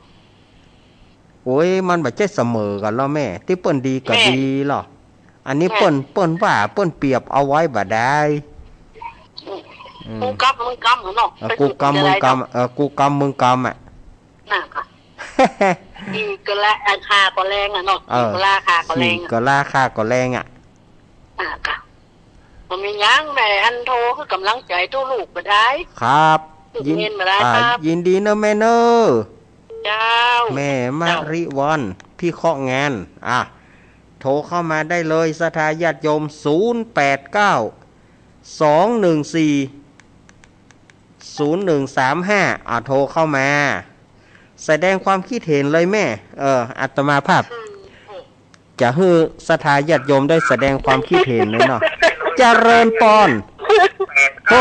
โอ้ย มันบ่ใจ้เสมอกั๋นลอแม่ ตี้เปิ้นดีก็ แม่ ดีลอ อันนี้ แม่ เปิ้น เปิ้นว่าเปิ้นเปรียบเอาไว้บ่ได้ อืม อืม กูกำมึงกำเนาะ เออ กูกำมึงกำ เออ กูกำมึงกำอะ น่ะค่ะ สี่กะลา อ่ะ ข้าก็แรงอะเนาะ เออ สี่กะลา ข้าก็แรงอะ สี่กะลา ข้าก็แรงอะ อ่ะค่ะ บ่มีหยังแม่ อันโทรหื้อกำลังใจ๋ตุ๊ลูกบ่ได้ ครับ ลูก ยิน เรียนบ่ได้ อ่า ครับ ยินดีเนาะแม่เนาะ เจ้า แม่มะริวัลย์ เจ้า พิเคราะห์งาน อ่ะ โทรเข้ามาได้เลย ศรัทธาญาติโยม ศูนย์แปดเก้า สองหนึ่งสี่ ศูนย์หนึ่งสามห้า อ่ะ โทรเข้ามา แสดงความคิดเห็นเลยแม่ เออ อาตมาภาพ อืม จะหื้อศรัทธาญาติโยมได้แสดงความคิดเห็นเลยเนาะ เจริญปอน โอ้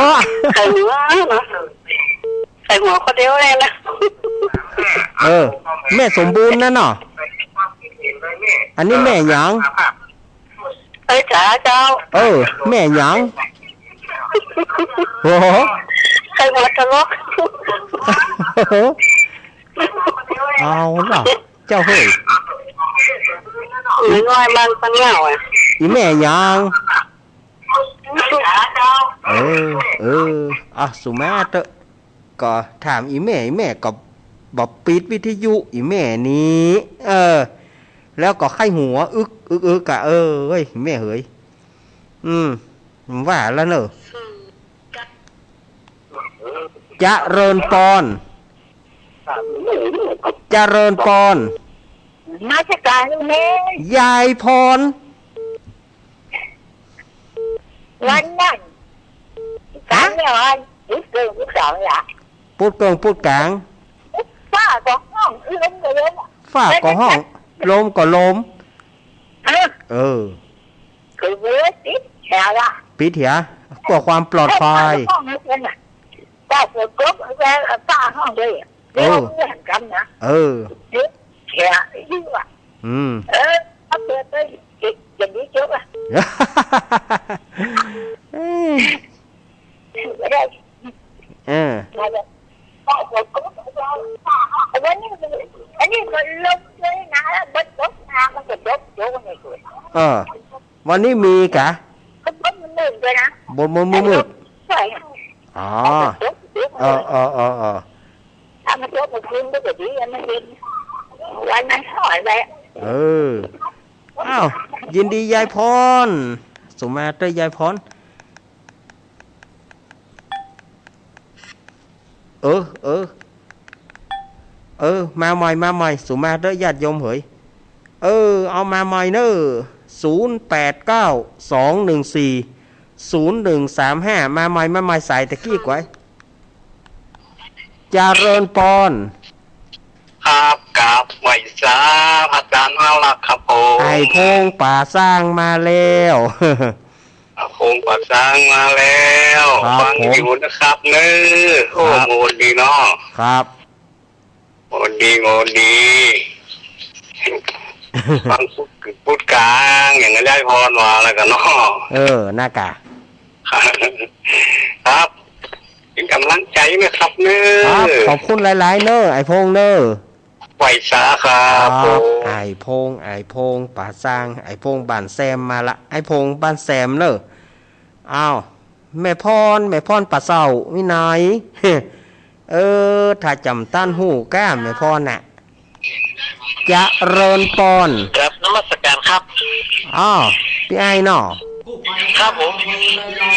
ใครหัวเนาะ ใครหัวคนเดียวเลยนะ เออ แม่สมบูรณ์นั่นเนาะ อันนี้แม่หยัง เอ้ยจ๋าเจ้า เออ แม่หยัง โอ้โห ใครหัวตลก เอาล่ะ เจ้าเฮ้ย หนูน้อยบ้านปันเหง้าอะ อีแม่หยัง เออ เออ อ่ะ สุมาเต๊อะ ก็ถามอีแม่ อีแม่ก็บ่ปิดวิทยุ อีแม่นี้ เออ แล้วก็ใค่หัว อึก อึก อึกอะ เออ เฮ้ย แม่เหย อืม ว่าแล้วเนอะ เจริญปอน เจริญปอน นมัสก๋านแม่ ยายพร วันนั้น ฮะ ก๋านเนี่ยวัน ปุ๊ดเกิ่งปุ๊ดก๋างละ ปุ๊ดเกิ่งปุ๊ดก๋าง ฟ้าก็ฮ้อง ลมก็ลม ฟ้าก็ฮ้อง ลมก็ลม เออ เออ คือเวลาปิดเหียละ ปิดเหีย เพื่อความปลอดภัย ฟ้าก็ฮ้องเหมือนกั๋นน่ะ ฟ้าฝนตก ฟ้าฮ้องเลย เออ เรื่องเหมือนกั๋นนะ เออ เดี๋ยวเหียอยู่อะ อืม เออ เอาเปิดไป อย่างนี้จบอะ เออ ไม่ได้ เออ ไม่ได้ อันนี้มันลมเลยนะ มันตกมา มันก็ตก ตก มันก็ตก เออ วันนี้มีกะ ก็มันมืดเลยนะ บนมืดมืด ใช่ อ๋อ มันก็ตก ตก เออ เออ เออ เออ ถ้ามันตกเมื่อคืนก็จะดี มันเย็น วันมันถอยไป เออ อ้าว ยินดียายพร สุมาเต๊อะยายพร เออ เออ เออ มาใหม่ มาใหม่ สุมาเต๊อะญาติโยมเหย เออ เอามาใหม่เนอะ ศูนย์แปดเก้า สองหนึ่งสี่ ศูนย์หนึ่งสามห้า มาใหม่ มาใหม่ สายตะกี้กว่า เจริญปอน ครับ กราบไหว้สาพระอาจารย์มาลักครับผม ไอ้พงษ์ป่าซางมาแล้ว อ่ะ พงษ์ป่าซางมาแล้ว ครับ ฟัง ผม อยู่นะครับเนอะ โอ้ ครับ โมดีเนาะ ครับ โมดี โมดี ฟังปุ๊ด ปุ๊ดก๋าง อย่างนั้นยายพรว่าแล้วกั๋นเนาะ เออ น่ากะ ครับ เป๋นก๋ำลังใจ๋นะครับเนอะ ครับ ขอบคุณหลายๆ เนอะ ไอ้พงษ์เนอะ ไหว้สาครับ ครับ ผม ไอ้พงษ์ ไอ้พงษ์ป่าซาง ไอ้พงษ์บ้านแซมมาละ ไอ้พงษ์บ้านแซมเนอะ อ้าว แม่พร แม่พรป่าเศร้า วินัย เออ ถ้าจ๋ำตันฮู้ก้า แม่พรน่ะ เจริญปอน ครับ นมัสการครับ อ้าว ปี้อ้ายเนาะ ครับผม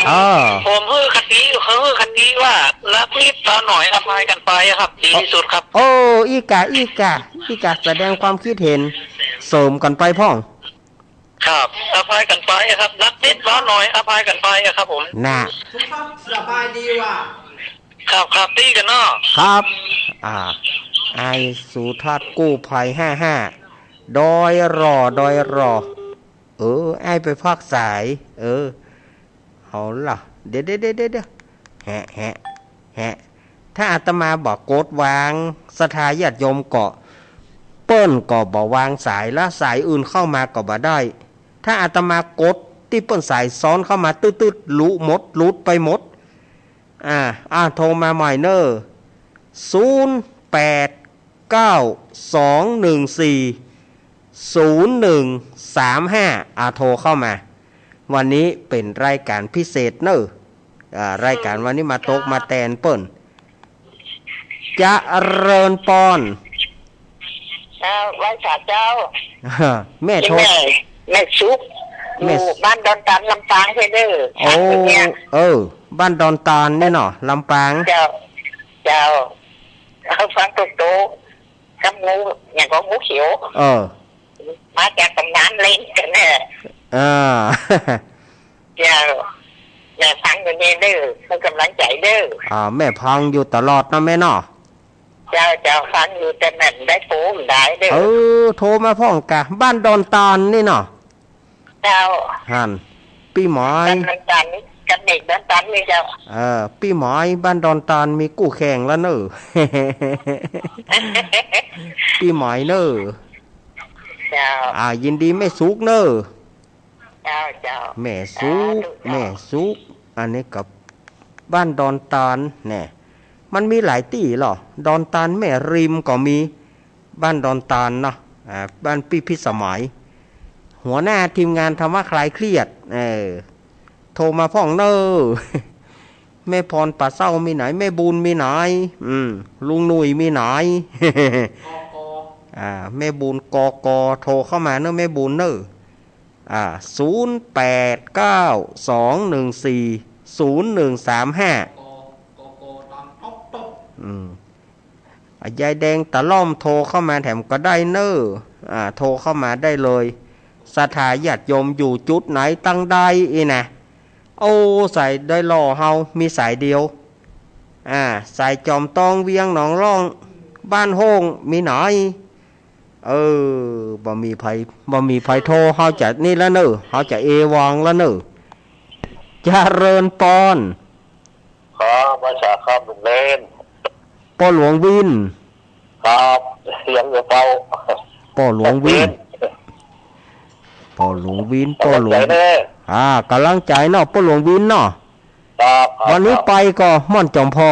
เออ ผมหื้อคติ หื้อคติว่า รักนิดร้อนหน่อย อภัยกั๋นไปอะครับ ดีตี้สุดครับ โอ้ อี้กา อี้กา อี้กา แสดงความคิดเห็น เสริมกั๋นไปพ่อง ครับ อภัยกั๋นไปอะครับ รักนิดร้อนหน่อย อภัยกั๋นไปอะครับผม น่ะ ครับ สบายดีว่ะ ครับ ครับ ตี้กั๋นเนาะ ครับ อ่า ไอ้สุทัศน์กู้ภัยห้าห้า ดอยหล่อ ดอยหล่อ เออ ไอ้ไปพักสาย เออ เอาล่ะ เดี๋ยว เดี๋ยว เดี๋ยว เดี๋ยว แฮะ แฮะ แฮะ ถ้าอาตมาบ่กดวาง ศรัทธาญาติโยมก็ เปิ้นก็บ่วางสาย และสายอื่นเข้ามาก็บ่ได้ ถ้าอาตมากด ตี้เปิ้นสายซ้อนเข้ามาตึ๊ดๆ หลุดหมด หลุดไปหมด อ่า อ่า โทรมาใหม่เน่อ ศูนย์แปดเก้าสองหนึ่งสี่ศูนย์หนึ่งสามห้า อ่า โทรเข้ามา วันนี้เป๋นรายก๋านพิเศษเน่อ อ่า รายก๋านวันนี้มาตกมาแตนเปิ้น เจริญปอน เจ้า ไหว้สาเจ้า แม่โทร แม่ แม่สุข แม่ อยู่บ้านดอนตาล ลำปางเน่อ โอ้ เนี่ย เออ บ้านดอนตาลนี่เนาะ ลำปาง เจ้า เจ้า เอาฟังโตๆ กับงู อย่างก็งูเขียว เออ มาจากต๋ำนานเลยกั๋นแน่ อ่า เจ้า แม่ฟังอยู่นี่เน่อ เป๋นก๋ำลังใจ๋เน่อ อ่า แม่ฟังอยู่ตลอดเนาะแม่เนาะ เจ้า เจ้า ฟังอยู่แต่แม่บ่ได้โทรได้เน่อ เออ โทรมาพ่องกะ บ้านดอนตาลนี่เนาะ เจ้า หั้น ปี้หมาย บ้านดอนตาลนี่ กับเด็กดอนตาลนี่เจ้า เออ ปี้หมาย บ้านดอนตาลมีกู้แข่งแล้วเน่อ ปี้หมายเน่อ เจ้า อ่า ยินดีแม่สุขเน่อ เจ้า เจ้า แม่สุข สาธุเจ้า แม่สุข อันนี้กับบ้านดอนตาลแน่ มันมีหลายตี้เหรอ ดอนตาลแม่ริมก็มี บ้านดอนตาลเนาะ อ่า บ้านปี้พิสมัย หัวหน้าทีมงานธรรมะคลายเครียด เออ โทรมาพ่องเน่อ แม่พรป่าเศร้ามีไหน แม่บุญมีไหน อืม ลุงหนุ่ยมีไหน อ่า แม่บุญ กก โทรเข้ามาเน่อ แม่บุญเน่อ อ่า ศูนย์แปดเก้าสองหนึ่งสี่ศูนย์หนึ่งสามห้า อืม อ่ะ ยายแดงตะล่อมโทรเข้ามาแถมก็ได้เน่อ อ่า โทรเข้ามาได้เลย ศรัทธาญาติโยมอยู่จุดไหนตังใดอี้นะ โอ้ สายดอยหล่อเฮามีสายเดียว อ่า สายจอมตอง เวียงหนองล่อง บ้านโฮ่งมีไหน เออ บ่มีใผ บ่มีใผโทร เฮาจะนี่แล้วเน่อ เฮาจะเอวังแล้วเน่อ เจริญปอน ครับ ไหว้สาครับ ลุงเล่น ป้อหลวงวิน ครับ เสียงอยู่เฝ้า ป้อหลวงวิน ป้อหลวงวิน ป้อหลวง กำลังใจ๋เน่อ อ่า กำลังใจ๋เนาะ ป้อหลวงวินเนาะ ครับ ครับ วันนี้ไปก่อม่อนจอมพอ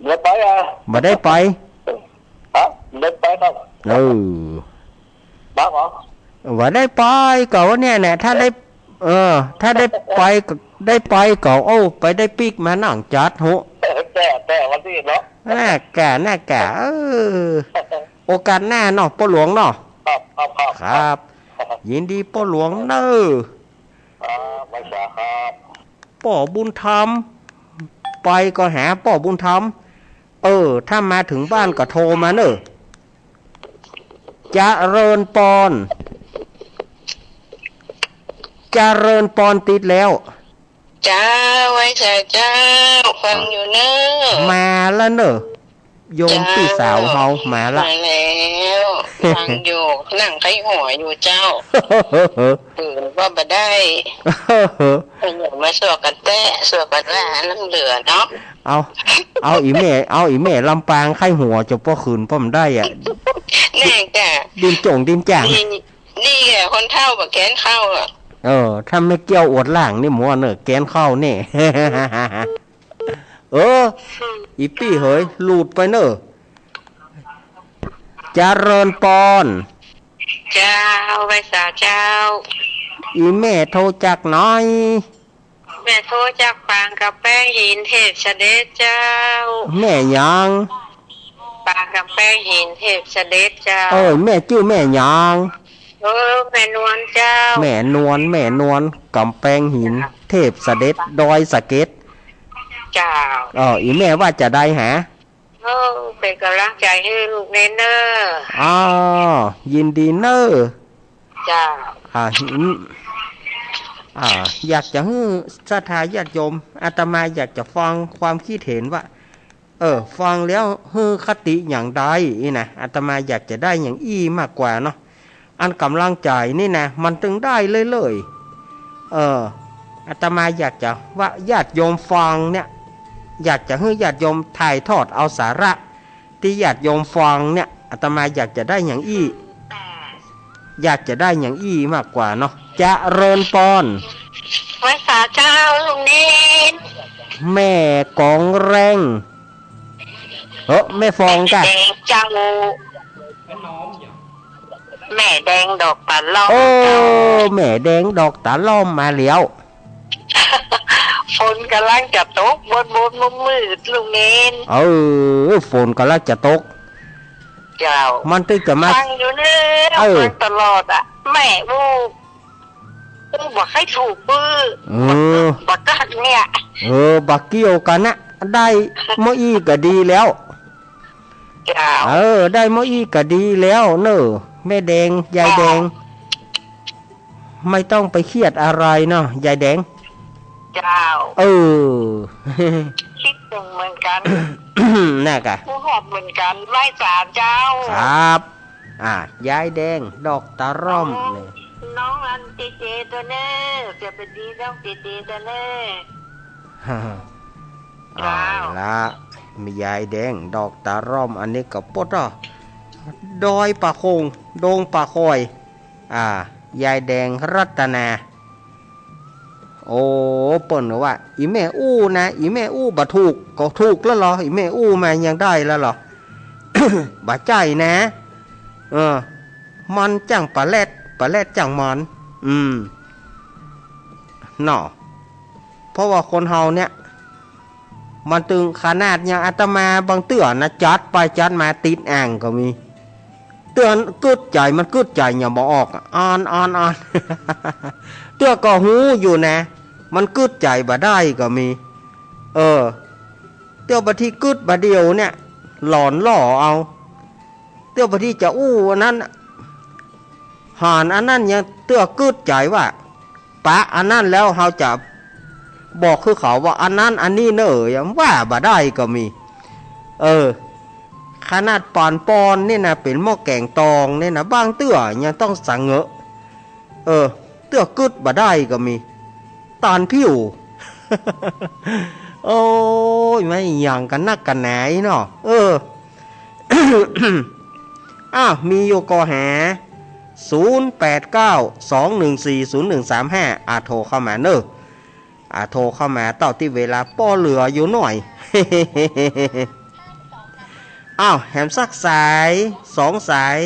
บ่ได้ไปอ่ะ บ่ได้ไป ครับ บ่ได้ไปครับ เออ บ้าเหรอ บ่ได้ไปก่อวันเนี้ยแหละ ถ้าได้ เออ ถ้าได้ไปก็ ได้ไปก่อ โอ้ ไปได้ปิ๊กมานั่งจัดหู แต่ แต่วันที่เนาะ น่ากะ น่ากะ เออ โอกาสหน้าเนาะ ป้อหลวงเนาะ ครับ ครับ ครับ ครับ ยินดีป้อหลวงเน่อ ครับ ไหว้สาครับ ป้อบุญธรรม ไปก็หาป้อบุญธรรม เออ ถ้ามาเถิงบ้านก็โทรมาเน่อ เจริญปอน เจริญปอนติดแล้ว เจ้า ไหว้สาเจ้า ฟังอยู่เน่อ มาแล้วเน่อ โยม เจ้า ปี้สาวเฮามาละ มาแล้ว ฟังอยู่ นั่งใค่หัวอยู่เจ้า ปืนก็บ่ได้ เดี๋ยวมาสวกกั๋นแต๊ สวกกั๋นว่าน้ำเหลือเนาะ เอา เอาอี่แม่ เอาอี่แม่ลำปางใค่หัวจะป้อคืนป้อมได้อ่ะ แน่กะ ดิ้นจ่งดิ้นจ่าง นี่ นี่แหละคนเฒ่าบ่แก๊นเข้าอ่ะ เออ ถ้าแม่เกี้ยวอวดหลังนี่หมดเน่อ แก๊นเข้านี่ เออ อี่ปี้เหย หลุดไปเน่อ เจริญปอน เจ้า ไหว้สาเจ้า อี่แม่โทรจากไหน แม่โทรจากปางกำแปงหินเทพเสด็จเจ้า แม่หยัง ปางกำแปงหินเทพเสด็จเจ้า เอ้ย แม่จื้อแม่หยัง เออ แม่นวลเจ้า แม่นวล แม่นวล กำแปงหิน เทพเสด็จ ดอยสะเก็ด เจ้า เออ อี่แม่ว่าจะใดหา เออ เป๋นก๋ำลังใจ๋หื้อลูกเน่อ อ้อ ยินดีเน่อ เจ้า อ่า อืม อ่า อยากจะหื้อศรัทธาญาติโยม อาตมาอยากจะฟังความคิดเห็นว่า เออ ฟังแล้วหื้อคติอย่างใดอี้นะ อาตมาอยากจะได้อย่างอี้มากกว่าเนาะ อันก๋ำลังใจ๋นี่นะ มันตึงได้เรื่อยๆ เออ อาตมาอยากจะว่าญาติโยมฟังเนี่ย อยากจะหื้อญาติโยมถ่ายทอดเอาสาระตี้ญาติโยมฟังเนี่ย อาตมาอยากจะได้อย่างอี้ อยากจะได้อย่างอี้มากกว่าเนาะ เจริญปอน ไหว้สาเจ้าลุงเณร แม่กองแรง เออ แม่ฟองกะ แดงเจ้า แม่แดงดอกตาล่อม โอ้ เจ้า แม่แดงดอกตาล่อมมาแล้ว ฝนก่ำลังจะตก บนบนมืดๆ ลุงเณร เออ ฝนก่ำลังจะตก เจ้า มันตึงจะมา ฟังอยู่เน่อ เออ ฟังตลอดอะ แม่อู้ อู้บ่ใค่ถูกปื้อ เออ บ่กักเนี่ย เออ บ่เกี่ยวกั๋นนะ ได้เมื่ออี้ก็ดีแล้ว เจ้า เออ ได้เมื่ออี้ก็ดีแล้วเน่อ แม่แดง ยายแดง ไม่ต้องไปเครียดอะไรเนาะ ยายแดง เจ้า เออ คิดถึงเหมือนกั๋น น่ะกะ อู้หอบเหมือนกั๋น ไหว้สาเจ้า ครับ อ่ะ ยายแดง ดอกตาล่อม น้อง เนี่ย น้องอันเจเจตั๋วเน่อ จะเป็นดีน้องเจเจตั๋วเน่อ เอาละ มียายแดง ดอกตาล่อม อันนี้ก็ปดอ่ะ ดอยป่าโขง ดงป่าคอย อ่า ยายแดงรัตนา โอ้ เปิ้นว่า อี่แม่อู้นะ อี่แม่อู้บ่ถูก ก็ถูกแล้วเหรอ อี่แม่อู้มายังได้แล้วเหรอ บ่ใจ้นะ เออ มันจั้งปะแลด ปะแลดจั้งมัน อืม เนาะ เพราะว่าคนเฮาเนี่ย มันตึงขนาดอย่างอาตมาบางเตื้อนะ จัดไปจัดมาติดอ่างก็มี เตื้อกึ๊ดใจ๋ มันกึ๊ดใจ๋อย่างบ่ออกอะ อ่าน อ่าน อ่าน เตื้อก็ฮู้อยู่นะ มันกึ๊ดใจ๋บ่ได้ก็มี เออ เตื้อบางทีกึ๊ดบ่าเดี่ยวเนี่ย หลอนหล่อเอา เตื้อบางทีจะอู้อันนั้นน่ะ หันอันนั้นยังเตื้อกึ๊ดใจ๋ว่า ปะอันนั้นแล้วเฮาจะบอกคือเขาว่าอันนั้นอันนี้เน่อ ยังว่าบ่ได้ก็มี เออ ขนาดปานปอนนี่นะ เป๋นหม้อแก๋งตองนี่นะ บางเตื้อยังต้องสะเงอะ เออ เตื้อกึ๊ดบ่ได้ก็มี ตานผิว โอ้ย ไม่หยังกั๋นนักกั๋นหนาเนาะ เออ อ้าว มีอยู่ก็หา ศูนย์แปดเก้า สองหนึ่งสี่ ศูนย์หนึ่งสามห้า อ่ะ โทรเข้ามาเน่อ อ่ะ โทรเข้ามาเต้าตี้เวลาป้อเหลืออยู่หน่อย อ้าว แหมสักสาย สองสาย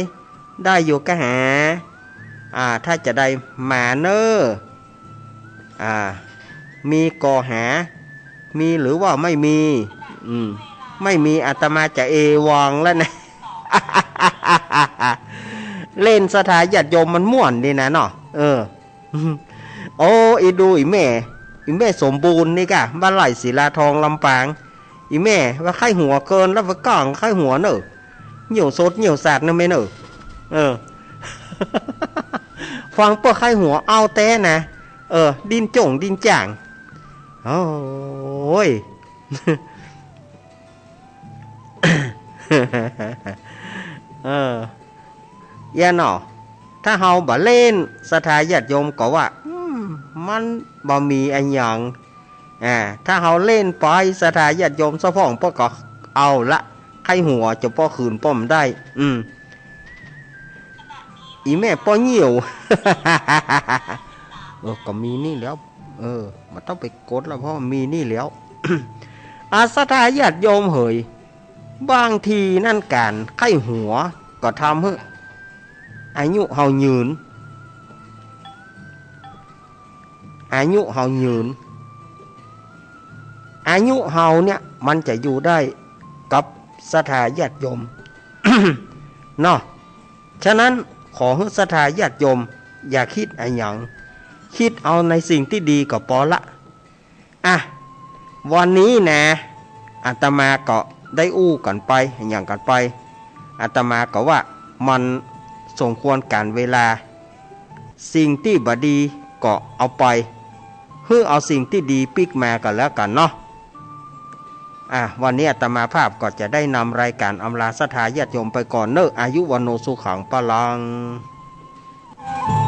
ได้อยู่ก็หา อ่า ถ้าจะได้มาเน่อ อ่า มีก็หา มีหรือว่าไม่มี อืม ไม่มีอาตมาจะเอวังแล้วนะ เล่นศรัทธาญาติโยมมันม่วนดีนะเนาะ เออ โอ้ อีดูอีแม่ อีแม่สมบูรณ์นี่กะ บ้านไร่ศิลาทองลำปาง อีแม่ว่าไข้หัวเกินแล้วว่าก้างไข้หัวเน่อ เหี่ยวสดเหี่ยวสาดเน่อแม่เน่อ เออ ฟังเปิ้นไข้หัวเอาแต๊นะ เออ ดิ้นจ่งดิ้นจ่าง โอ้ย เออ เอี้ยเนาะ ถ้าเฮาบ่เล่นศรัทธาญาติโยมก็ว่า อืม มันบ่มีอะหยัง อ่า ถ้าเฮาเล่นไปศรัทธาญาติโยมซะพ่องเปิ้นก็เอาละ ไข้หัวจะป้อคืนป้อมได้ อืม อีแม่ป้อเหี่ยว เออ ก็มีนี่แล้ว เออ บ่ต้องไปกดแล้ว เพราะมีนี่แล้ว อา ศรัทธาญาติโยมเหย บางทีนั่นก๋านไข้หัวก็ทำหื้ออายุเฮายืน อายุเฮายืน อายุเฮาเนี่ยมันจะอยู่ได้กับศรัทธาญาติโยม เนาะ ฉะนั้นขอหื้อศรัทธาญาติโยมอย่าคิดอะหยัง คิดเอาในสิ่งตี้ดีก็ปอละ อ่ะ วันนี้นะ อาตมาก็ได้อู้กั๋นไป อะหยังกั๋นไป อาตมาก็ว่ามันสมควรก๋าลเวลา สิ่งตี้บ่ดีก็เอาไป หื้อเอาสิ่งตี้ดีปิ๊กมาก็แล้วกั๋นเนาะ อ่ะ วันนี้อาตมาภาพก็จะได้นำรายก๋านอำลาศรัทธาญาติโยมไปก่อนเน่อ อายุวัณโณสุขังพลัง